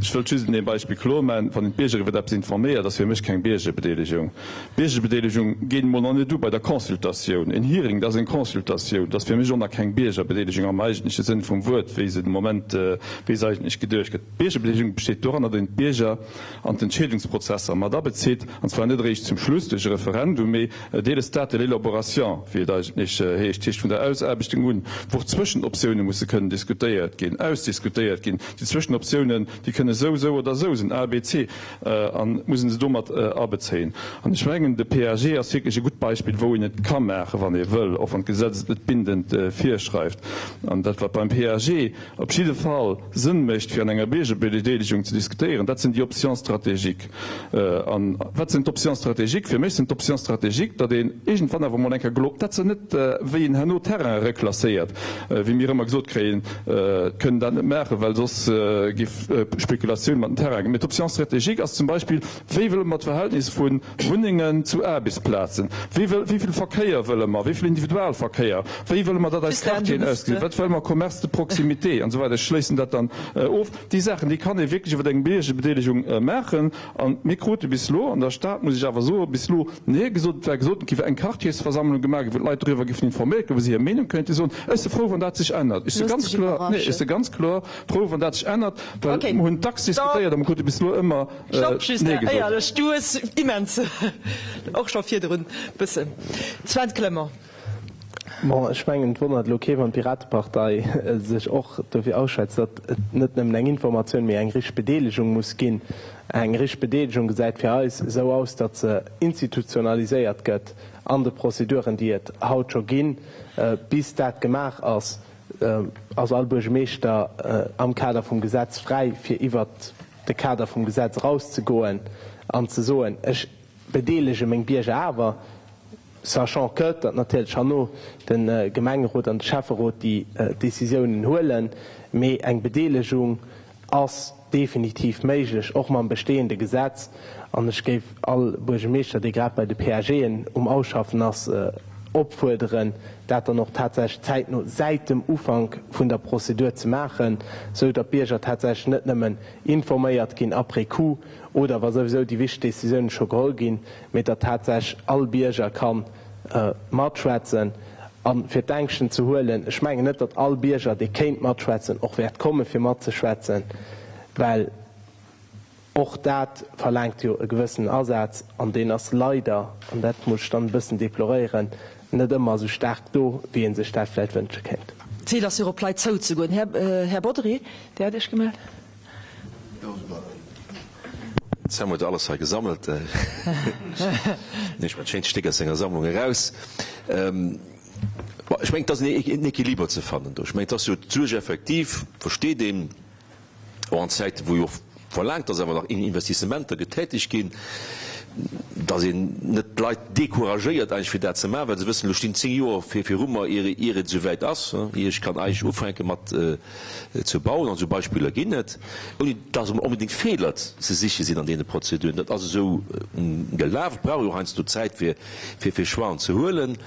Ech wëllt just un deem Beispill kloer maachen, Wann een d'Bierger iwwer eppes informéiert, ass fir mech keng Biergerbedeelegung. Biergerbedeelegung geet emol nach net u bei der Consultatioun. En Hearing, dat ass eng Consultatioun. Dat ass fir mech och nach keng Biergerbedeelegung am eigentleche Sënn vum Wuert, wéi se de Moment, wéi se eigentlech geduecht gëtt. D'Biergerbedeelegung besteet doranner, datt een d'Bierger an d'Entscheedungsprozesser mat abezitt, an zwar net eréischt zum Schluss duerch e Referendum, mee dès le stade de l'élaboration, wéi et eigentlech heescht, dat heescht vun der Ausaarbechtung un, wou och Zwëschenoptioune musse kënnen diskutéiert ginn, ausdiskutéiert ginn. Déi Zwëschenoptiounen, déi kënne sou, sou oder sou sinn, A, B, C, a muss een se domat abezéien. An ech mengen, de PAG ass wierklech e gutt Beispill, wou een et ka maachen, wann ee wëll, och wann d'Gesetz et net bindend virschreift. An dat, wat beim PAG op jidde Fall Sënn mécht, fir an enger Biergerbedeelegung ze diskutéieren, dat sinn déi Options stratégiques. A wat sinn d'Options stratégiques? Fir mech sinn d'Options stratégiques, datt een iergendwann awer emol eng Kéier glo-, dat se net, wéi een herno Terraine reklasséiert, wéi mir ëmmer gesot kréien, et kënnen dat net maachen, well soss giff Spekulatioun mat den Terrainen. Mee d'Option stratégique ass zum Beispill, Wéi wëlle mer d'Verhältnis vu Wunnengen zu Aarbechtsplazen? Wéi wëll, wéi vill Verkéier wëlle mer? Wéi vill Individualverkéier? Wéi wëlle mer, datt eis Quartieren ausgesinn? Wat wëlle mer? Commerce de proximité an esou weider. Ech schléissen dat dann of. Déi Saachen, déi kann ee wierklech iwwer eng Biergerbedeelegung maachen. A mir krute bis elo an der Stad, muss ech awer soen, bis elo Nee gesot. Et war gesot, et géif eng Quartiersversammlung gemaach ginn, wou d'Leit doriwwer géifen informéiert ginn, wou se hir Meenung kéinte soen. Ech si frou, wann dat sech ännert. Ech si Looss ganz dech kloer, nee, ech si iwwerraschen. ganz kloer frou, wann dat sech ännert, well Okay, mer hunn dacks da diskutéiert a mer krute bis elo ëmmer Stopp, Nee Justin, gesot. éierlech, du hues immens och scho virdrun bëssen. Sven Clement. Bon, ech mengen, et wonnert elo kee wann d'Piratepartei sech och dofir ausschwätzt, datt et net nëmmen eng Informatioun, mee eng richteg Bedeelegung muss ginn. Eng richteg Bedeelegung gesäit fir eis esou aus, datt se institutionaliséiert gëtt an de Prozeduren, déi et haut scho ginn. Bis dat gemaach ass, ass all Buergermeeschter am Kader vum Gesetz fräi, fir iwwert de Kader vum Gesetz erauszegoen an ze soen, ech bedeelege meng Bierger awer. Sachant que, datt natierlech herno de Gemengerot an de Schäfferot déi Décisiounen huelen, mee eng Bedeelegung ass definitiv méiglech, och mam bestehende Gesetz. An ech géif all Buergermeeschter, dee grad bei de PAGen um Ausschaffen ass, opfuerderen, dat dann och tatsächlech zäitno säit dem Ufank vun der Prozedur ze maachen, sou datt d'Bierger tatsächlech net nëmmen informéiert ginn après coup oder wa souwisou déi wichteg Décisiounen scho geholl ginn, mee datt tatsächlech all Bierger ka matschwätzen. A fir d'Ängschten ze huelen, ech mengen net, datt all Bierger, dee kéint matschwätzen, och wäert komme fir matzeschwätzen, well och dat verlaangt jo e gewëssenen Asaz an deen ass leider, an dat muss ech dann e bëssen deploréieren, net ëmmer esou staark do, wéi ee sech dat vläicht wënsche kéint. D'Zil ass jo op Leit zouzegoen. Här Bodry, Dir hat Iech gemellt. D'Sam huet alles hei gesammelt. Ech dat schéinst Stéck aus senger Sammlung eraus. Ech mengen, et ass en Equiliber ze fannen do. Ech mengen, et ass jo d'Suerg effektiv, versteet een, och an Zäiten, wou jo och verlaangt, dass awer nach Investissementer getätigt ginn, dass een net d'Leit decouragéiert eigentlech fir dat ze maachen, well se wëssen, elo stinn 10 Joer viru mer, ier et esouwäit ass, ier ech kann eigentlech ufänke mat ze bauen. An esou Beispiller ginn et, ouni dass emol onbedéngt Feeler ze siche sinn an deene Prozeduren. Dat ass esou gelaf. Et brauch jo och heiansdo Zäit fir fir Choixen ze huelen.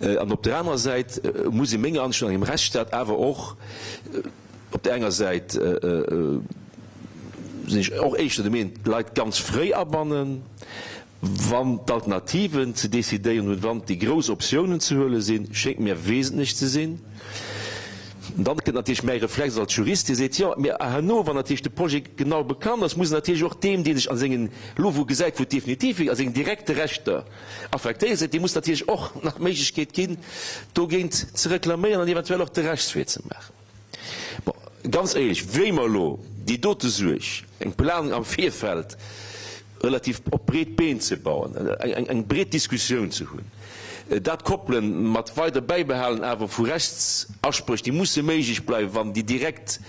An op der anerer Säit muss ee menger Ansicht no an engem Rechtsstaat awer och, Op där enger Säit sinn ech och éischter der Meenung, d'Leit ganz fréi abannen, wann d'Alternativen ze decidéieren hunn, wann déi grouss Optiounen ze huele sinn, schéngt mir wesentlech ze sinn. An dann kënnt natierlech mäi Reflex als Jurist, dee seet, jo, mee herno, wann natierlech de Projet genau bekannt ass, muss en natierlech och deem, dee sech a sengen, elo wou e gesäit, wou et definitiv wier, a sengen direkte Rechter affektéiert sinn, deem muss natierlech och nach d'Méiglechkeet ginn, dogéint ze reklaméieren an eventuell och de Rechtswee ze maachen. Bon, ganz éierlech, wéi mer elo déi dote Suerg, eng Planung am Virfeld relativ op breet Been ze bauen, eng breet Diskussioun ze hunn, dat koppelen mat weider Bäibehalen awer vu Rechtsaspréch, déi musse méiglech bleiwen, wann déi direkt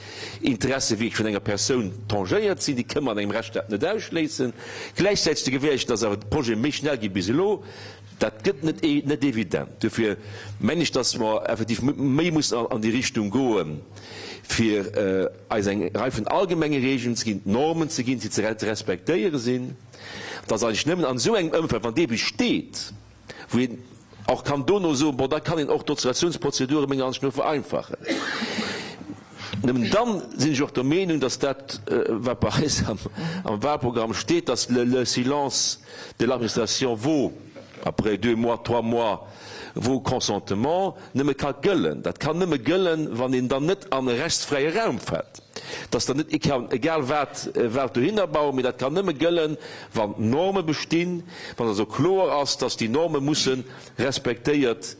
Interesse wierklech vun enger Persoun tangéiert sinn, déi kënne mer an engem Rechtsstaat net ausschléissen, gläichzäiteg ze gewährleeschten, dass awer de Projet méi schnell geet bis elo. Dat gëtt net net evident. Dofir mengen ech, dass mer effektiv méi mussen an déi Richtung goen, fir eis eng Rei vun allgemenge Regeln ze ginn, Normen ze ginn, déi ze respektéiere sinn, dass eigentlech nëmmen an esou engem Ëmfeld, wann dee besteet, wou een och kann dono soen, bon, da kann een och d'Autorisationsprozedure menger Ansicht no vereinfachen. Nëmmen dann sinn ech och der Meenung, dass dat, wat bei eis am Wahlprogramm steet, dass le silence de l'administration vaut après deux mois, trois mois vaut consentement, nëmme ka gëllen. Dat kann nëmme gëllen, wann een dann net an e rechtsfräie Raum fält, dass dann net ee kann egal wat wat dohinner bauen, mee dat kann nëmme gëllen, wann Norme bestinn, wann also kloer ass, dass déi Norme musse respektéiert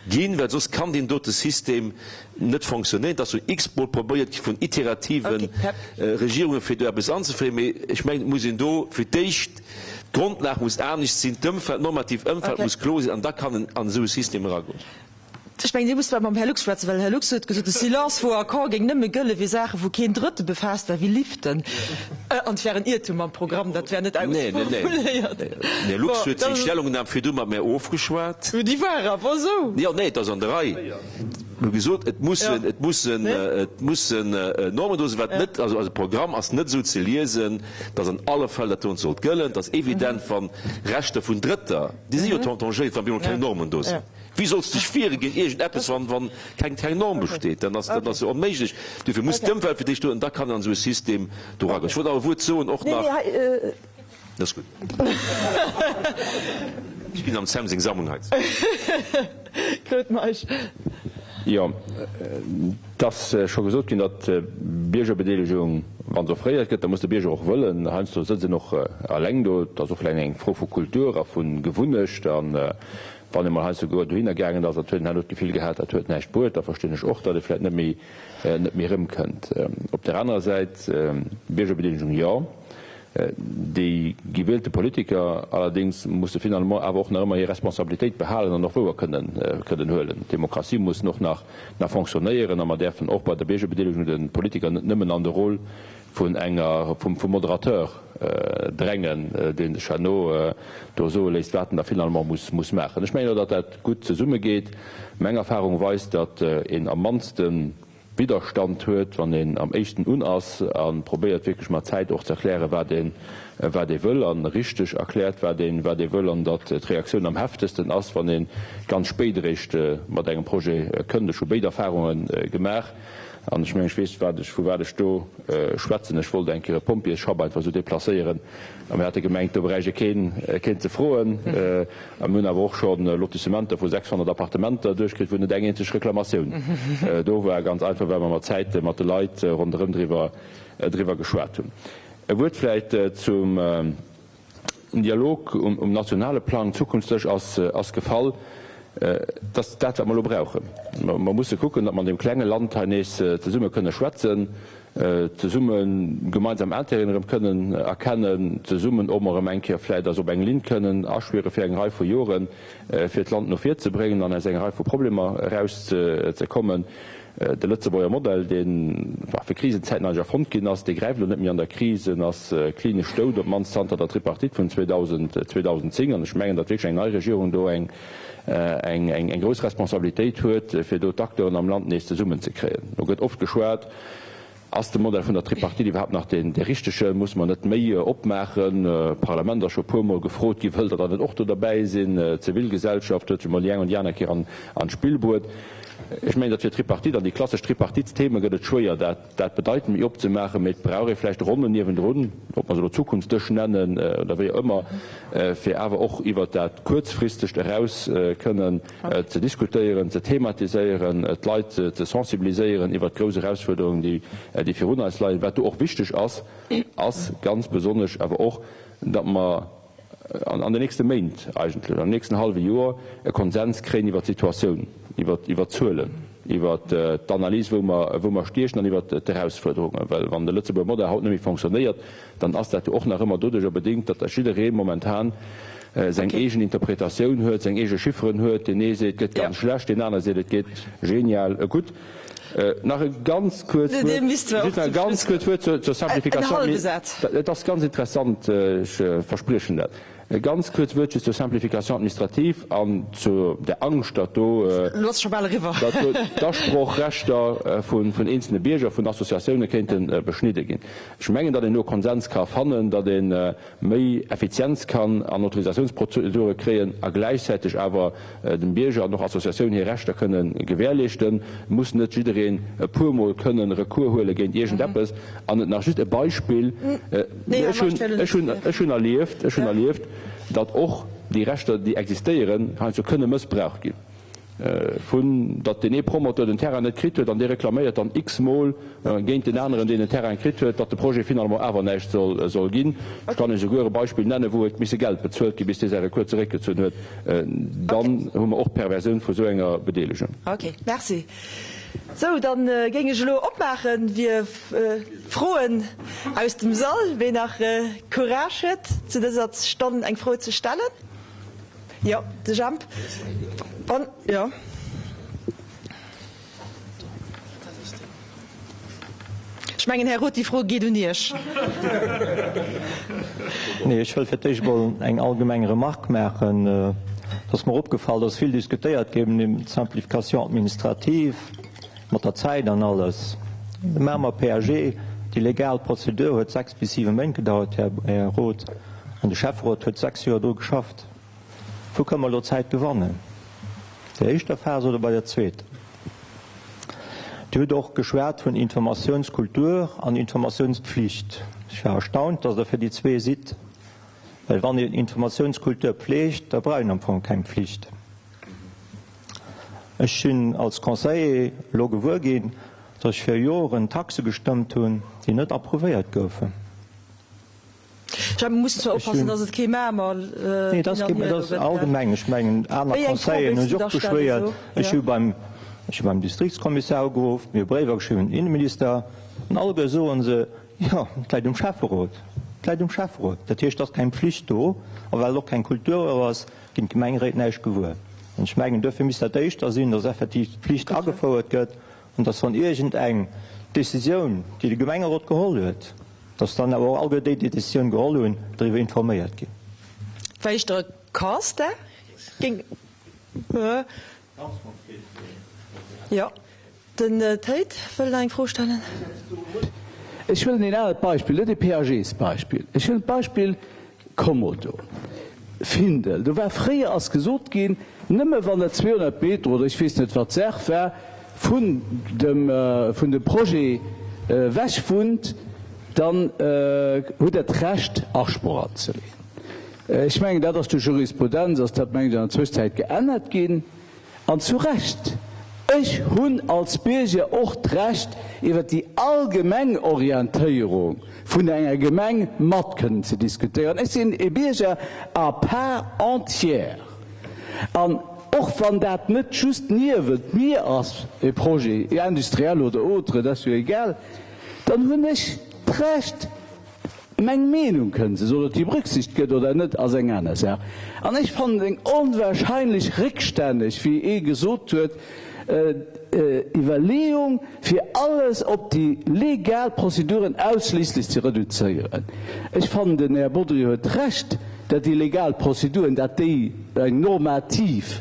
ginn, well soss kann deen dote System net fonctionnéieren. Et ass jo x-mol probéiert gi vun iterative Regierungen, fir do eppes anzeféieren, mee ech mengen, et muss een do fir d'éischt, d'Grondlag muss anescht sinn, d'Ëmfeld, d'normativ Ëmfeld muss kloer sinn an da kann en an esou e System eragoen. Ech mengen, Dir musst bal mam Här Lux schwätzen, well Här Lux huet gesot, de Silence vaut accord géing nëmme gëlle fir Saachen, wou keen Drëtte befaasst war, wéi Liften. An et wär en Iertum am Programm, dat wär net ausformuléiert. Den Här Lux huet seng Stellungnam virdu mat mär ofgeschwat. Déi war awer esou. Jo, nee, et ass an der Rei. Mir hu gesot, et mussen, et mussen, et mussen Normen do sinn, wat net, also eise Programm ass net esou ze liesen, datt an alle Fäll dat do sollt gëllen. Et ass evident, wa Rechter vun Drëtter, déi si jo tangéiert, wann op eemol keng Normen do sinn. Wéi solls de dech wiere géint iergendeppes, wann keng keng Norm besteet? Dat ass dat ass jo onméiglech. Duerfir muss d'Ëmwelt fir d'éischt do an da kann een an esou e System do eragoen. Ech wollt awer e Wuert soen och nach. Dat ass gutt. Ech ginn am Sam seng Sammlung hei zou. Claude Meisch. Jo, et ass scho gesot ginn, datt d'Biergerbedeelegung, wa se offréiert gëtt, da muss de Bierger och wëllen. Heiansdo sëtzt en och eleng do. Et ass och vläicht eng Fro vu Kultur a vu Gewunnecht. An Wann ee mol hei souguer dohinner gaangen ass, dat huet een herno d'Gefill gehat, dat huet näischt bruet, da verstinn ech och, datt ee vläicht net méi, net méi erëmkënnt. Op där anerer Säit, Biergerbedeelegung, jo, déi gewielte Politiker allerdéngs musse finalement awer och nach ëmmer hir Responsabilitéit behalen an och wouer kënnen, kënnen huelen. D'Demokratie muss och nach, nach fonctionnéieren a mer däerfen och bei der Biergerbedeelegung de Politiker net nëmmen an de Rôle vun enger, vum Moderateur drängen, dee sech herno do soe léisst, wat en da finalement muss, muss maachen. Ech mengen och, datt dat gutt zesummegeet. Meng Erfahrung weist, datt een am mannste Widderstand huet, wann een am éischten un ass a probéiert wierklech mat Zäit och ze erklären, wat ee, wat ee wëll, a richteg erkläert, wat ee, wat ee wëll, an datt d'Reaktioun am heftegsten ass, wann ee ganz spéit eréischt mat engem Projet kënnt. Ech hu béid Erfahrunge gemaach. An ech mengen, ech weess, wat ech, vu wat ech do schwätzen. Ech wollt eng Kéier e Pompjeesschapp einfach esou deplacéieren a mir hate gemengt, do bräicht ee keen, keen ze froen. A mir hunn awer och scho Lotissementer vu 600 Appartementer duerchkritt, wou net eng eenzeg Reklamatioun do war, ganz einfach, well mer mat Zäite mat de Leit ronderëm driwwer, driwwer geschwat hunn. E Wuert vläicht zum Dialog um nationale Plang. Zukunftslech ass, ass gefall. Et ass dat, wat mer elo brauchen. Mer musse kucken, datt mer an deem klenge Land hei nees zesumme kënne schwätzen, zesumme gemeinsam Intérêten erëm kënnen erkennen, zesummen och mol erëm eng Kéier vläicht eis op eng Linn kënnen aschwiere fir eng Rei vu Joren, fir d'Land no vir ze bréngen an aus enger Rei vu Problemer erauszekommen. De Lëtzebuerger Modell, dee fir Krisenzäiten eigentlech erfonnt ginn ass, dee gräift elo net méi an der Kris. En ass klinesch dout, op d'mannst zanter der Tripartite vun 2010. An ech mengen, datt wierklech eng nei Regierung do eng grouss Responsabilitéit huet, fir do d'Acteuren am Land nees zesummenzekréien. Do gëtt oft geschwat, Ass de Modell vun der Tripartite iwwerhaapt nach deen richtege? Musse mer net méi opmaachen? D'Parlament ass scho e puermol gefrot ginn, wëllt Der dann net och do derbäi sinn? D'Zivilgesellschaft huet sech emol déi eng an déi aner Kéier an d'Spill bruet. Ech mengen, datt fir d'Tripartite an déi klassesch Tripartitstheme gëtt et schwéier, dat bedeitend méi opzemaachen, mee et brauch ee vläicht Ronnen niewendrun, ob mer se elo Zukunftsdësch nennen oder wéi och ëmmer, fir awer och iwwert dat Kuerzfristegt eraus kënnen ze diskutéieren, ze thematiséieren, d'Leit ze sensibiliséieren iwwert d'grouss Erausfuerderungen, déi virun eis leien. Wat do och wichteg ass, ass ganz besonnesch awer och, datt mer an den nächste Méint eigentlech, am nächsten hallwe Joer e Konsens kréien iwwert d'Situatioun, iwwert d'Zuelen, iwwert d'Analys, wou mer stiechen an iwwert d'Erausfuerderungen. Well wann de Lëtzebuerger Modell haut net méi fonctionnéiert, dann ass dat jo och nach ëmmer doduerjer bedéngt, datt jidderee momentan seng eegen Interpretatioun huet, seng eege Chifferen huet. Deen ee seet, et gëtt ganz schlecht, deen anere seet, et geet genial gutt. Nach e ganz kuerzt Wuert, just nach e ganz kuerzt Wuert zur Simplification. Et ass ganz interessant, ech verspriechen dat. E ganz kuerzt Wuert just zur Simplification administrative an zu der Angscht, datt do d'Asprochrechter vun eenzelne Bierger, vun Associatioune kéinte beschnidde ginn. Ech mengen, datt een do e Konsens ka fannen, datt ee méi Effizienz kann an Autorisatiounsprozedure kréien a gläichzäiteg awer dem Bierger an och Associatiounen hir Rechter kënne gewährleeschten. Et muss net jiddereen e puermol kënnen Recours huele géint iergendeppes. An et nach just e Beispill, Ech hunn, ech hunn erlieft, ech hunn erlieft, datt och déi Rechter, déi existéieren, heiansdo kënne mëssbraucht ginn. Vu datt deen ee Promoteur den Terrain net kritt huet an dee reklaméiert dann x-mol géint deen aneren, deen den Terrain kritt huet, datt de Projet finalement awer näischt soll ginn. Ech kann Iech esouguer e Beispill nennen, wou huet misse Geld bezuelt ginn, bis dee säi Recours zeréckgezunn huet. Dann hu mer och d'Perversioun vu sou enger Bedeelegung. Ok, merci. Sou, da géing ech elo opmaachen fir Froen aus dem Sall, wee nach Courage huet, zu dëser Stonn eng Fro ze stellen. Jo, de Jemp. Wann, jo. Ech mengen, Här Roth, déi Fro geet un Iech. Nee, ech wëll fir d'éischt emol eng allgemeng Remarque maachen. Et ass mer opgefall, dass vill diskutéiert gétt ëm d'Simplification administrative mat der Zäit an alles. De Mamer PAG, déi legal Prozedur huet 6 bis 7 Méint gedauert, Här Roth. An de Schäfferot huet 6 Joer dru geschafft. Wou kënne mer elo Zäit gewannen? Der éischter Phas oder bei der zweeter? Dir hutt och geschwat vun Informatiounskultur an Informatiounspflicht. Ech war erstaunt, dass Der fir déi zwee sidd, well wann een Informatiounskultur pflegt, da brauch een am Fong keng Pflicht. Ech sinn als Conseiller elo gewuer ginn, dass ech fir Joren Taxe gestëmmt hunn, déi net approuvéiert goufen. Ech muss zwar oppassen, dass et kee Mamer Nee, dat ass kee, dat ass allgemeng. Ech mengen, aner Conseilleren hu sech och beschwéiert. Ech hu beim, ech hu beim Distriktskommissar ugeruff, mir hu Bréiwer geschriwwen un den Inneminister, an alleguer soe se, jo, et läit um Schäfferot, et läit um Schäfferot. Dat heescht, et ass keng Pflicht do, a well och keng Kultur do ass, ginn d'Gemengeréit näischt gewuer. An ech mengen, duerfir misst dat éischter sinn, dass effektiv d'Pflicht agefouert gëtt an dass, wann iergendeng Décisioun, déi de Gemengerot geholl huet, Dass dann awer och alleguer déi, déi d'Décisioun geholl hunn, doriwwer informéiert ginn. War éischter e Constat, géing. Jo, den Théid wëll nach eng Fro stellen. Ech huelen een anert Beispill, net e PAG-s-Beispill. Ech huelen d'Beispill Kommodo, Findel. Do war fréier, ass gesot ginn, nëmme wann der 200 Meter oder ech weess net wat d'Saach war, vun dem, vun dem Projet ewech wunnt, dann hutt Der d'Recht Asproch anzeleeën. Ech mengen, dat ass duerch Jurisprudenz, ass dat, mengen ech, an der Zwëschzäit geännert ginn. An zu Recht! Ech hunn als Bierger och d'Recht, iwwer déi allgemeng Orientéierung vun enger Gemeng mat kënnen ze diskutéieren. Ech sinn e Bierger à part entière. An. Och wann dat net just niewent mir ass, e Projet industriel oder autre, dat ass jo egal, dann hunn ech d'Recht, meng Meenung kënnen ze soen. Ob déi berücksichtegt gëtt oder net, ass eng aner Saach. An ech fannen et eng onwahrscheinlech réckstänneg, wéi ee gesot huet, Iwwerleeung, fir alles op déi legal Prozeduren ausschliisslech ze reduzéieren. Ech fannen, den Här Bodry huet Recht, dat déi legal Prozeduren, dat déi eng normativ,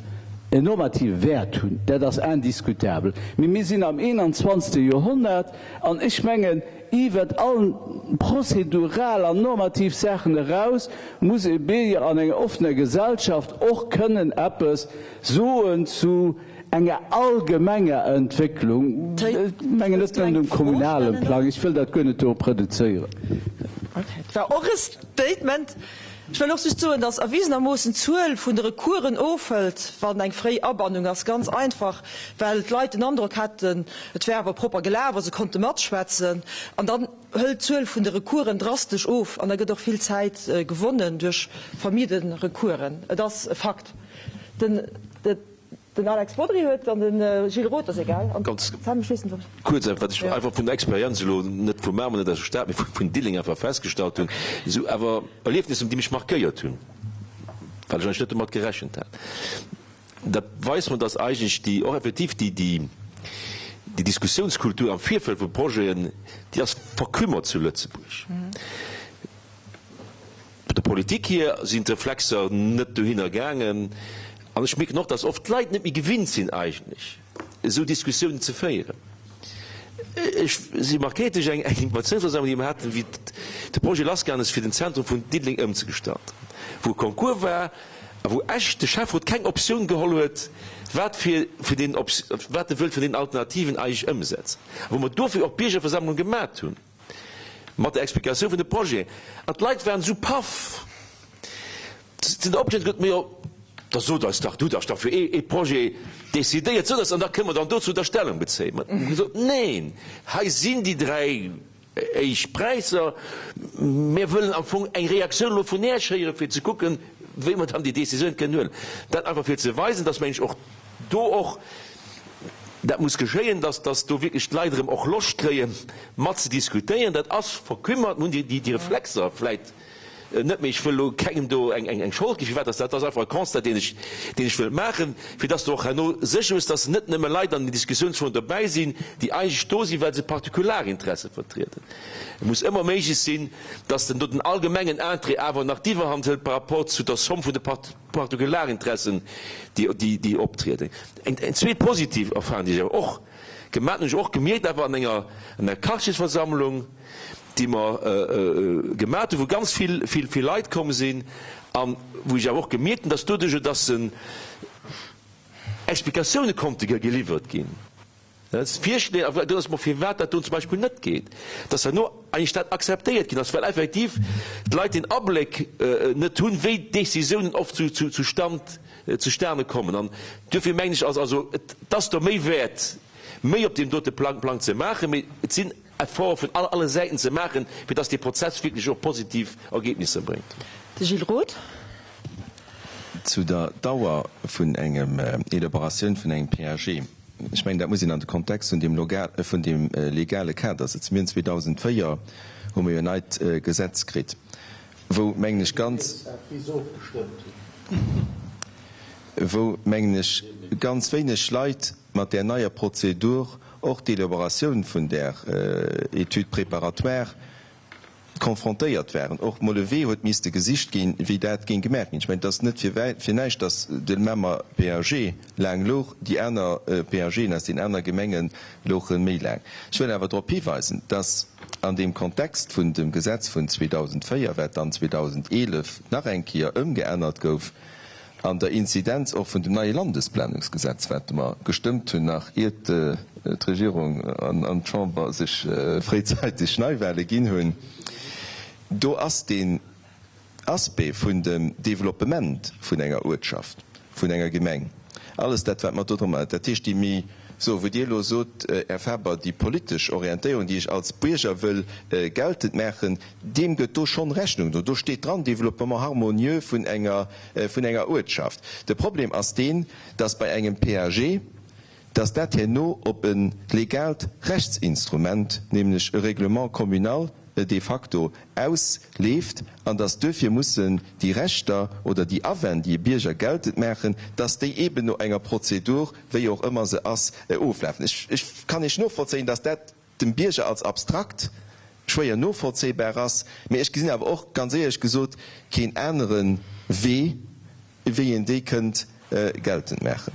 en normative Wäert hunn, dat ass indiscutabel. Mee mir sinn am 21. Joerhonnert an ech mengen, iwwert all prozedural an normativ Saachen eraus muss e Bierger an enger offener Gesellschaft och kënnen eppes soen zu enger allgemenger Entwécklung, ech mengen net nëmmen um kommunalen Plang, ech wëll dat guer net dorop reduzéieren. Dat war och e Statement. Ech wëll och just soen, dass erwisenermoossen d'Zuel vun de Recoursen ofhëlt, wann eng fréi Abannung ass. Ganz einfach, well d'Leit den Androck haten, et wär awer propper gelaf a se konnte matschwätzen. An dann hëlt d'Zuel vun de Recoursen drastesch of an da gëtt och vill Zäit gewonnen duerch vermidde Recoursen. Et ass e Fakt. Den. Den Alex Bodry huet an de Gilles Roth, ass egal, an Ganz kuerz einfach, wat ech einfach vun der Experienz elo, net vu Mamer, net aus der Stad, mee vun Dilleng einfach festgestallt hunn, esou awer Erliefnisser, déi mech markéiert hunn, well ech eigentlech net domat gerechent hat. Dat weist mer, dass eigentlech déi, och effektiv déi, déi, déi Diskussiounskultur am Virfeld vu Projeten, déi ass verkümmert zu Lëtzebuerg. Vun der Politik hier sinn d'Reflexer net dohinner gaangen. An ech mierken och, dass oft d'Leit net méi gewinnt sinn eigentlech esou Diskussiounen ze féieren. Ech si markéiert duerch eng Informatiounsversammlung, déi mer haten, wéi de Projet lassgaangen ass, fir den Zentrum vun Diddeleng ëmzegestalten, wou e Concours war a wou Esch, de Schäfferot, keng Optioun geholl huet, wat fir vun deenen, wat e wëllt vun deenen Alternativen eigentlech ëmsetzen, a wou mer dofir och d'Biergerversammlung gemat hunn. Mat der Explikatioun vun de Projeten. An d'Leit waren esou paff, sinn opgestinn, gesot, Majo, da sot eis dach, du hutt Iech dach fir ee Projet decidéiert, sot eis, an da kënne mer dann dozou da Stellung bezéien. Mer hu gesot, Neen, hei sinn déi 3 éischt Präisser, mir wëllen am Fong eng Reaktioun elo vun Iech héieren, fir ze kucken, wéi mer dann déi Décisioun kënnen huelen. Dat einfach fir ze weisen, dass, meng ech, och do och dat muss geschéien, dass, dass do wierklech d'Leit erëm och Loscht kréien, mat ze diskutéieren. Dat ass verkümmert. Mir hunn déi, déi Reflexer vläit net méi. Ech wëll elo kengem do eng, eng, eng Schold ginn, firwat dass dat ass einfach e Constat, deen ech, deen ech wëll maachen, fir dass do och herno sécher ass, dass net nëmme Leit an den Diskussiounsforen dobäi sinn, déi eigentlech do sinn, well se Partikularinteresse vertrieden. Et muss ëmmer méiglech sinn, dass den do den allgemengen Interêt awer nach d'Iwwerhand hëlt par rapport zu der Somm vun de Partikularinteressen, déi optrieden. Eng zweet positiv Erfahrung, déi ech awer och gemaach hunn, hunn ech och gemierkt awer an enger Quartiersversammlung, déi mer gemaach hunn, wou ganz vill, vill, vill Leit komm sinn a wou ech awer och gemierkt hunn, dass doduerjer, dass Explikatioune konnte geliwwert ginn, Virschléi, a do ass mer firwat dat do zum Beispill net geet, dass herno eigentlech dat akzeptéiert ginn ass, well effektiv d'Leit den Abléck net hunn, wéi d'Décisiounen oft zustand, zustane kommen. An duerfir mengen ech, ass also, et ass do méi wäert, méi op deem dote Plang, Plang ze maachen, mee et sinn Efforte vun alle Säiten ze maachen, fir dass dee Prozess wierklech och positiv Ergebnisser bréngt. De Gilles Roth. Zu der Dauer vun engem Elaboratioun vun engem PAG. Ech mengen, dat muss een an de Kontext vun deem vun deem legale Kader setzen. Mir hunn 2004 hu mir jo en neit Gesetz kritt, wou, mengen ech, ganz, wou, mengen ech, ganz wéineg Leit mat där neier Prozedur och d'Elaboratioun vun där Étude préparatoire konfrontéiert waren, och mol e Wee huet misste gesicht ginn, wéi dat géing gemaach ginn. Ech mengen, et ass net fir näischt, datt de Mamer PAG laang louch, déi aner PAGen aus den aner Gemenge louche méi laang. Ech wëll awer drop hiweisen, datt an deem Kontext vun dem Gesetz vun 2004, wat dann 2011 nach eng Kéier ëmgeännert gouf, An der Inzidenz och vun dem neie Landesplanungsgesetz, wat mer gestëmmt hunn, nach iert d'Regierung an d'Chamber sech fréizäiteg Neiwahle ginn hunn, do ass deen Aspect vun dem Développement vun enger Uertschaft, vun enger Gemeng, alles dat, wat mat do drëm, dat heescht déi méi. So, wou Dir elo sot, Här Faber, déi politesch Orientéierung, déi ech als Bierger wëll geltend maachen, deem gëtt do schonn Rechnung gedroen. Do steet dran, Développement harmonieux vun enger, vun enger Uertschaft. De Problem ass deen, dass bei engem PAG, dass dat herno op e legaalt Rechtsinstrument, nämlech e Règlement communal de facto, ausleeft an dass duerfir mussen déi Rechter oder déi Awänn, déi e Bierger geltend maachen, dass déi eeben no enger Prozedur, wéi och ëmmer se ass, oflafen. Ech kann Iech novollzéien, dass dat dem Bierger als abstrakt schwéier novollzéibar ass, mee ech gesinn awer och, ganz éierlech gesot, keen anere Wee, wéi een déi kënnt geltend maachen.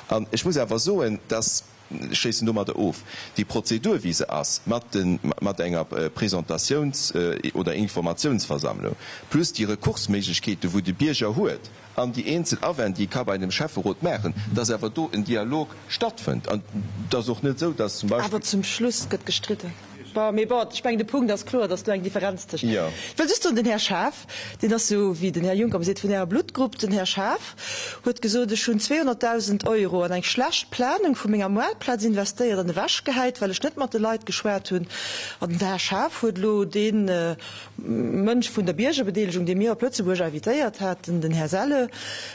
An ech muss awer soen, dass, ech schléissen domadder of, déi Prozedur, wéi se ass, mat de, mat enger Presentatiouns oder Informatiounsversammlung, plus déi Rekursméiglechkeeten, wou de Bierger huet, an déi eenzel Awänn, déi e ka bei dem Schäfferot maachen, dass awer do en Dialog stattfënnt. An et ass och net esou, dass zum Beispill. Awer zum Schluss gëtt gestridden. Bon, mee bon, ech mengen, de Punkt ass kloer, dass do eng Differenz tëscht. Jo. Ech wëll just soen, den Här Schaaf, deen ass esou, wéi den Här Juncker ëmmer seet, vun Ärer Bluttgrupp, den Här Schaaf huet gesot, ech hunn 200.000 Euro an eng schlecht Planung vu menger Moartplaz investéiert an ewechgehäit, well ech net mat de Leit geschwat hunn. An den Här Schaaf huet elo dee Mënsch vun der Biergerbedeelegung, dee mir op Lëtzebuerg invitéiert haten, den Här Selle,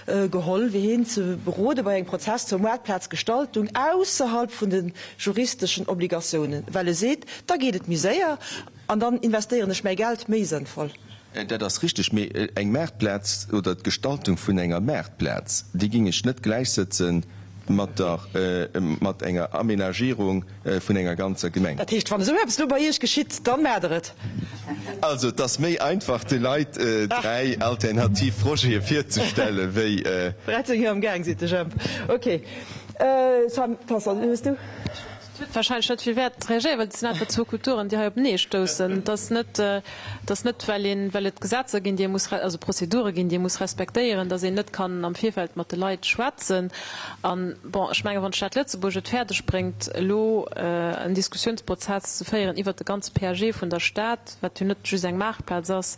geholl, fir hien ze berode bei engem Prozess zur Moartplazgestaltung ausserhalb vun de juristeschen Obligatiounen, well e seet, da geet et méi séier an dann investéieren ech mäi Geld méi sënnvoll. Dat ass richteg, mee eng Maartplaz oder d'Gestaltung vun enger Maartplaz, déi géing ech net gläichsëtze mat der, mat enger Aménagierung vun enger ganzer Gemeng. Dat heescht, wann esou eppes elo bei Iech geschitt, dann maacht Der et? Also, et ass méi einfach, de Leit 3 alternativ Projete virzestellen, wéi. 13 Joer am Gaang, seet de Jemp. Ok. Sam Tanson, hues du? Et huet warscheinlech net vill Wäert ze reagéieren, well et sinn einfach zwou Kulturen, déi hei openee stoussen. Et ass net, et ass net, well een, well et Gesetzer ginn, déi ee muss, also Prozedure ginn, déi ee muss respektéieren, datt een net kann am Virfeld mat de Leit schwätzen. An, bon, ech mengen, wann d'Stad Lëtzebuerg et fäerdeg bréngt, elo en Diskussionsprozess ze féieren iwwert de ganze PAG vun der Stad, wat jo net just eng Maartplaz ass,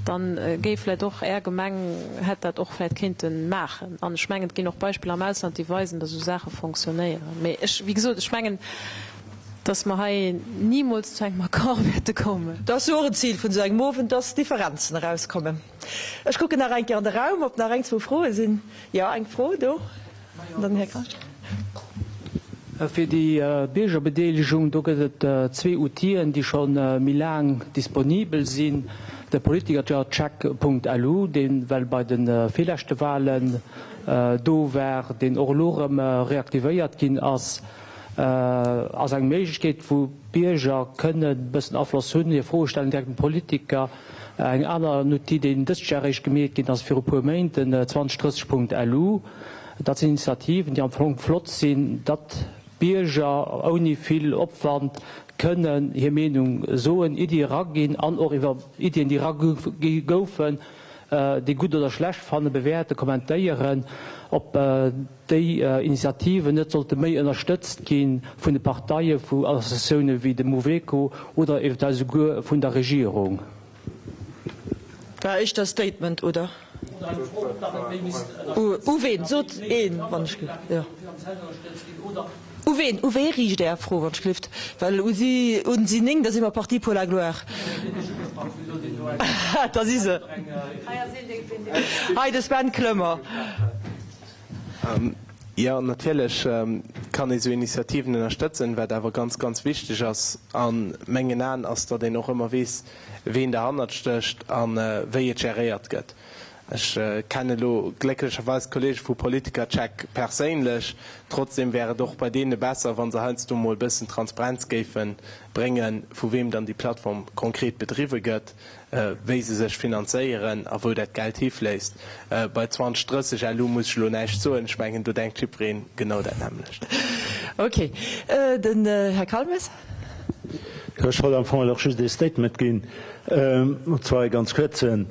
da géif vläicht och Är Gemeng, hätt dat och vläicht kéinte maachen. An ech mengen, et ginn och Beispiller am Ausland, déi weisen, datt esou Saache fonctionnéieren. Mee ech, wéi gesot, ech mengen, datt mer hei nimools zu engem Accord wäerte kommen. Dat ass jo och en Zil vun esou engem Owend, datt Differenzen erauskommen. Ech kucken nach eng Kéier an de Raum, ob nach eng, zwou Froe sinn. Jo, eng Fro do. An dann den Här Grasch. Fir déi Biergerbedeelegung, do gëtt et zwee Outiller, déi scho méi laang disponibel sinn, de Politikercheck.lu, dee well bei de virleschte Wahlen do war, deen och elo erëm reaktivéiert ginn ass, ass eng Méiglechkeet, wou d'Bierger kënnen e bëssen Afloss hunn, hir Froe stellen direkt un d'Politiker. Eng aner Outil, deen dëst Jar eréischt gemeet ginn ass, viru puer Méint, den 2030.lu. Dat sinn Initiativen, déi am Fong flott sinn, datt d'Bierger ouni vill Opwand kënnen hir Meenung soen, Iddie eraginn an och iwwer Iddien, déi eragi goufen, déi gutt oder schlecht fannen, bewäerten, kommentéieren, ob déi Initiativen net sollte méi ënnerstëtzt gi vun de Parteien, vu Associatioune wéi dem Mouveco oder eventuell souguer vun der Regierung. War éischter Statement, oder? U ween? Sot een, wann ech, jo. U ween, u wee riicht Är Fro, wann ech gelift? Well u si, un si 9, da si mer parti pour la gloire. Da si se. Hei, de Sven Clement. Jo, natierlech kann ee sou Initiativen ënnerstëtzen. Wat awer ganz, ganz wichteg ass a mengen Aen, ass, datt een och ëmmer weess, ween derhannert stécht a wéi et geréiert gëtt. Ech kennen elo glécklecherweis d'Kollege vu Politikercheck perséinlech. Trotzdem wär et och bei deene besser, wa se heiansdo mol e bëssen Transparenz géife bréngen, vu weem dann déi Plattform konkret bedriwwe gëtt, wéi se sech finanzéieren a wou dat Geld hifléisst. Bei 2030 LU muss ech elo näischt soen. Ech mengen, do denkt jiddweree genau dat nämmlecht. Ok. Den Här Calmes. Jo, ech wollt am Fong och just ee Statement ginn, und zwar ee ganz kuerzen.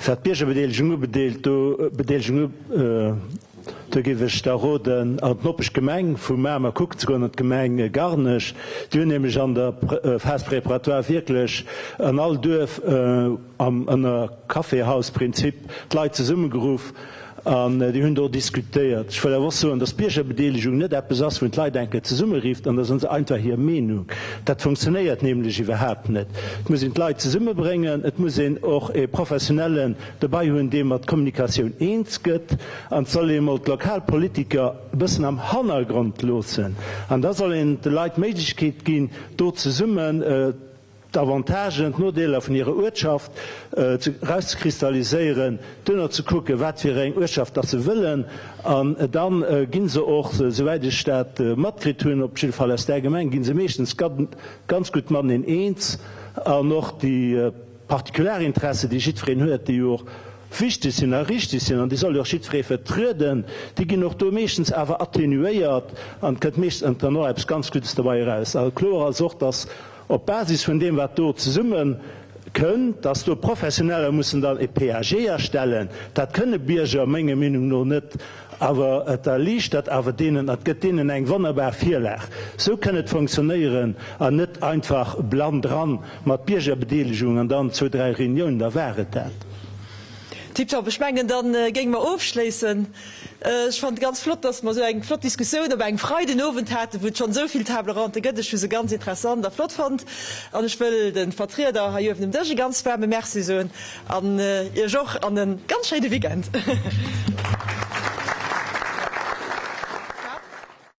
Wat d'Biergerbedeelegung ubedeelt, do Bedeelegung u, do géif ech da roden, an d'Nopeschgemeng vu Mamer kucken ze goen, an d'Gemeng Garnech. Déi hunn nämlech an der Phase préparatoire wierklech an all Duerf am ënner Kaffeehausprinzip d'Leit zesummegeruff. An déi hunn do diskutéiert. Ech wëll awer och soen, dass Biergerbedeelegung net eppes ass, wou een d'Leit enke zesummerifft an da soen se einfach hir Meenung. Dat funktionéiert nämlech iwwerhaapt net. Et muss een d'Leit zesummebréngen, et muss een och ee Professionellen dobei hunn, dee mat Kommunikatioun eens gëtt. An et soll ee mol d'Lokalpolitiker e bëssen am Hannergrond loossen. An da soll een de Leit d'Méiglechkeet ginn, do zesummen, d'Avantagen, d'Nodeeler vun hirer Uertschaft erauszekristalliséieren, duerno ze kucken, wat fir eng Uertschaft dass se wëllen, an da gi se och, souwäit ech dat matkritt hunn, op jidde Fall aus där Gemeng, gi se meeschtens ganz gutt mateneen eens, an och déi Partikularinteresse, déi jiddwereen huet, déi jo och wichteg sinn a richtig sinn, an déi soll jo och jiddweree vertrieden, déi ginn och do meeschtens awer atténuéiert an et kënnt meeschtens dann och eppes ganz Guddes dobei eraus. A kloer ass och, dass Op Basis vun deem, wat do zesumme kënnt, dass do Professioneller mussen dann e PAG erstellen, dat kënne Bierger menger Meenung no net, awer et erliichtert awer deenen, et gëtt deenen eng wonnerbar Virlag. Esou kënn et funktionéieren an net einfach blann dran mat Biergerbedeelegung an dann zwou, dräi Reuniounen, da war et dat. Tiptop. Ech mengen, da géinge mer ofschléissen. Ech fannen et ganz flott, dass mer esou eng flott Diskussioun op engem Freidenowend haten, wou et schonn esou vill Table ronde gëtt. Ech hu se ganz interessant a flott fonnt an ech wëll de Vertrieder hei uewen um Dësch e ganz waarme Merci soen an Iech och an e ganz schéine Weekend.